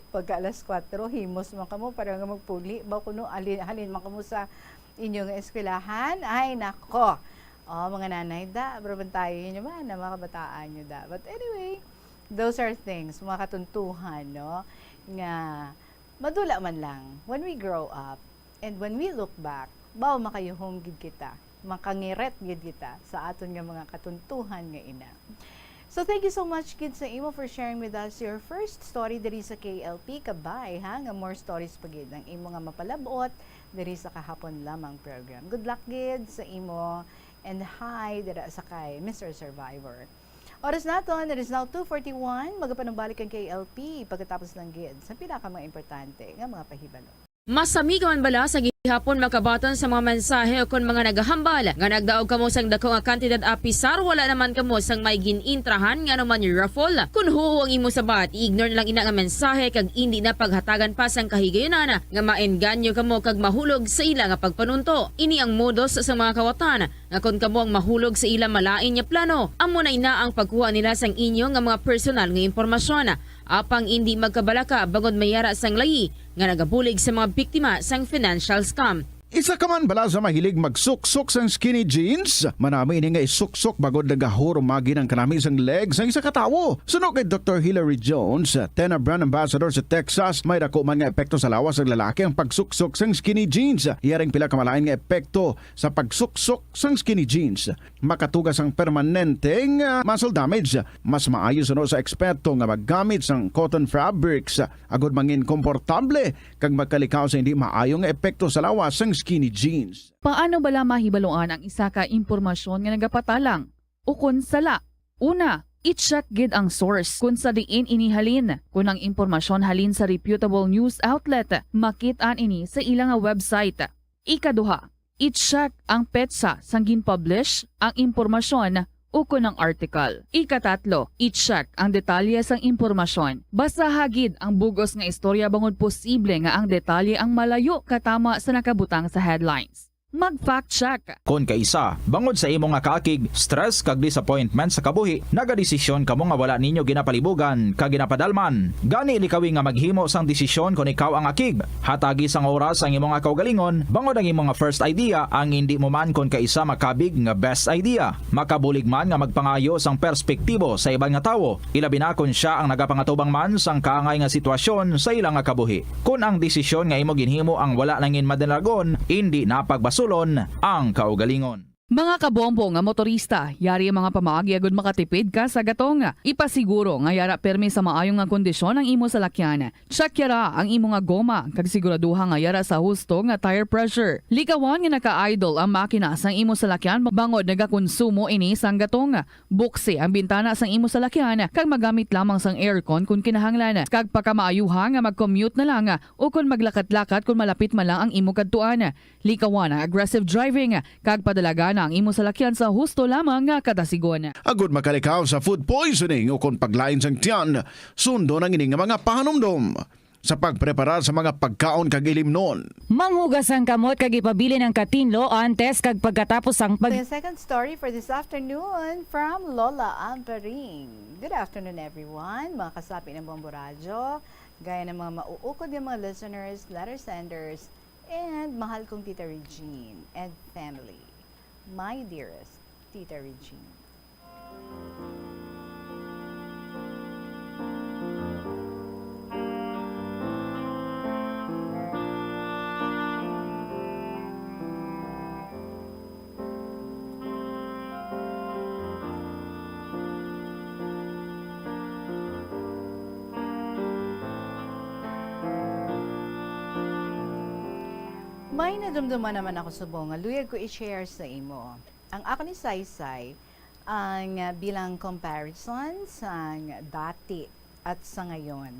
Pagka alas kuwatro, himos man kamo para nga magpuli ba kuno halin, halin man kamo sa inyo nga eskwelahan. Ay, nako. Oh, mga nanay, da, pero bantayan niyo man ang mga kabataan niyo, da. But anyway, those are things, mga katuntuhan, no, nga madula man lang when we grow up and when we look back, baw makayuhong gid kita, makangiret gid kita sa aton nga mga katuntuhan nga ina. So, thank you so much gid sa imo for sharing with us your first story diri sa K L P. Kabay, ha, nga more stories pa gid ang imo nga mapalabot diri sa Kahapon Lamang program. Good luck gid sa imo, and hi dira sa kay Mister Survivor. Oras naton, it is now two forty-one. Magapanumbalik ang K L P pagkatapos lang gid sa pila ka mga importante nga mga pahibalo. Masami ka man bala sa gihapon makabaton sa mga mensahe ukon mga nagahambal nga nagdaog kamo sang dako nga kantidad, apisar wala naman kamo sang may gin-intrahan nga anuman raffle? Kon huo ang imo sabat, i-ignore na lang ina nga mensahe kag indi na paghatagan pa sang kahigayunan nga maengganyo kamo kag mahulog sa ila nga pagpanunto. Ini ang modus sa mga kawatan nga kon kamo ang mahulog sa ila malain nga plano, amo na ina ang pagkuha nila sang inyo nga mga personal nga impormasyon. Apang indi magkabalaka bangod may ara sang layi nga nagabulig sa mga biktima sang financial scam. Isa ka man bala sa mahilig magsuksok sang skinny jeans? Manami ini nga isuksok bangod nagahurumagi ang kanami sang leg sang isa ka tawo. Suno kay Doktor Hilary Jones, Tena brand ambassador sa Texas, may dako man nga epekto sa lawas sang lalaki ang pagsuksok sang skinny jeans. Iya ring pila ka malain nga epekto sa pagsuksok sang skinny jeans. Makatuga sang permanente nga muscle damage. Mas maayo suno sa eksperto nga maggamit sang cotton fabrics agud mangin komportable kag makalikaw sa hindi maayo nga epekto sa lawas sang skinny jeans. Paano bala mahibaluan ang isa ka impormasyon nga nagapatalang ukon sala? Una, i-check gid ang source kon sa diin ini halin. Kon ang impormasyon halin sa reputable news outlet, makit-an ini sa ila nga website. Ikaduha, i-check ang petsa sang gin-publish ang impormasyon ukon ang article. Ikatatlo, i-check ang detalye sang impormasyon. Basaha gid ang bug-os nga istorya bangod posible nga ang detalye ang malayo katama sa nakabutang sa headlines. Mag-fact check. Kon kaisa, bangod sa imo nga kaakig, stress kag disappointment sa kabuhi, nagadesisyon kamo nga wala ninyo ginapalibugan kag ginapadalman. Gani, likawi nga maghimo sang desisyon kon ikaw ang akig. Hatagi sang oras ang imo nga kaugalingon, bangod ang imo nga first idea ang indi mo man kon kaisa makabig nga best idea. Makabulig man nga magpangayo sang perspektibo sa iban nga tawo, ilabi na kon sia ang nagapangatubang man sang kaangay nga sitwasyon sa ila nga kabuhi. Kon ang desisyon nga imo ginhimo ang wala nangin madalagon, indi na pagbasulon ang kaugalingon. Mga kabombo nga motorista, yari ang mga pamaagi agud makatipid ka sa gatong. Ipasiguro nga yara pirmi sa maayo nga kondisyon ang imo salakyan. Check yara ang imo nga goma kag siguraduha nga yara sa husto nga tire pressure. Likawan nga naka-idle ang makina sang imo salakyan bangod nagakonsumo ini sang gatong. Buksi ang bintana sang imo salakyan kag magamit lamang sang aircon kon kinahanglan. Kag pakamaayuha nga mag-commute na lang o kon maglakat-lakat kon malapit man lang ang imo kadtuan. Likawan ang aggressive driving kag padalagana ang imo salakyan sa husto lamang nga kadasigon. Agud makalikaw sa food poisoning o kon paglain sang tiyan, sundon ang ini nga mga pahanumdom sa pagpreparar sa mga pagkaon kag ilimnon. Manghugas ang kamot kag ipabilin ang katinlo antes kag pagkatapos sang pag- The second story for this afternoon from Lola Amparing. Good afternoon, everyone. Mga kasapi ng Bombo Radyo, gaya ng mga mauukod nga mga listeners, letter senders, and mahal kong Tita Regine and family. My dearest Tita Regine. May nadumduman naman ako subong nga luyag ko i-share sa imo. Ang ako ni Saysay ang, ah, bilang comparison sang dati at sa ngayon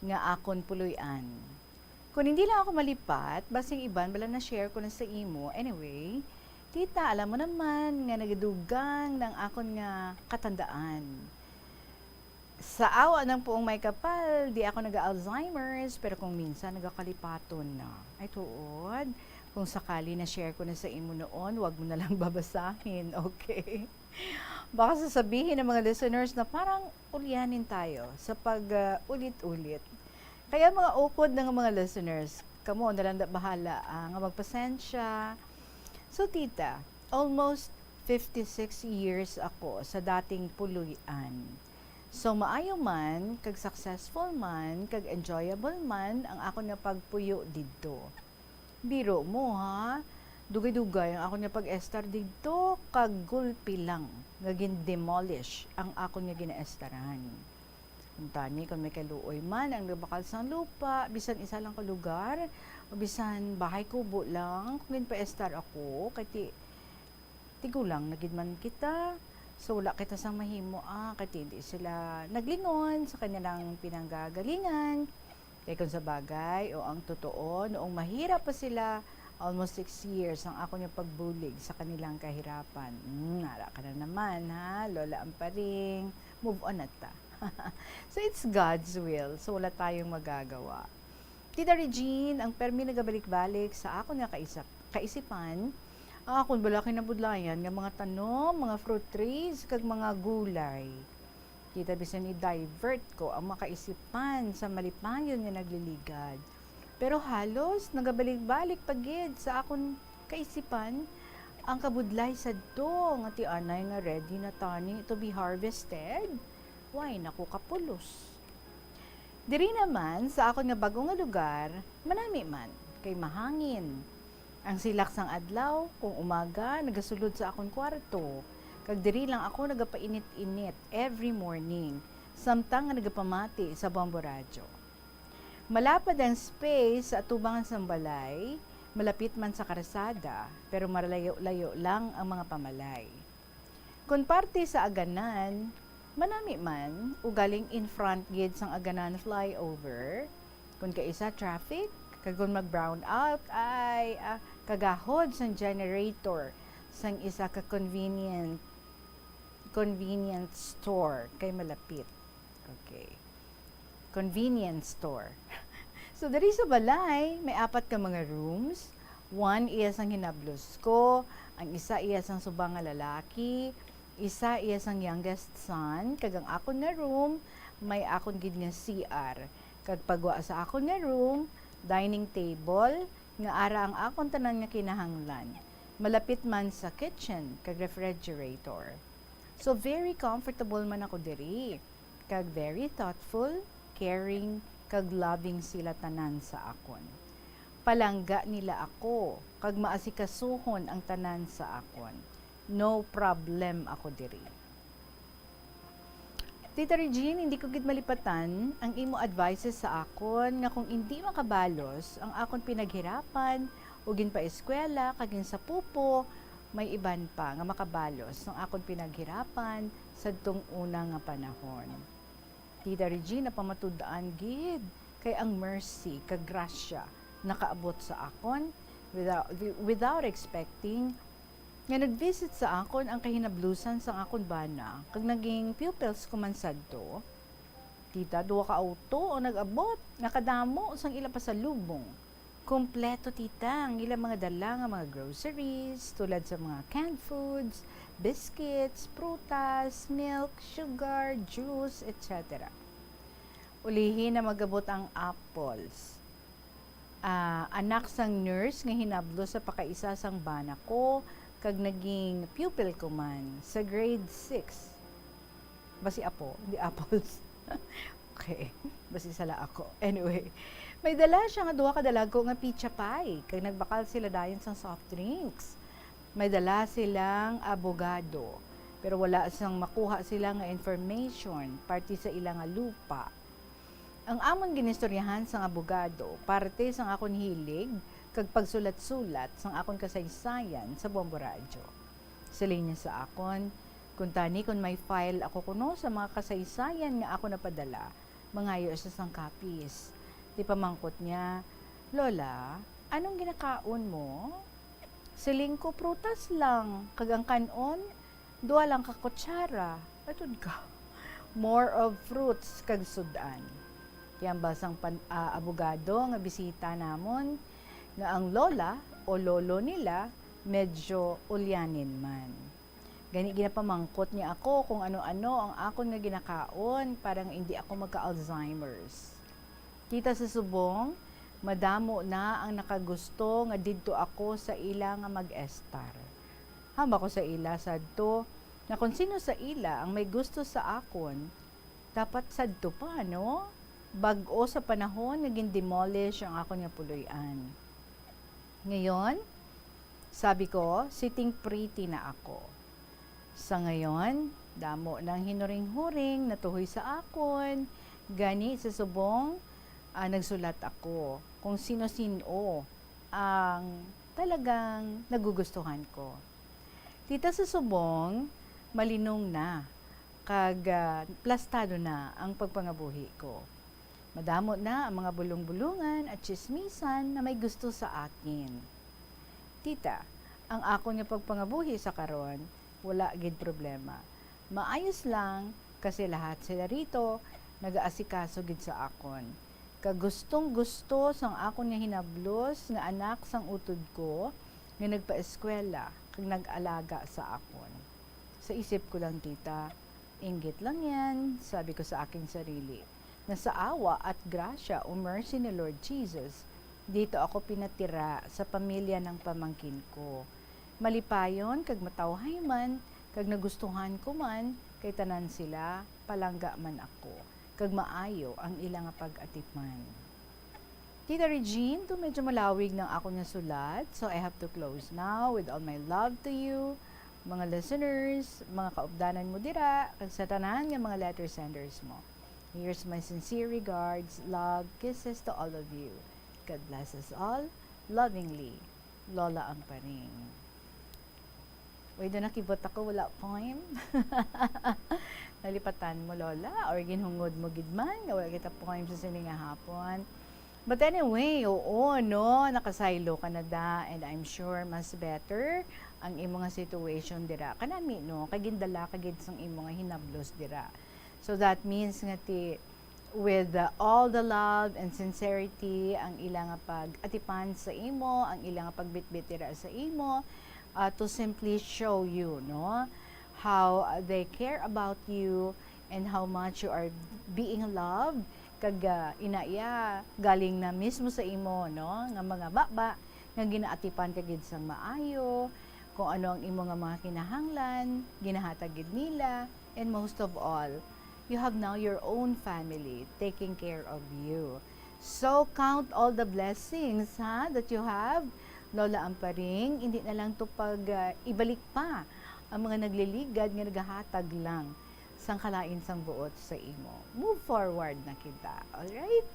nga akon puloy-an. Kon hindi lang ako malipat, basing iban bala na-share ko na sa imo. Anyway, tita, alam mo naman nga nagadugang na ang akon nga katandaan. Sa awa ng puong may kapal, di ako naga-Alzheimer's, pero kung minsan nagakalipaton na. Ay, tuod. Kung sakali na-share ko na sa imo noon, wag mo na lang babasahin, okay? Baka sasabihin ng mga listeners na parang ulyanin tayo sa pag, ah, ulit-ulit. Kaya mga ukod ng mga listeners, kamo na lang da bahala, ah, nga magpasensya. So, tita, almost fifty-six years ako sa dating puloy-an. So, maayo man, kag successful man, kag enjoyable man ang akon nga pagpuyo didto. Biro mo, ha? Dugay-dugay ang akon nga pag-estar didto, kag gulpi lang nga gin-demolish ang akon nga ginaestaran. Kuntani, kon may kaluoy man ang nagbakal sang lupa, bisan isa lang ka lugar, o bisan bahay kubo lang, kung ginpaestar ako, kay ti-, tigulang na gid man kita. So, wala kita sang mahimo, ah, kay ti-, hindi sila naglingon sa kanilang pinanggagalingan. Kay kung sa bagay, o ang totoo, noong mahirap pa sila, almost six years ang ako nga pagbulig sa kanilang kahirapan. Hmm, nara ka na naman, ha, Lola Amparing. Move on na ta. So, it's God's will. So, wala tayong magagawa. Tita Regine, ang permi nagabalik-balik sa akon nga kaisap-, kaisipan, ang akon bala kinabudlayan nga mga tanom, mga fruit trees, kag mga gulay. Tita, bisan i-divert ko ang mga kaisipan sa malipayon nga nagliligad. Pero halos nagabalik-balik pa gid sa akon kaisipan ang kabudlay sadto nga ti anay nga ready na tani to be harvested. Why nako kapulos? Diri naman sa akon nga bag-o nga lugar, manami man, kay mahangin. Ang silak sang adlaw, kung umaga, nagasulod sa akon kwarto, kag diri lang ako nagapainit-init every morning, samtang nga nagapamati sa Bombo Radyo. Malapad ang space sa atubangan sang balay, malapit man sa karsada, pero malayo-layo lang ang mga pamalay. Kon parte sa Aganan, manami man, ugaling in front gid sang Aganan flyover, kon kaisa traffic, kag kon mag-brown out, ay, ah, kagahod sang generator sang isa ka convenient, convenience store kay malapit. Okay. Convenience store. So, diri sa balay, may apat ka mga rooms. One iya sang hinablos ko, ang isa iya sang subang nga lalaki, isa iya sang youngest son, kag ang akon nga room, may akon gid nga C R. Kag pagwa sa akon nga room, dining table, nga ara ang akon tanan nga kinahanglan. Malapit man sa kitchen kag refrigerator. So, very comfortable man ako diri. Kag very thoughtful, caring, kag loving sila tanan sa akon. Palangga nila ako, kag maasikasuhon ang tanan sa akon. No problem ako diri. Tita Regine, hindi ko gid malipatan ang imo advices sa akon nga kung indi makabalos ang akon pinaghirapan o ginpaeskwela kag ginsapupo, may iban pa nga makabalos sang akon pinaghirapan sadtong una nga panahon. Tita Regine, napamatud-an gid kay ang mercy kag grasya nakaabot sa akon without, without expecting nga nag-visit sa akon ang kahinablusan sang akon bana, kag naging pupils ko man sadto. Tita, duha ka auto ang nag-abot nga kadamo sang ila pasalubong. Kompleto, tita, ang ila mga dala nga mga groceries, tulad sa mga canned foods, biscuits, prutas, milk, sugar, juice, et cetera. Ulihi na mag-abot ang apples. Ah, anak sang nurse nga hinablos sa pakaisa sang bana ko, kag naging pupil ko man sa grade six. Basi apo, hindi apples. Okay, basi sala ako. Anyway, may dala siya nga duha ka dalagko nga pizza pie, kag nagbakal sila dayon sang soft drinks. May dala silang abogado, pero wala sang makuha sila nga information parte sa ila nga lupa. Ang amon ginistoryahan sang abogado parte sang akon hilig kag pagsulat-sulat sang akon kasaysayan sa Bombo Radyo. Siling niya sa akon, kuntani kon may file ako kuno sa mga kasaysayan nga ako napadala, mangayo siya sang copies. Di pamangkot niya, "Lola, anong ginakaon mo?" Siling ko, "Prutas lang, kag ang kan-on, duha lang ka kutsara." Atod ka. More of fruits kag sud-an. Kay ang basang pan-, ah, abogado nga bisita namon nga ang lola o lolo nila medyo ulyanin man. Gani ginapamangkot niya ako kung ano-ano ang akon nga ginakaon para nga indi ako magka-Alzheimer's. Kita sa subong, madamo na ang nakagusto nga didto ako sa ila nga mag-estar. Hamba ko sa ila sadto nga kon sino sa ila ang may gusto sa akon, dapat sadto pa, no? Bag-o sa panahon nga gin-demolish ang akon nga puloy-an. Ngayon, sabi ko, sitting pretty na ako. Sa ngayon, damo nang hinuring-huring natuhoy sa akon, gani sa subong, ah, nagsulat ako kung sino-sino ang talagang nagugustuhan ko. Kita sa subong, malinong na, kag, ah, plastado na ang pagpangabuhi ko. Madamo na ang mga bulong-bulungan at tsismisan na may gusto sa akin. Tita, ang akon nga pagpangabuhi sa karon, wala gid problema. Maayos lang, kasi lahat sila rito nagaasikaso gid sa akon. Kag gustong-gusto sang akon nga hinablos nga anak sang utod ko nga nagpaeskwela kag nag-alaga sa akon. Sa isip ko lang, tita, "Inggit lang yan," sabi ko sa aking sarili, "na sa awa at grasya o mercy ni Lord Jesus, dito ako pinatira sa pamilya ng pamangkin ko. Malipayon kag matawhay man, kag nagustuhan ko man, kay tanan sila, palangga man ako, kag maayo ang ila nga pag-atipan." Tita Regine, to medyo malawig ng ako nga sulat, so I have to close now with all my love to you, mga listeners, mga kaupdanan mo dira, kag sa tanan nga mga letter senders mo. Here's my sincere regards, love, kisses to all of you. God bless us all. Lovingly, Lola Amparing. Uy, doon nakibot ako, wala poem. Nalipatan mo, Lola, or ginhungod mo gid man nga wala kita poem sa sini nga hapon. But anyway, oo, no, nakasaylo ka na da, and I'm sure mas better ang imo nga situation dira. Kanami, no, kay gindala ka gid sang imo nga hinablos dira. So that means nga ti, with, uh, all the love and sincerity ang ila nga pag-atipan sa imo, ang ila nga pagbitbit dira sa imo, uh, to simply show you, no, how, uh, they care about you and how much you are being loved. Kag, uh, ina iya, galing na mismo sa imo, no, nga mga baba nga ginaatipan ka gid sang maayo, kung ano ang imo nga mga kinahanglan, ginahatag gid nila, and most of all, you have now your own family taking care of you. So, count all the blessings, ha, that you have, Lola Amparing. Hindi na lang to pag, ah, ibalik pa ang mga nagliligad nga nagahatag lang sang kalain sang buot sa imo. Move forward na kita, alright?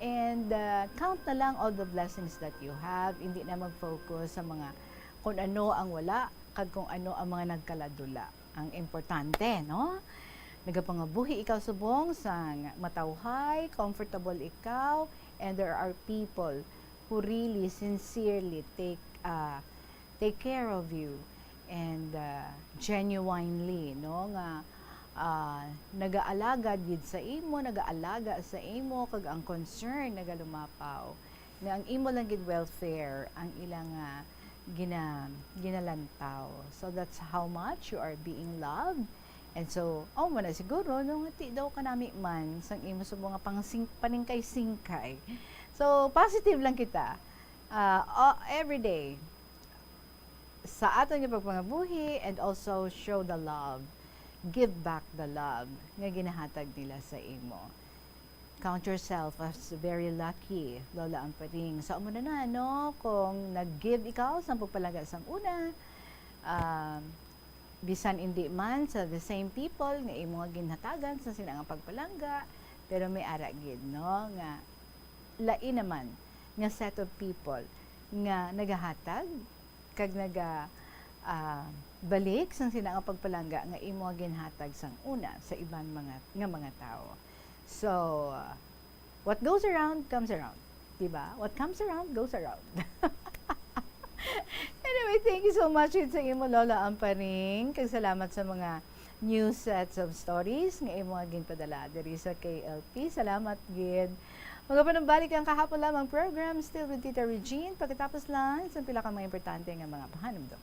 And, ah, count na lang all the blessings that you have. Hindi na mag-focus sa mga kung ano ang wala, kag kung ano ang mga nagkaladula. Ang importante, no? Nagapangabuhi ikaw subong sang matawhay, comfortable ikaw, and there are people who really, sincerely take, ah, take care of you and, ah, genuinely, no, nga, ah, nagaalagad gid sa imo, nagaalaga sa imo, kag ang concern nagalumapaw, nga ang imo lang gid welfare ang ilang, ah, gina-, ginalantaw. So that's how much you are being loved. And so, oh, mo na siguro, no, nga ti daw kanami man sang imo sa mga pang-, paningkay-singkay. So, positive lang kita. Ah, o-, every day, sa aton nga pagpangabuhi, and also show the love, give back the love nga ginahatag nila sa imo. Count yourself as very lucky, Lola Amparing. So, amo na na, no? Kung nag-give ikaw sa pagpalangga sang una, um, bisan indi man sa the same people nga imo nga ginhatagan sa sina nga pagpalangga, pero may ara gid, no, nga lain naman nga set of people nga nagahatag kag naga, ah, balik sang sina nga pagpalangga nga imo nga ginhatag sang una sa iban mga, nga mga tawo. So, what goes around comes around. Diba? What comes around goes around. Anyway, thank you so much gid sa imo, Lola Amparing. Kag salamat sa mga new sets of stories nga imo nga ginpadala diri sa K L P. Salamat gid. Magapanumbalik ang kahapon lamang program, Still with Tita Regine. Pagkatapos lang sa pila ka mga importante nga mga pahanumdom.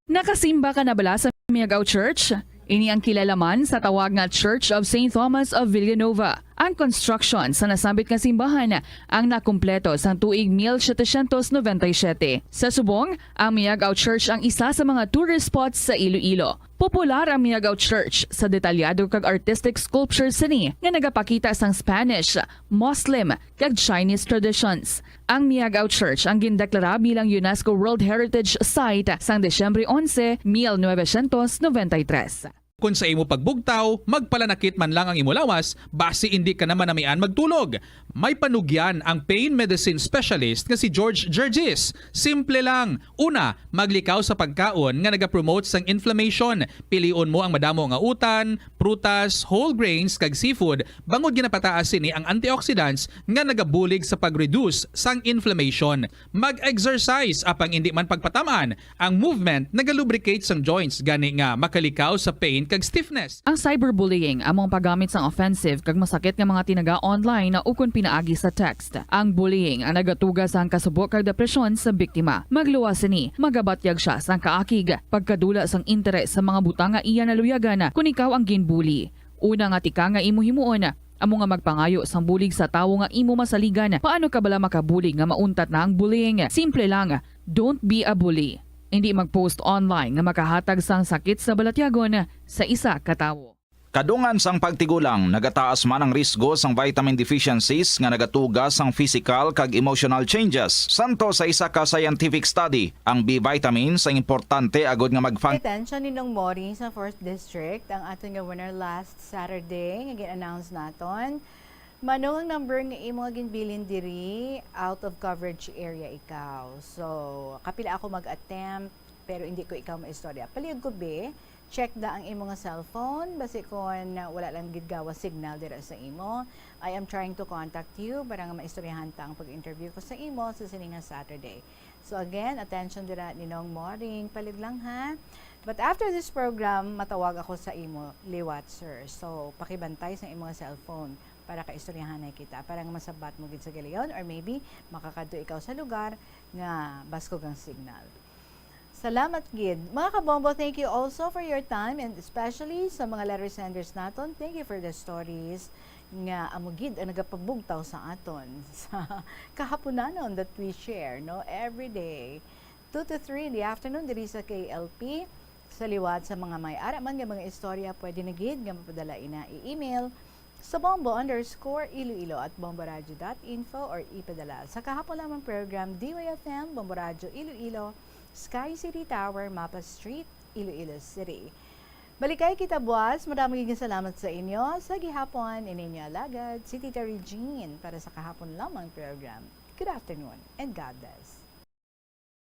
Nakasimba ka na bala sa Miagao Church? Ini ang kilala man sa tawag nga Church of Saint Thomas of Villanova. Ang construction sa nasambit nga simbahan ang nakumpleto sang tuig mil setecientos noventa y siete. Sa subong, ang Miagao Church ang isa sa mga tourist spots sa Iloilo. Popular ang Miagao Church sa detalyado kag artistic sculpture sini nga nagapakita sang Spanish, Muslim, kag Chinese traditions. Ang Miagao Church ang gindeklara bilang UNESCO World Heritage Site sang Disyembre onse, mil novecientos noventa y tres. Kon sa imo pagbugtaw, magpalanakit man lang ang imo lawas, basi indi ka na manamian magtulog. May panugyan ang pain medicine specialist nga si George Gergis. Simple lang. Una, maglikaw sa pagkaon nga nagapromote sang inflammation. Pilion mo ang madamo nga utan, prutas, whole grains, kag seafood, bangod ginapataas sini ang antioxidants nga nagabulig sa pag-reduce sang inflammation. Mag-exercise, apang indi man pagpatam-an. Ang movement nagalubricate sang joints, gani nga makalikaw sa pain kag stiffness. Ang cyberbullying amo ang paggamit sang offensive kag masakit nga mga tinaga online ukon pinaagi sa text. Ang bullying ang nagatuga sang kasubo kag depresyon sa biktima. Magluwas sini, magabatyag sia sang kaakig, pagkadula sang interes sa mga butang nga iya naluyagan kon ikaw ang ginbully. Una nga tikang nga imo himuon, amo nga magpangayo sang bulig sa tawo nga imo masaligan. Paano ka bala makabulig nga mauntat na ang bullying? Simple lang, don't be a bully. Indi mag-post online nga makahatag sang sakit sa balatyagon sa isa ka tawo. Kadungan sang pagtigulang, nagataas man ang risgo sang vitamin deficiencies nga nagatuga sang physical kag emotional changes. Santo sa isa ka scientific study, ang B vitamins ang importante agud nga magfang- Attention ni Nong Mori sa fourth District, ang aton nga winner last Saturday nga gin-announce naton. Manong ang number nga imo nga ginbilin diri, out of coverage area ikaw. So, kapila ako mag-attempt, pero hindi ko ikaw maistorya. Palihog ko, be, check da ang imo nga cellphone, basi kon wala lang gid gawa signal dira sa imo. I am trying to contact you para nga maistoryahan ta ang pag-interview ko sa imo sa sini nga Saturday. So again, attention dira ni Nong Moring, palihog lang ha. But after this program, matawag ako sa imo liwat, sir. So pakibantay sa imo nga cellphone para kaistoryahanay kita, para nga masabat mo gid sa galion, or maybe makakadto ikaw sa lugar nga baskog ang signal. Salamat gid. Mga kabombo, thank you also for your time, and especially sa mga letter senders naton, thank you for the stories nga amo gid ang nagapabugtaw sa aton sa kahaponanon that we share, no, every day, two to three in the afternoon diri sa K L P. Sa liwat sa mga may ara man nga mga istorya, pwede na gid nga mapadala ina i-email sa bombo underscore iloilo at bomboradio dot info or ipadala sa kahapon lamang program, D Y F M, Bombo Radio Iloilo, Sky City Tower, Mapa Street, Iloilo City. Balikay kita buwas. Madamo gid nga salamat sa inyo. Sa gihapon, ini inyo alagad, si Tita Regine para sa kahapon lamang program. Good afternoon and God bless.